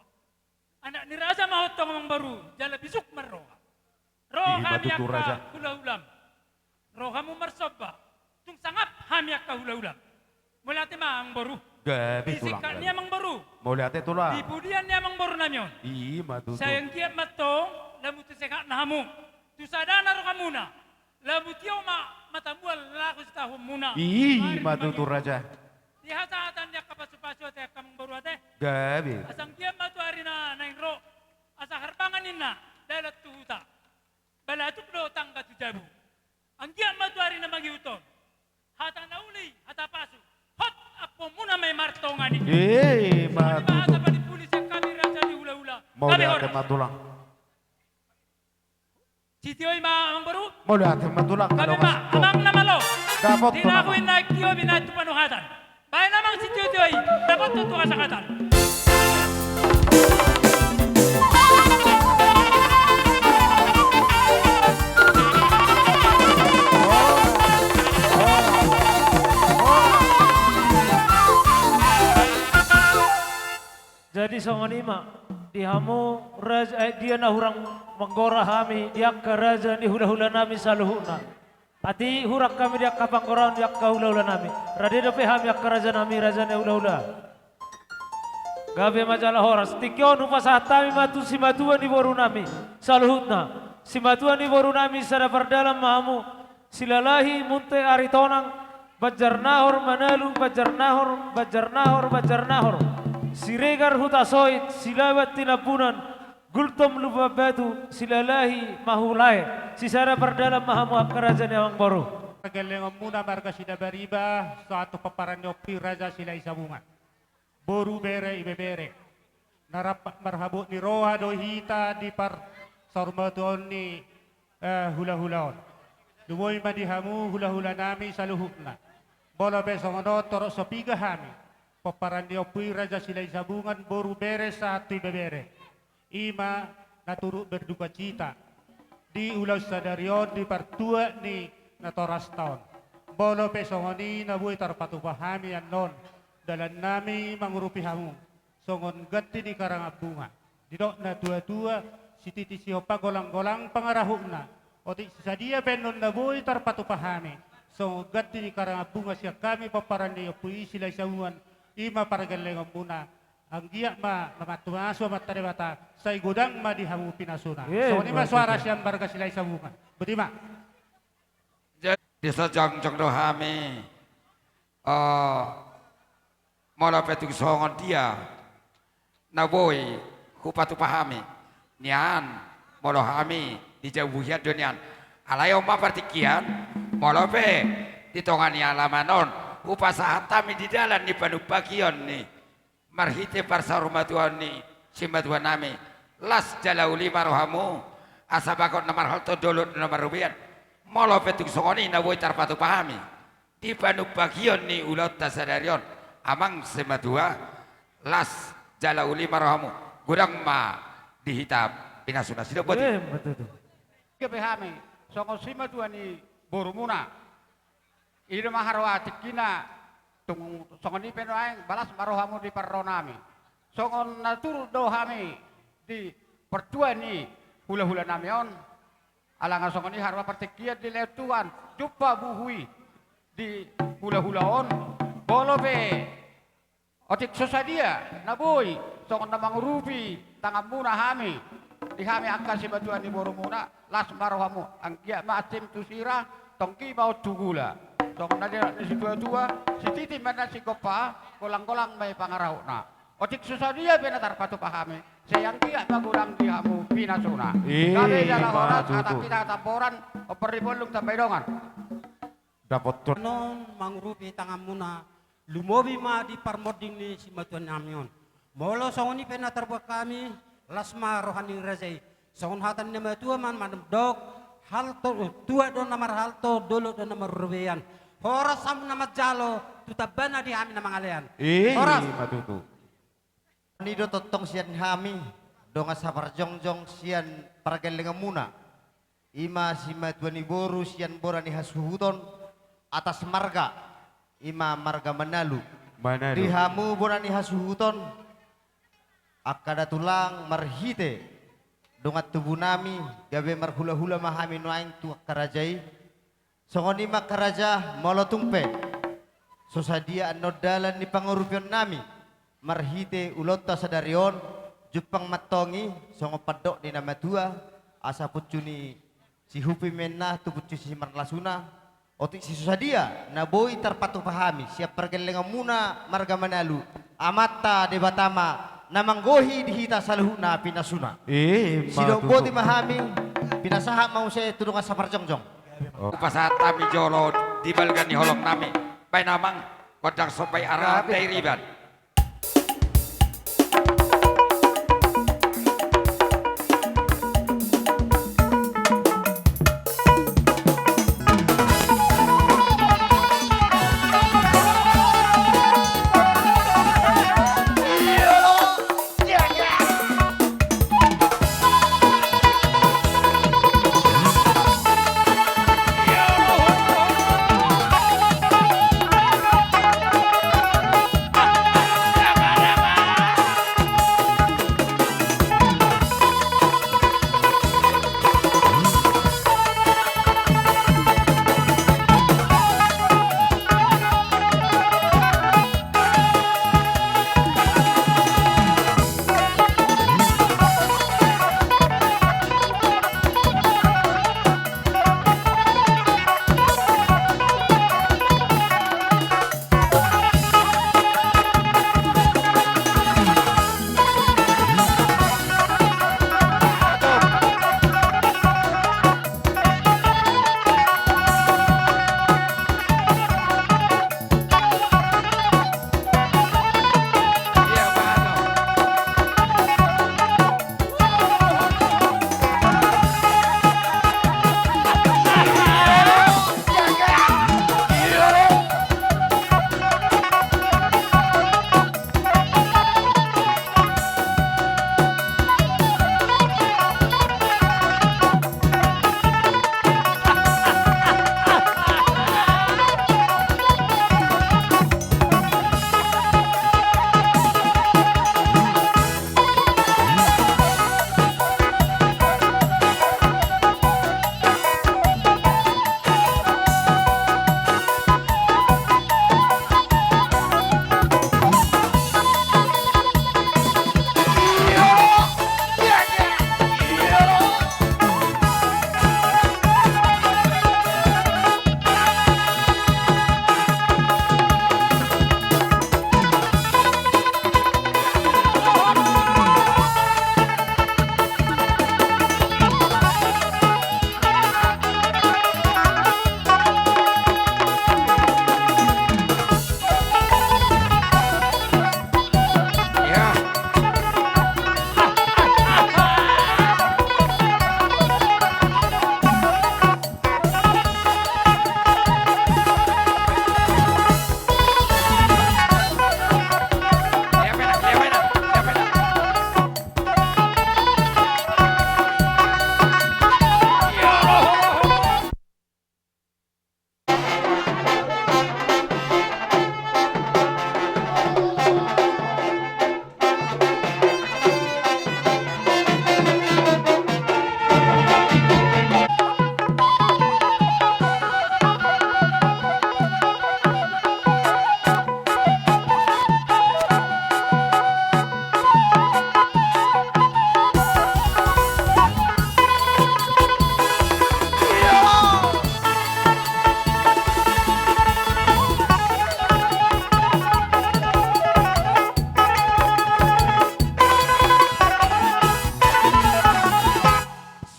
Anak ni raja ma ho antong amangboru, jala bisuk marroha. Ro hami angka hulahulam. Ro hamu marsomba. Tung sangap hami angka hulahulam. Mauliate ma amangboru. Gabe tulang. Di singkat ni amangboru. Mauliate tulang. Di pudian ni amangboru nami on. I ma tutu. Sai anggiat ma antong, lamu tu sehat na hamu. Tu sada na rohamuna. Lamu tio ma matamu laho sitahonmuna. I ma tutu raja. Di hasahatan ni angka pasupasu ate angka amangboru ate. Gabe. Asa anggiat ma tu ari na naeng ro. Asa harbangan ninna, dalan tu huta. Balatuk do tangga tu jabu. Anggiat ma tu ari na mangihut on. Hata na uli, hata pasu. Hot, ampuonmuna ma i martonga ni. I ma tutu. Hata panimpuli sian hami raja ni hulahula. Mauliate ma tulang. Sitio i ma amangboru. Mauliate ma tulang. Gabe ma amang na malo. Dapot. Tinahu inna tio binaen tu panuhatan. Baen amang sitio-tio i. Dapot tu hasahatan. Jadi songon i ma, di hamu raja, eh, dia na hurang manggora hami, di angka raja ni hulahula nami saluhutna. Atik hurang hami di angka panggoraon di angka hulahula nami. Rade dope hami angka raja nami, raja ni hulahula. Gabe ma jala horas. Tingki on hupasahat hami ma tu simatua ni boru nami saluhutna. Simatua ni boru nami sada pardalan ma hamu. Silalahi Munte Aritonang, Banjarnahor Manalu, Banjarnahor, Banjarnahor, Banjarnahor. Siregar Hutasoit, Silaban Tinambunan, Gultom Lumbanbatu, Silalahi Mahulae. Sisada pardalan ma hamu angka raja ni amangboru. Pargellengonmuna marga Sidabariba, sahat tu pomparan ni ompu i Raja Silahi Sabungan. Boru, bere, ibebere. Na rap marhabot ni roha do hita di parsaurmatuaon ni, eh, hulahula on. Lumobi ma di hamu hulahula nami saluhutna. Molo pe songon on torop so piga hami. Pomparan ni ompu i Raja Silahi Sabungan, boru, bere sahat tu ibebere. I ma na turut berdukacita di ulaon sadari on di partuat ni natorasta on. Molo pe songon i na boi tarpatupa hami annon, dalan nami mangurupi hamu songon ganti ni karangan bunga. Didok natuatua, sititi sihompa, golanggolang pangarahutna. Otik so sadia pe annon na boi tarpatupa hami songon ganti ni karangan bunga sian hami pomparan ni ompu i Silahi Sabungan, i ma pargellengonmuna. Anggiat ma mamasumasu Amanta Debata, sai godang ma di hamu pinasuna. Eh, songon i ma suara sian marga Silahi Sabungan. Botima. Jadi, dison jongjong do hami. Eh, molo pe tung songon dia na boi hupatupa hami nian, molo hami di jabu hian do nian. Alai on ma partingkian, molo pe di tonga ni alaman on, hupasahat hami di dalan ni panumbagion ni marhite parsaurmatuaon ni simatua nami. Las jala uli ma rohamu, asa bagot na marhalto, dolok na marrobean. Molo pe tung songon i na boi tarpatupa hami di panumbagion ni ulaonta sadari on, amang simatua, las jala uli ma rohamu, godang ma di hita pinasuna. Sidok boti. Eh, betul tu. Gabe hami songon simatua ni borumuna. I do ma haroa tingkina, tung songon i pe nuaeng, las ma rohamu di parro nami. Songon na turut do hami di partuat ni hulahula nami on. Ala nga songon i haroa partingkian dilehon Tuhan, jumpa buhu i di hulahula on. Molo pe otik so sadia na boi songon na mangurupi tanganmuna hami, di hami angka simatua ni borumuna, las ma rohamu, anggiat ma ansim tu sira, tonggi ma on tu gula. Songon na nidok ni situatua, sititi ma na sigompa, golanggolang ma i pangarahutna. Otik so sadia pe na tarpatupa hami, sai anggiat ma godang di hamu pinasuna. Gabe jala horas, atak hita tamboran, ompar di pollung tambai dongan. Dapot tu. Annon mangurupi tanganmuna, lumobi ma di parmonding ni simatua nami on. Molo songon i pe na tarbuat hami, las ma roha ni raja i. Songon hata ni na matua ma mandok, Halto, tua do na marhalto, dolok do na marrobean. Horas hamu na manjalo, tu tambana di hami na mangalean. Horas. Ima tutu. Ni do tongtong sian hami, dongan saparjongjong sian pargellenganmuna. Ima simatua ni boru sian bona ni hasuhuton, atas marga, ima marga Manalu. Manalu. Di hamu bona ni hasuhuton, angka datulang marhite dongan tubunami, gabe marhulahula ma hami nuaeng tu angka raja i. Songon i ma angka raja, molo tung pe so sadia annon dalan ni pangurupionnami marhite ulaonta sadari on, jumpang ma antong i songon pandok ni na matua, asa puncu ni sihupi ma inna tu puncu ni simarlasuna. Otik si so sadia na boi tarpatupa hami sian pargellenganmuna marga Manalu, Amanta Debata ma na manggohi di hita saluhutna pinasuna. Ima tutu. Sidok boti ma hami, pinasahat ma muse tu dongan saparjongjong. Hupasahat hami jolo di balga ni holongnami. Baen amang, gondang somba i, arahanta i riban.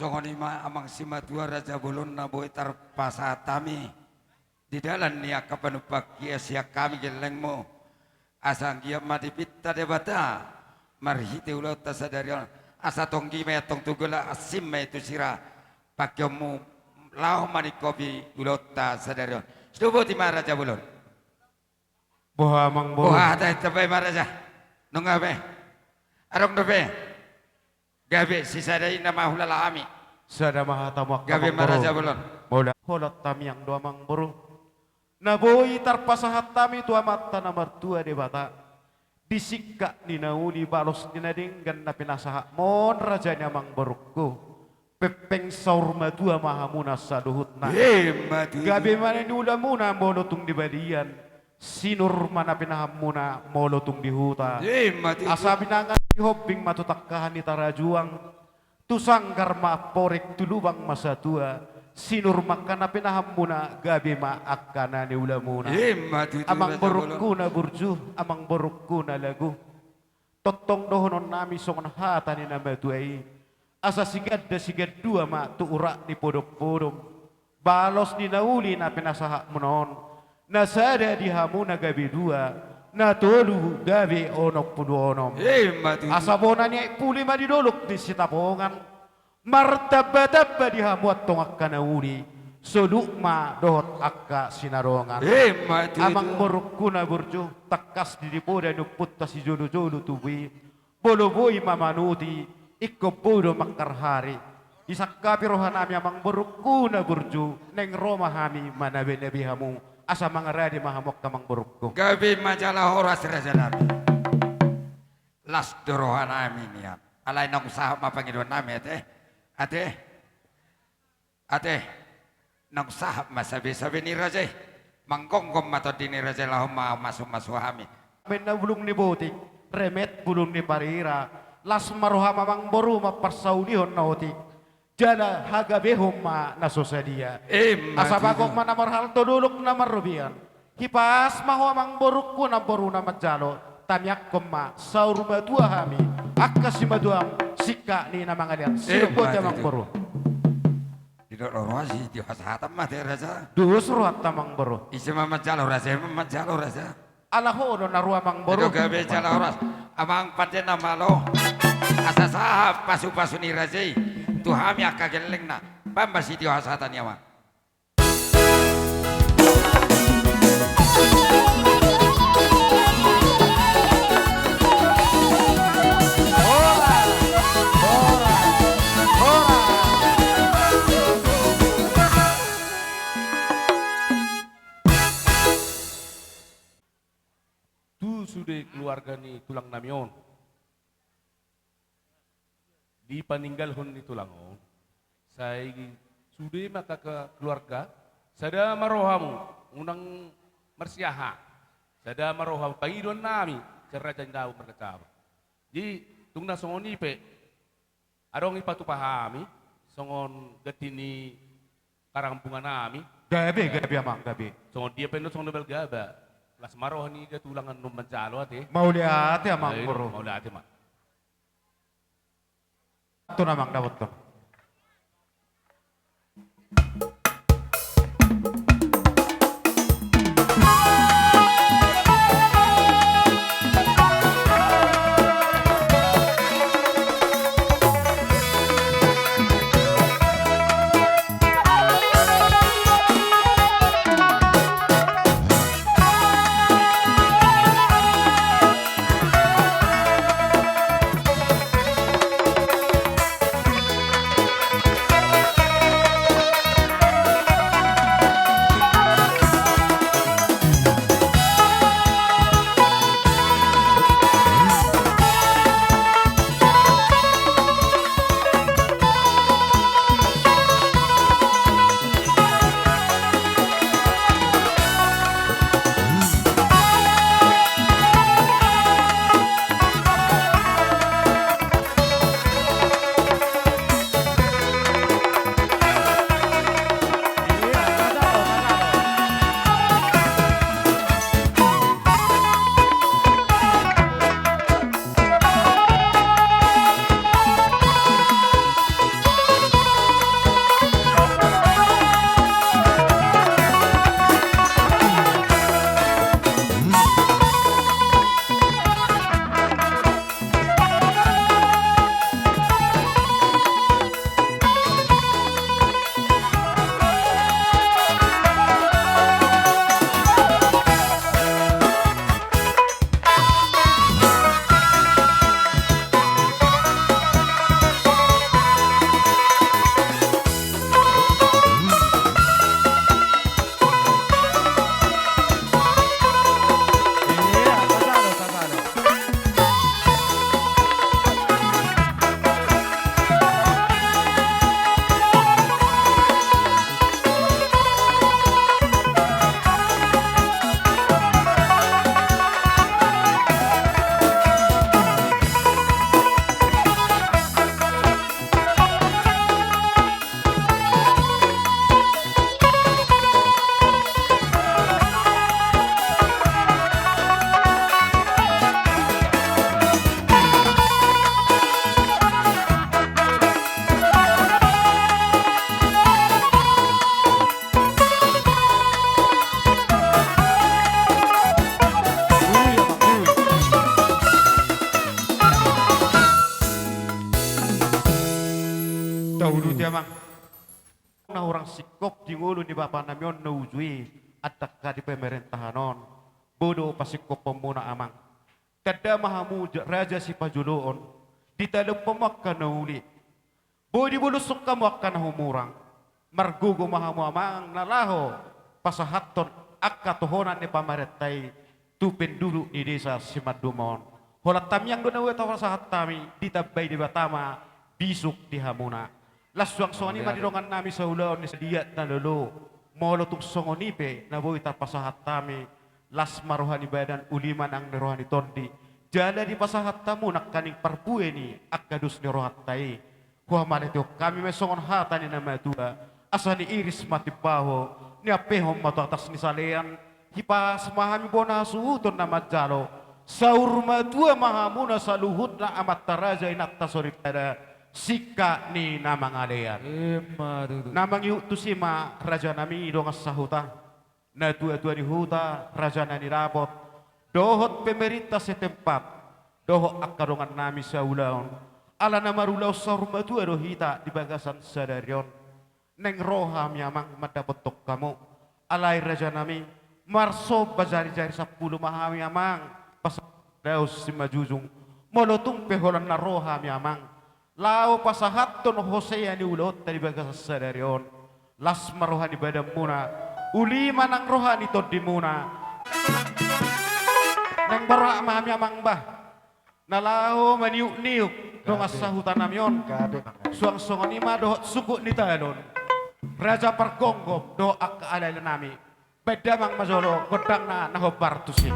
Songon i ma amang simatua raja bolon na boi tarpasahat hami di dalan ni angka panumpahion sian hami gellengmu. Asa anggiat ma dipinta Debata marhite ulaonta sadari on, asa tonggi ma i antong tu gola, asing ma i tu sira. Pangkeonmu laho maningkopi ulaonta sadari on. Sai boti ma raja bolon. Boha amang boru? Boha hata i, tambai ma raja. Nunga be. Adong dope. Gabe sisada i na ma hulala hami. Sada ma hatamu angka amang boru. Gabe ma raja bolon. Mauliate. Holan tamiang do amang boru. Na boi tarpasahat hami tu Amanta na martua Debata, di singkat ni na uli balos ni na denggan na pinasahatmon raja ni amang borungku. Pengpeng saur matua ma hamuna saluhutna. Ima tutu. Gabe ma na niulamuna molo tung di balian. Sinur ma na pinahanmuna molo tung di huta. Ima tutu. Asa binanga ni hombing ma tu tangkahan ni tarajuang. Tu sanggar ma amporik, tu lubang ma satua, sinur ma angka na pinahanmuna, gabe ma angka na niulamuna. Ima tutu, raja bolon. Amang borungku na burju, amang borungku na lagu. Tongtong dohononnami songon hata ni na matua i. Asa siganda sigandua ma tu urat ni podompodom. Balos ni na uli na pinasahatmuna on, na sada di hamu na gabe dua, na tolu gabe onom pulu onom. Ima tutu. Asa bona ni aek puli ma di dolok ni Sitapongan, martambatamba di hamu antong angka na uli, soluk ma dohot angka sinadongan. Ima tutu. Amang borungku na burju, tangkas di di poda ni ompunta sijolojolo tubu i, molo boi ma manuti, ingkon boi do mangkarhari. Disangkapi rohanami amang borungku na burju, naeng ro ma hami manabenabe hamu, asa mangarade ma hamu angka amang borungku. Gabe ma jala horas rajanami. Las do rohanami nian. Alai naung sahat ma pangidoannami ate. Ate. Ate, naung sahat ma sabesabe ni raja i. Manggomgom ma tondi ni raja i, laho ma masumasuhon hami. Remet na bulung ni botik, remet bulung ni parira, las ma roham amang boru mamparsaulihon na otik, jala hagabehon ma na so sadia. Ima tutu. Asa bagot ma na marhalto, dolok na marrobean. Hipas ma ho amang borungku namboru na manjalo, tamiangkon ma saur matua hami, angka simatuam, singkat ni na mangalean. Ima tutu. Sai boti amang boru. Didok do roha, sitio hasahatan ma ate raja. Dos rohanta amang boru. Ise ma manjalo raja, ise ma manjalo raja. Ala ho do na ro amang boru. Didok gabe jala horas. Amang pande na malo. Asa sahat pasupasu ni raja i tu hami angka gellengna. Baen ma sitio hasahatan i amang. Tu sude keluarga ni tulang nami on. Dipaninggalhon ni tulang on, sai sude ma angka keluarga, sada ma rohamu, unang marsiaha, sada ma rohamu, pangidoan nami, sai raja ni dao marnacaba. Jadi, tung na songon i pe, adong i patupa hami, songon ganti ni karampungan nami. Gabe, gabe amang, gabe. Songon dia pe do, songon na balga ba. Las ma roha ni da tulang annon manjalo ate. Mauliate amang boru. Mauliate ma. Tona amang dapothon. singkop di ngolu ni bapa nami on na uju i, andang angka di pemerentahan on. Boi do pasingkoponmuna amang. Tanda ma hamu ja-, raja sipajoloon, ditalop hamu angka na uli. Boi dibolus hamu angka na humurang. Margogo ma hamu amang na laho pasahathon angka tohonan ni pamarenta i tu penduduk ni desa Simanduma on. Holan tangiang do na boi tapasahat hami, ditambai Debata ma bisuk di hamuna. Laos suang songon i ma di dongan nami saulaon ni sadiat na lolo. Molo tung songon i pe na boi tapasahat hami, las ma roha ni badan, uli ma nang ni roha ni tondi. Jala dipasahat hamu nangkaning parbue ni angka dos ni rohanta i. Huhamatehon hami ma songon hata ni na matua, asa niiris ma timbaho, niampehon ma tu atas ni salean, hipas ma hami bona hasuhuton na manjalo, saur matua ma hamuna saluhutna amanta raja inanta soripada, singkat ni na mangalean. Ima tutu. Na mangihut tusi ma raja nami dongan sahuta, natuatua ni huta, raja na nidapot, dohot pemerintah setempat, dohot angka dongan nami saulaon, ala na marulaon saur matua do hita di bagasan sadari on. Naeng ro hami amang mandapothon hamu. Alai raja nami, marsomba jarijari sampulu ma hami amang, pas daos simanjujung. Molo tung pe holan na ro hami amang, laho pasahathon hosea ni ulaonta di bagasan sadari on. Las ma roha ni badanmuna, uli ma nang roha ni tondimuna. Naeng borhat ma hami amang bah, na laho maniukniuk dongan sahuta nami on. Suang songon i ma dohot sungkun ni talon, raja pargonggom dohot angka alai nami. Baen damang ma jolo gondangna na hombar tusi.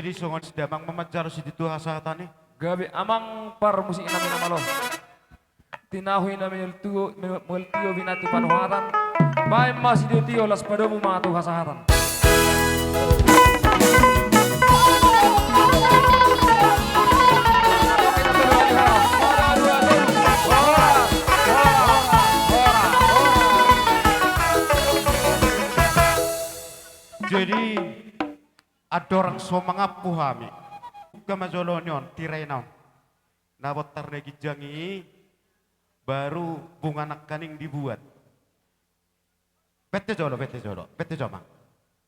Songon i damang ma manjalo situtu hasahatan i. Gabe amang parmusik nami na malo. Tinahu i nami mual tio, mual tio binatu panuhatan. Baen ma situtu las padomu ma tu hasahatan. Jadi, andorang so mangampu hami, buka ma jolo ni on, tirai na on. Na bontar na ginjang i, baru bunga nangkaning dibuat. Bente jo, olo, bente jo, olo, bente jo, amang.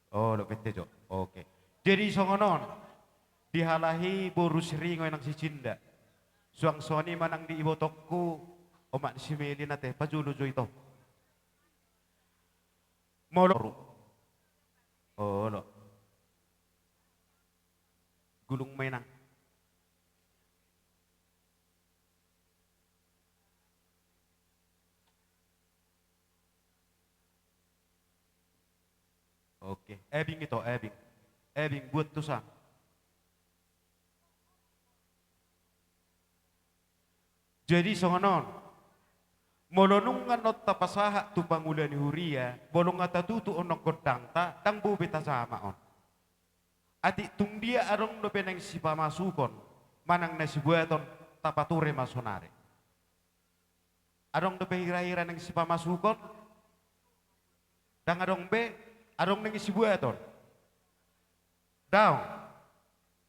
Olo, bente jo. Oke. Jadi songon on, di halak i boru Siringo inang Sisinda. Suang songon i manang di ibotongku, omak ni si Meli na te, pajolo jo ito. Molo. Olo. Gulung ma inang. Oke, Ebing ito, Ebing. Ebing, buat tusan. Jadi songon on, molo nunga on tapasahat tu pangula ni huria, molo nga tatutu on gondangta, ndang boi be tajama on. Atik tung dia adong dope naeng sipamasukon, manang na sibuaton, tapature ma sonari. Adong dope hira-hira naeng sipamasukon? Ndang adong be, adong naeng sibuaton. Daong.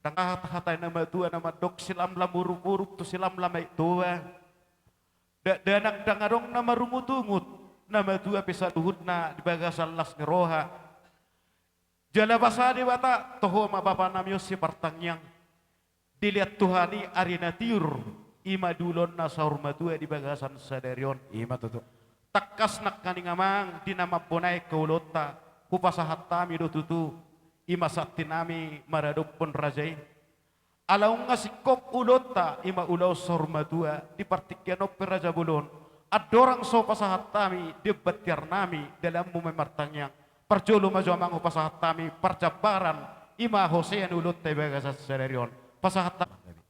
Ndang hata-hata ni na matua na mandok silamlam urup-urup tu silamlam aek toba. Dakdanak ndang adong na marungut-ungut, na matua pe saluhutna di bagasan las ni roha. Jala basa Debata, toho ma bapa nami on sipartangiang. Dilehon Tuhan i ari na tiur, i ma di ulaonna saur matua di bagasan sadari on. I ma tutu. Tangkas nangkaning amang, di na mamboan angka ulaonta, hupasahat hami do tutu, i ma santi nami maradophon raja i. Ala nunga singkop ulaonta, i ma ulaon saur matua, di partingkian on pe raja bolon, andorang so pasahat hami, di emban tiar nami, dalanmu ma i martangiang, parjolo ma jo amang hupasahat hami, parjambaran, i ma hosea ni ulaonta di bagasan sadari on, pasahat hami.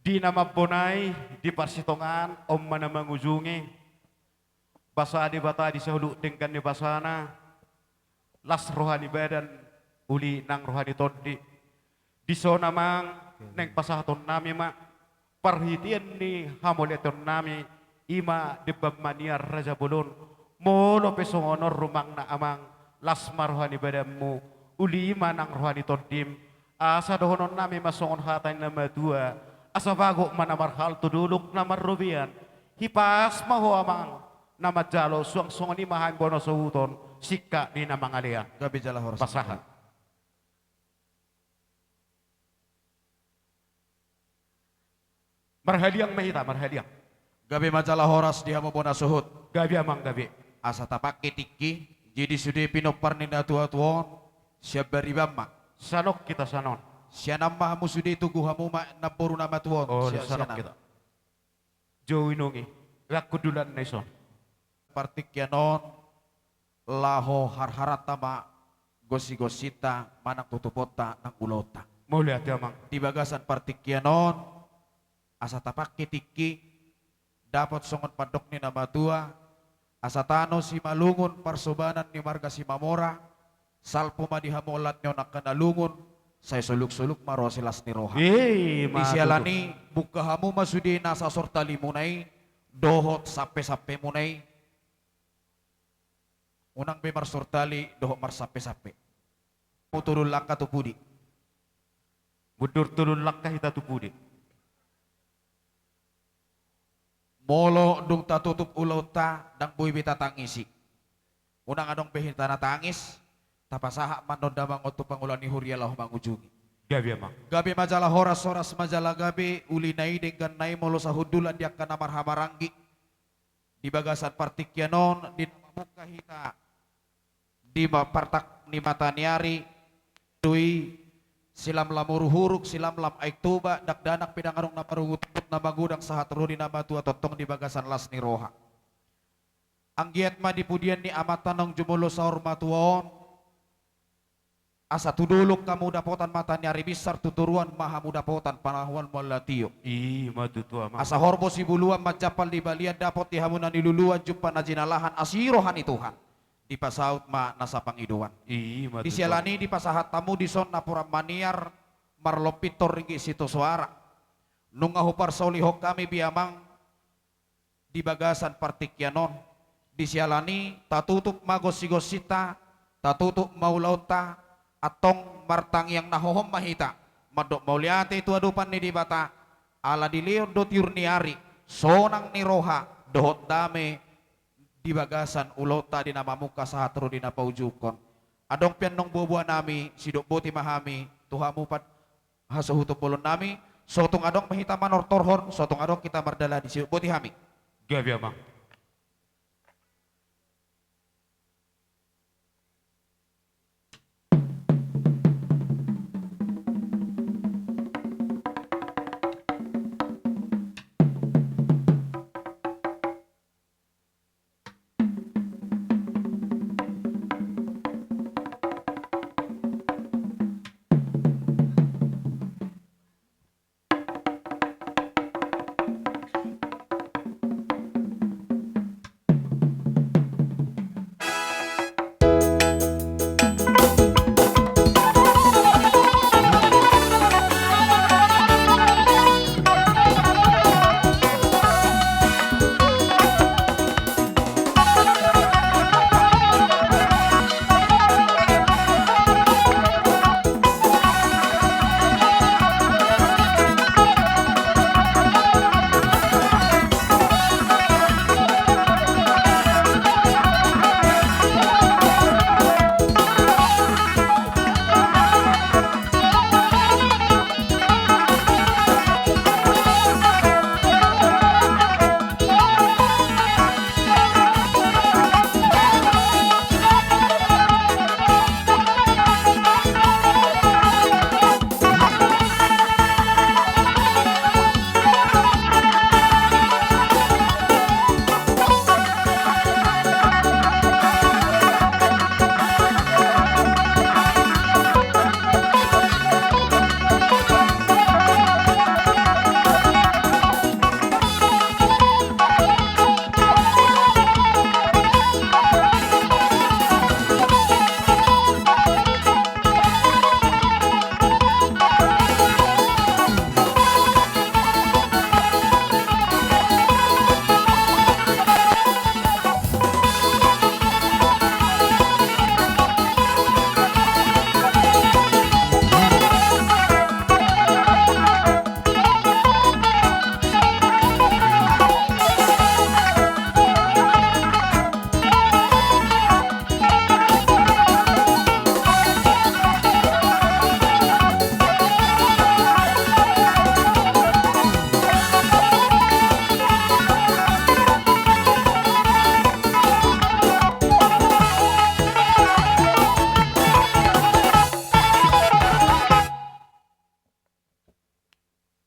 Di na mamboan i, di parsitongaan, on ma na mangujungi, basa Debata di saluhut denggan ni basana, las roha ni badan, uli nang roha ni tondi. Dison amang, naeng pasahaton nami ma, parhitean ni hamauliateon nami, i ma di emban maniar raja bolon, molo pe songon on rumangna amang, las ma roha ni badanmu, uli i ma nang roha ni tondim, asa dohonon nami ma songon hata ni na matua, asa bagot ma na marhalto dolok na marrobean, hipas ma ho amang, na manjalo suang songon i ma hami bona sohuton, singkat ni na mangalean. Gabe jala horas. Pasahat. Marhaliang ma hita, marhaliang. Gabe ma jala horas di hamu bona sohut. Gabe amang, gabe. Asa tapangke tingki, jadi sude pinompar ni na tua-tua on, sian bariban ma. Sanok hita sanon. Sian an ma hamu sude, togu hamu ma namboru na matua on. Oh, sian, sanok sian an. Hita. Jou inong i, rangku dulan na ison. Partingkian on, laho harharanta ma, gosi-gosinta, manang tutuponta, nang ulaonta. Mauliate amang. Di bagasan partingkian on, asa tapangke tingki, dapot songon pandok ni na matua, asa tano Simalungun parsobanan ni marga Simamora, salpu ma di hamu holan ni on angka na lungun, sai soluk-soluk ma ro silas ni roha. Eh, di siala ni i, buka hamu ma sude nasa sortalimuna i, dohot sampe-sampemuna i. Unang be marsortali, dohot marsampe-sampe. Mutulun langka tu pudi. Mundur tolu langkah hita tu pudi. Molo dung tatutup ulaonta, ndang boi be tatangisi. Unang adong be hita na tangis, tapasahat ma annon damang on tu pangula ni huria laho mangujungi. Gabe amang. Gabe ma jala horas, horas ma jala gabe, uli na i denggan na i molo sahundulan di angka na marhahamaranggi. Di bagasan partingkian on, di na mamungka hita. Di ma-, partak ni mata ni ari, dui, silamlam huruk-huruk, silamlam aek toba, dakdanak pe ndang adong na marungut-ungut na magodang sahat ro di na matua tongtong di bagasan las ni roha. Anggiat ma di pudian ni amanta naung jumolo saur matua on, Asa tu dolok hamu dapotan mata ni ari binsar, tu toruan ma hamu dapotan panahuan mual na tio. I ma tutu, Amang. Asa horbo sibuluan manjampal di balian, dapot di hamu na niluluan, jumpang na jinalahan, asi roha ni Tuhan. Dipasaut ma nasa pangidoan. I ma tutu. Disiala ni i dipasahat hamu dison napuran maniar marlompinton ringgit sitio soara. Nunga huparsaulihon hami be, Amang, di bagasan partingkian on. Disiala ni i tatutup ma gonsigonsinta, tatutup ma ulaonta, antong martangiang na hohom ma hita, mandok mauliate tu adopan ni Debata, ala dilehon do tiur ni ari, sonang ni roha, dohot dame di bagasan ulaonta di na mamungka sahat ro di na paujungkon. Adong pe annon boaboanami, sidok boti ma hami tu hamu pan-, hasuhuton bolonnami, so tung adong ma hita manortorhon, so tung adong hita mardalani, sidok boti hami. Gabe, Amang.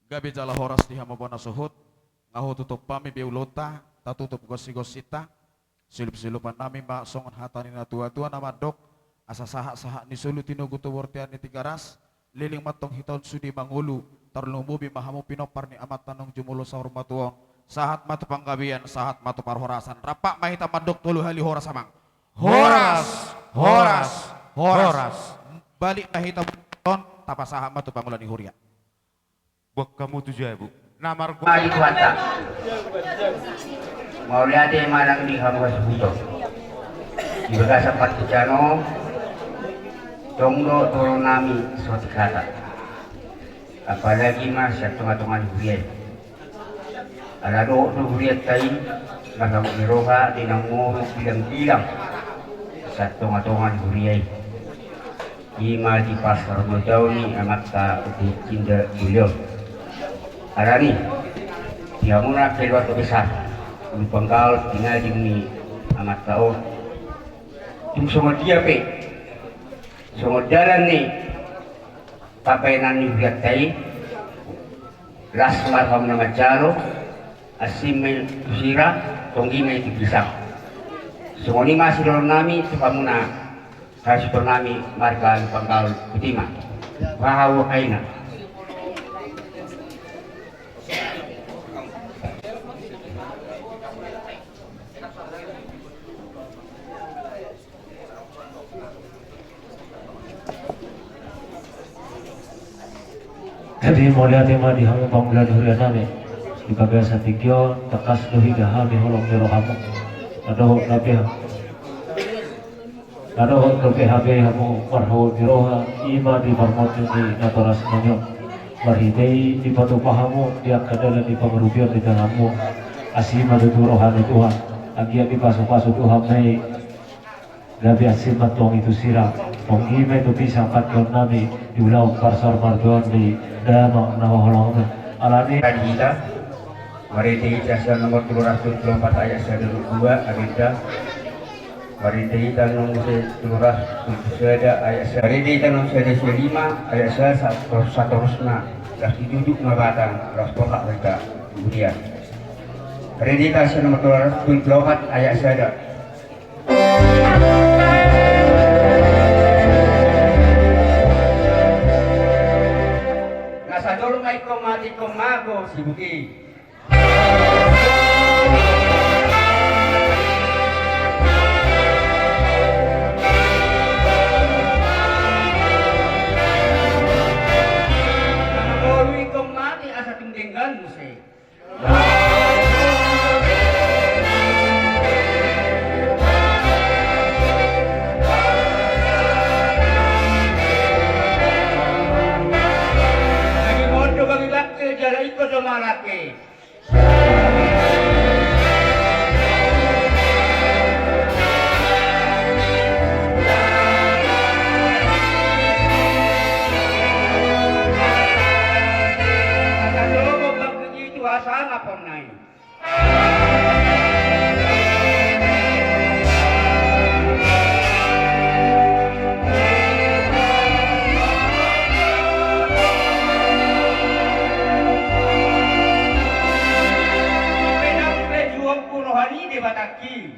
Gabe jala horas di hamu bona suhut, nga hututup hami be ulaonta, tatutup gonsigonsinta, silupsilupannami ma songon hata ni natuatua na mandok, asa sahatsahat ni solu tinogu tu bontean ni Tigaras, leleng ma antong hita on sude mangolu, tarlumobi ma hamu pinompar ni amanta naung jumolo saur matua on, sahat ma tu panggabean, sahat ma tu parhorasan, rap ma hita mandok tolu hali horas, Amang. Horas, horas, horas. Balik ma hita on, tapasahat ma tu pangula ni huria. Buat hamu tu jabu. Na margo- Ari Tuhanta. Mauliate ma nang di hamu hasuhuton. Di bagasan partingkian on, tong do dohononnami saotik hata. Apalagi ma sian tongatonga ni huria i. Ala dohot do hurianta i, marhabot ni roha, di na moru bilangbilang sian tongatonga ni huria i. I ma di pasar mojau ni amanta Uti Cinda Julion. Alani, di hamuna keluarga besar, ulu panggaol, tinading ni amanta on. Tung songon dia pe, songon dalan ni pabahenan ni hurianta i, las ma roham na manjalo, asing ma i tu sira, tonggi ma i tu ginjang. Songon i ma sidohononnami tu hamuna Haha, sipor nami marga Lumban Gaol Butima. Raha uang aina. Jadi mauliate ma di hamu pangula ni huria nami. Di bagasan tingki on tangkas do hita hami holong ni rohamu. Na dohot na pe, na dohot na pe hape hamu marhabot ni roha, i ma di parmonti ni natoras nami on. Marhite i dipatupa hamu di angka dalan ni pangarupion di tanganmu. Asi ma tutu roha ni Tuhan. Anggiat dipasupasu Tuhan ma i. Gabe asi ma tong i tu sira, tong i ma i tu pisang patkon nami di ulaon parsaor martua ni damang na holong. Alani. Kan hita, marhite hita sian nomor tolu ratus tolu pulu opat ayat sada dua, agenda. Marhite hita nomor tolu ratus sada ayat sada. Marhite hita nomor sada sada lima ayat sada satorus, satorusna. Las diduduk ma batang, las pohak hita. Kemudian. Marhite hita sian nomor tolu ratus tolu pulu opat ayat sada. Na sadolma ingkon mate ingkon mago sibuk i. Na ngolu ingkon mate asa tung denggan muse. Lagi mondok kami bakti jala ikut sama laki. Kata jogo bakti itu asal apa nai? Rohani Debatangki.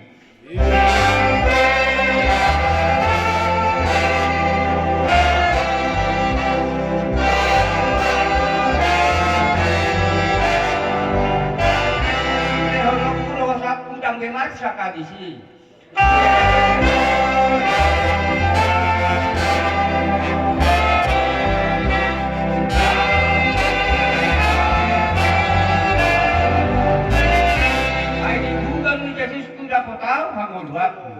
Ai di bulan ni Jesus tu dapot au hangoluanku.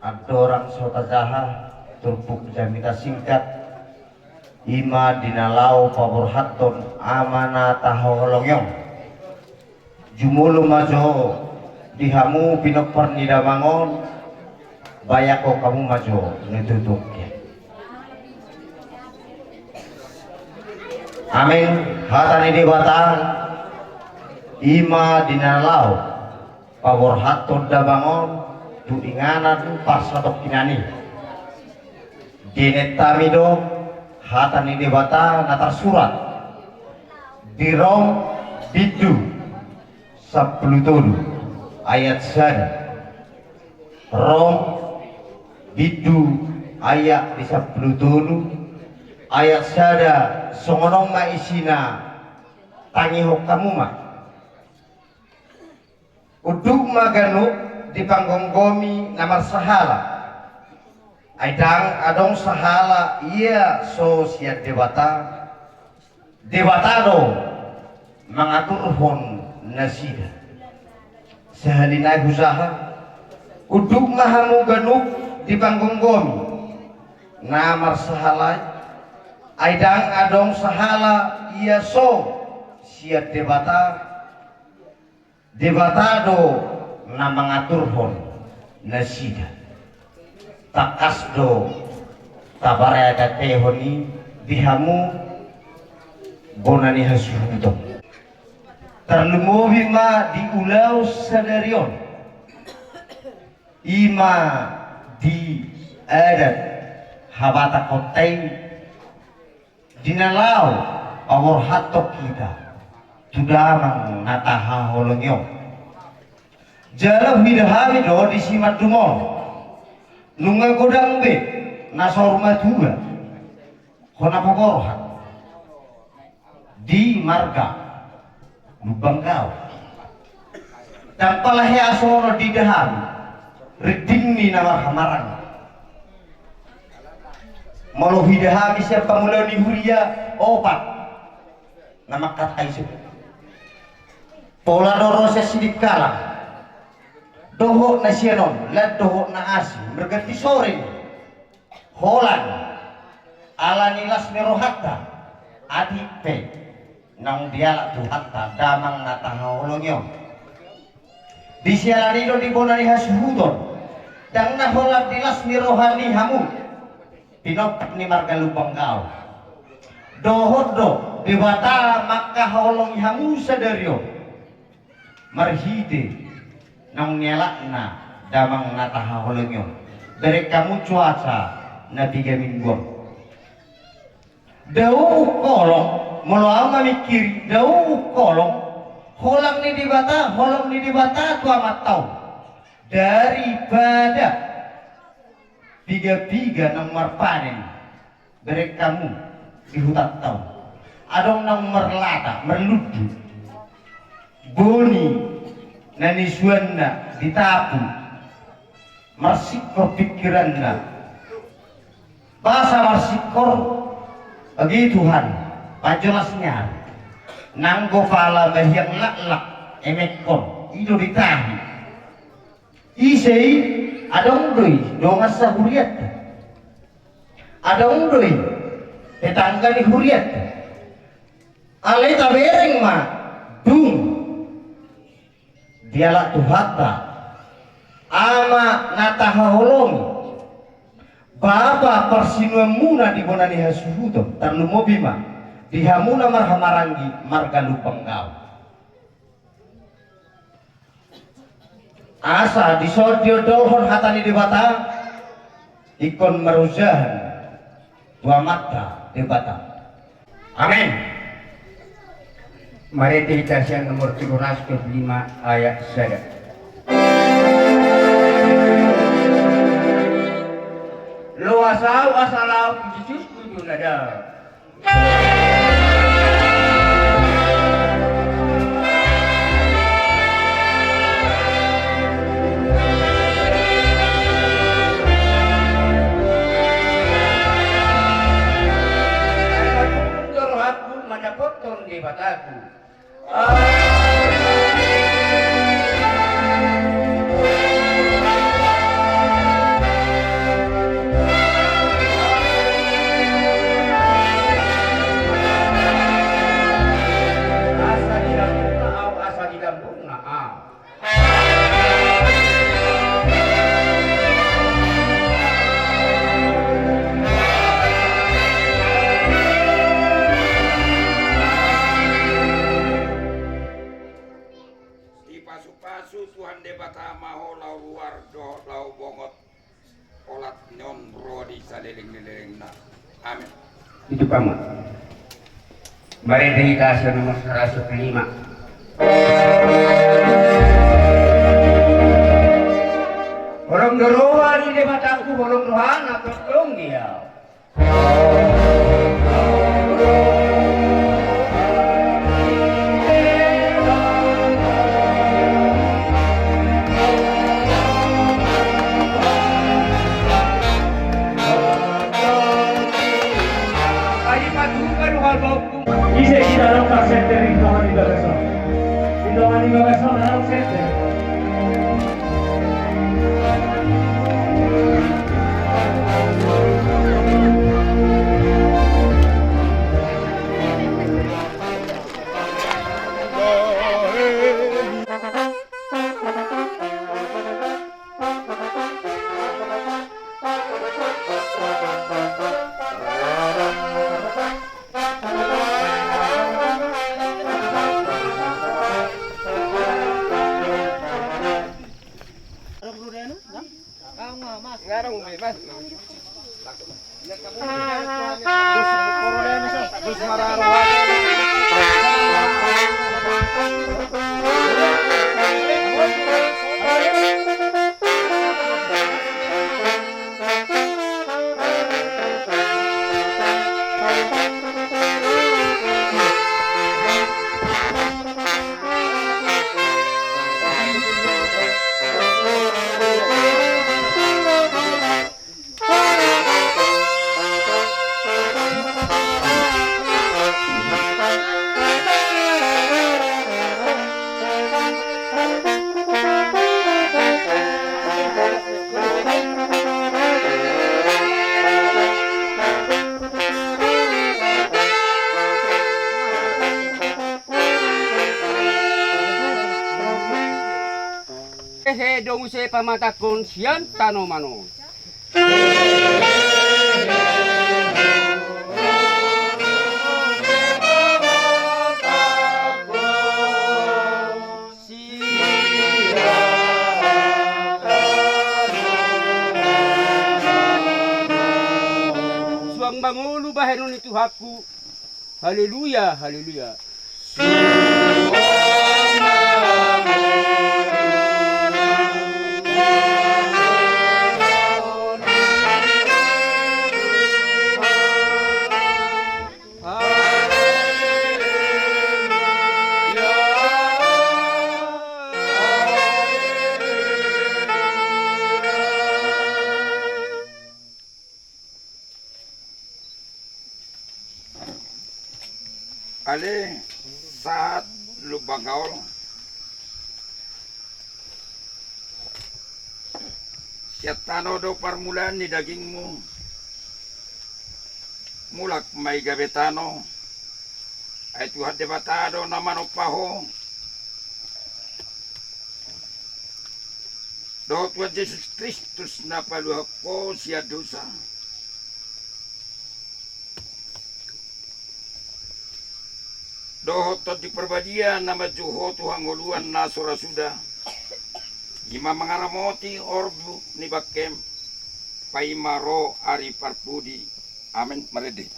Andorang so tajaha turpuk jamita singkat, i ma di na laho paborhathon ama na tahaholongi on. Jumolo ma jo di hamu pinompar ni damang on, bayangkon hamu ma jo na tutu. Amen. Hata ni Debata, i ma di na laho paborhathon damang on tu inganan parsatongkinan i. Dienet hami do hata ni Debata na tarsurat di Rom bindu sampulu tolu ayat sada. Rom bindu ayat di sampulu tolu ayat sada, songon on ma isina, tangihon hamu ma. Unduk ma ganup dipanggomgomi na marsahala. Ai ndang adong sahala ia so sian Debata. Debata do mangaturhon nasida. Sahali nai hujaha, unduk ma hamu ganup dipanggomgomi na marsahala i. Ai ndang adong sahala ia so sian Debata. Debata do na mangaturhon nasida. Tangkas do tapareadantehon i di hamu bona ni hasuhuton. Tarlumobi ma di ulaon sadari on, i ma di adat habatahonta i, di na laho paborhathon hita tu damang na tahaholongi on. Jala huida hami do di Simandung on, nunga godang be na saur matua hona paborhat di marga Lumbanggao. Ndang pala hea songon on diida hami, rinding ni na marhamaranggi. Molo huida hami sian pangulaon ni huria, opat na mangkatai so. Pola do ro sian Sidikalang. Dohot na sian on, lan dohot na asing, marganti sore. Holan, ala ni las ni rohanta, atik pe naung dialap Tuhanta damang na tahaholongi on. Di siala ni i do di bona ni hasuhuton, ndang na holan di las ni roha ni hamu pinompak ni marga Lumbanggao. Dohot do Debata mangkaholongi hamu sadari on. Marhite naung nialapna damang na tahaholongi on, bereng hamu cuaca na piga minggu on. Dao holong, molo ahu mamingkiri, dao holong, holang ni Debata, holong ni Debata tu amanta on daripada piga-piga naung marpanen. Bereng hamu di hutanta on, adong naung marlata, marlundu. Boni na nisuanna di tapu, marsingkor pingkiranna. Boasa marsingkor? Bagi Tuhan, panjolas ni ari. Nanggo pala bahiang laklak emekhon, i do ditahi. Ise i? Adong do i dongan sahurianta. Adong do i tetangga ni hurianta. Alai tabereng ma, dung dialap Tuhanta, Ama na tahaholongi, Bapa parsinuanmuna di bona ni hasuhuton, tarlumobi ma di hamu na marhamaranggi marga Lumbanggao. Asa dison diondolhon hata ni Debata, ingkon marojahan tu Amanta Debata. Amen. Marende hita sian nomor tiga ratus dua puluh lima ayat sada. Loas ahu asa laho tu Jesus tu jolo na dao. Rohangku mandapothon Debataku. Asa dilambungna ahu, asa dilambungna ahu. Dipasupasu Tuhan Debata ma ho laho ruar dohot laho bongot, olat ni on ro di saleleng ni lelengna. Amen. Itu kamu. Marende hita sian nomor saratus lima. Holong do roha ni Debatangku, holong rohana tongtong dia. Ise hita adong parsenter di dongan ni bagas on? Di dongan ni bagas on adong senter? Hehe, do muse pamatangkon sian tanoman on. Suang mangolu bahenon ni Tuhanku. Haleluya, haleluya. Ale sahat Lumban Gaol. Sian tano do parmulaan ni dagingmu. Mulak ma i gabe tano. Ai Tuhan Debata do na manompa ho. Dohot Tuhan Jesus Kristus na paluahon ho sian dosa. Dohot Tondi Parbadia na manjou ho tu hangoluan na so ra suda. I ma mangaramoti orbuk ni bangkem. Paima ro ari parpudi. Amen. Marende.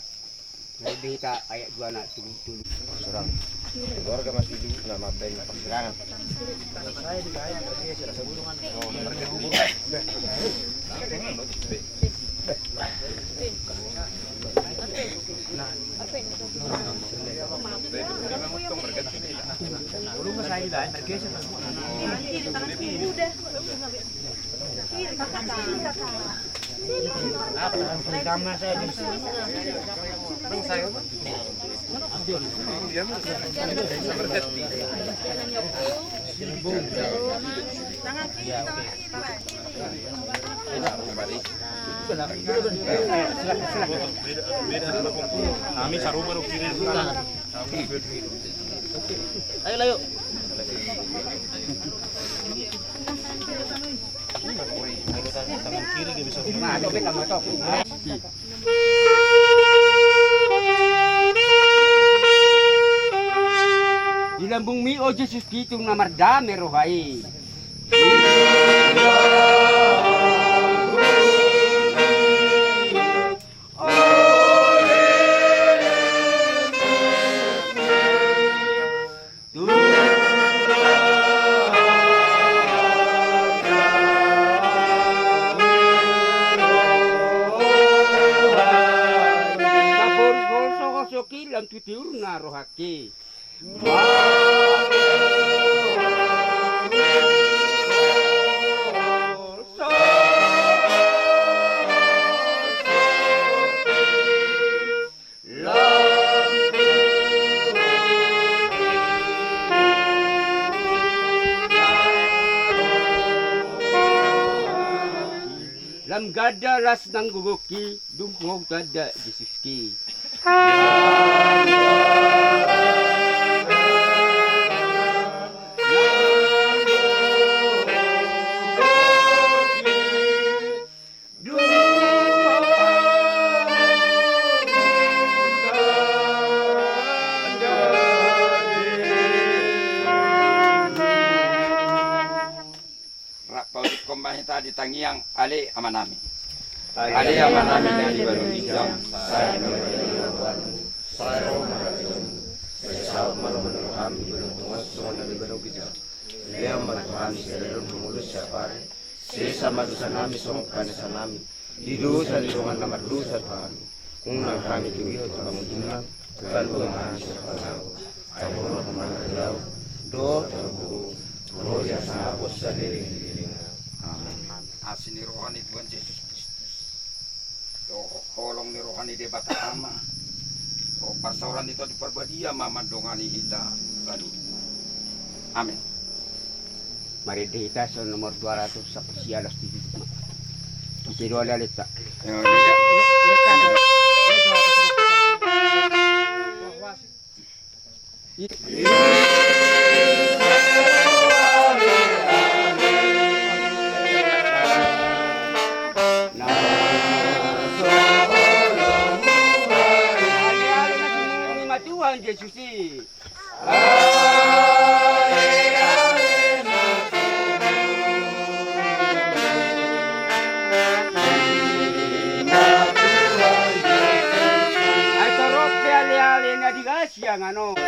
Marende hita ayat dua na tolu tolu. Surang. Keluarga masih dulu na matai persidangan. Kami sarubar kiri. Ayo, ayo. Di lambungmi, o Jesus, pitung na mardame roha i. Saporus bolso hosoki lam tu tiurna rohangki. Lam ganda las nang gogoki, dung hutanda Jesuski. Rap paus Ingkon ma hita di tangiang. Ale Amanami. Ale Amanami na di banua ginjang, sai ma tingkosmu, sai ro ma harajaonmu, sai saut ma lomo ni roham di banua tonga on songon na di banua ginjang. Lehon ma tu hami sadari on hangoluan siapari. Sesa ma dosanami songon panesanami di dosa ni dongan na mardosa tu hami. Unang hami tugi tu pangunjunan, jalo ma hami sian pangago. Ai Ho do na mangalehon dohot hagogoon, gloria asa hosa leleng-leleng. Amen. Asi ni roha ni Tuhan Jesus Kristus, dohot holong ni roha ni Debata Ama, dohot parsaoran ni Tondi Parbadia ma mandongani hita saluhut. Amen. Marende hita sian nomor dua ratus sampulu sia, laos tutup ma. Ise do ale-alenta? Tuhan Jesus i. Ai torop pe ale-ale na di hasiangan on.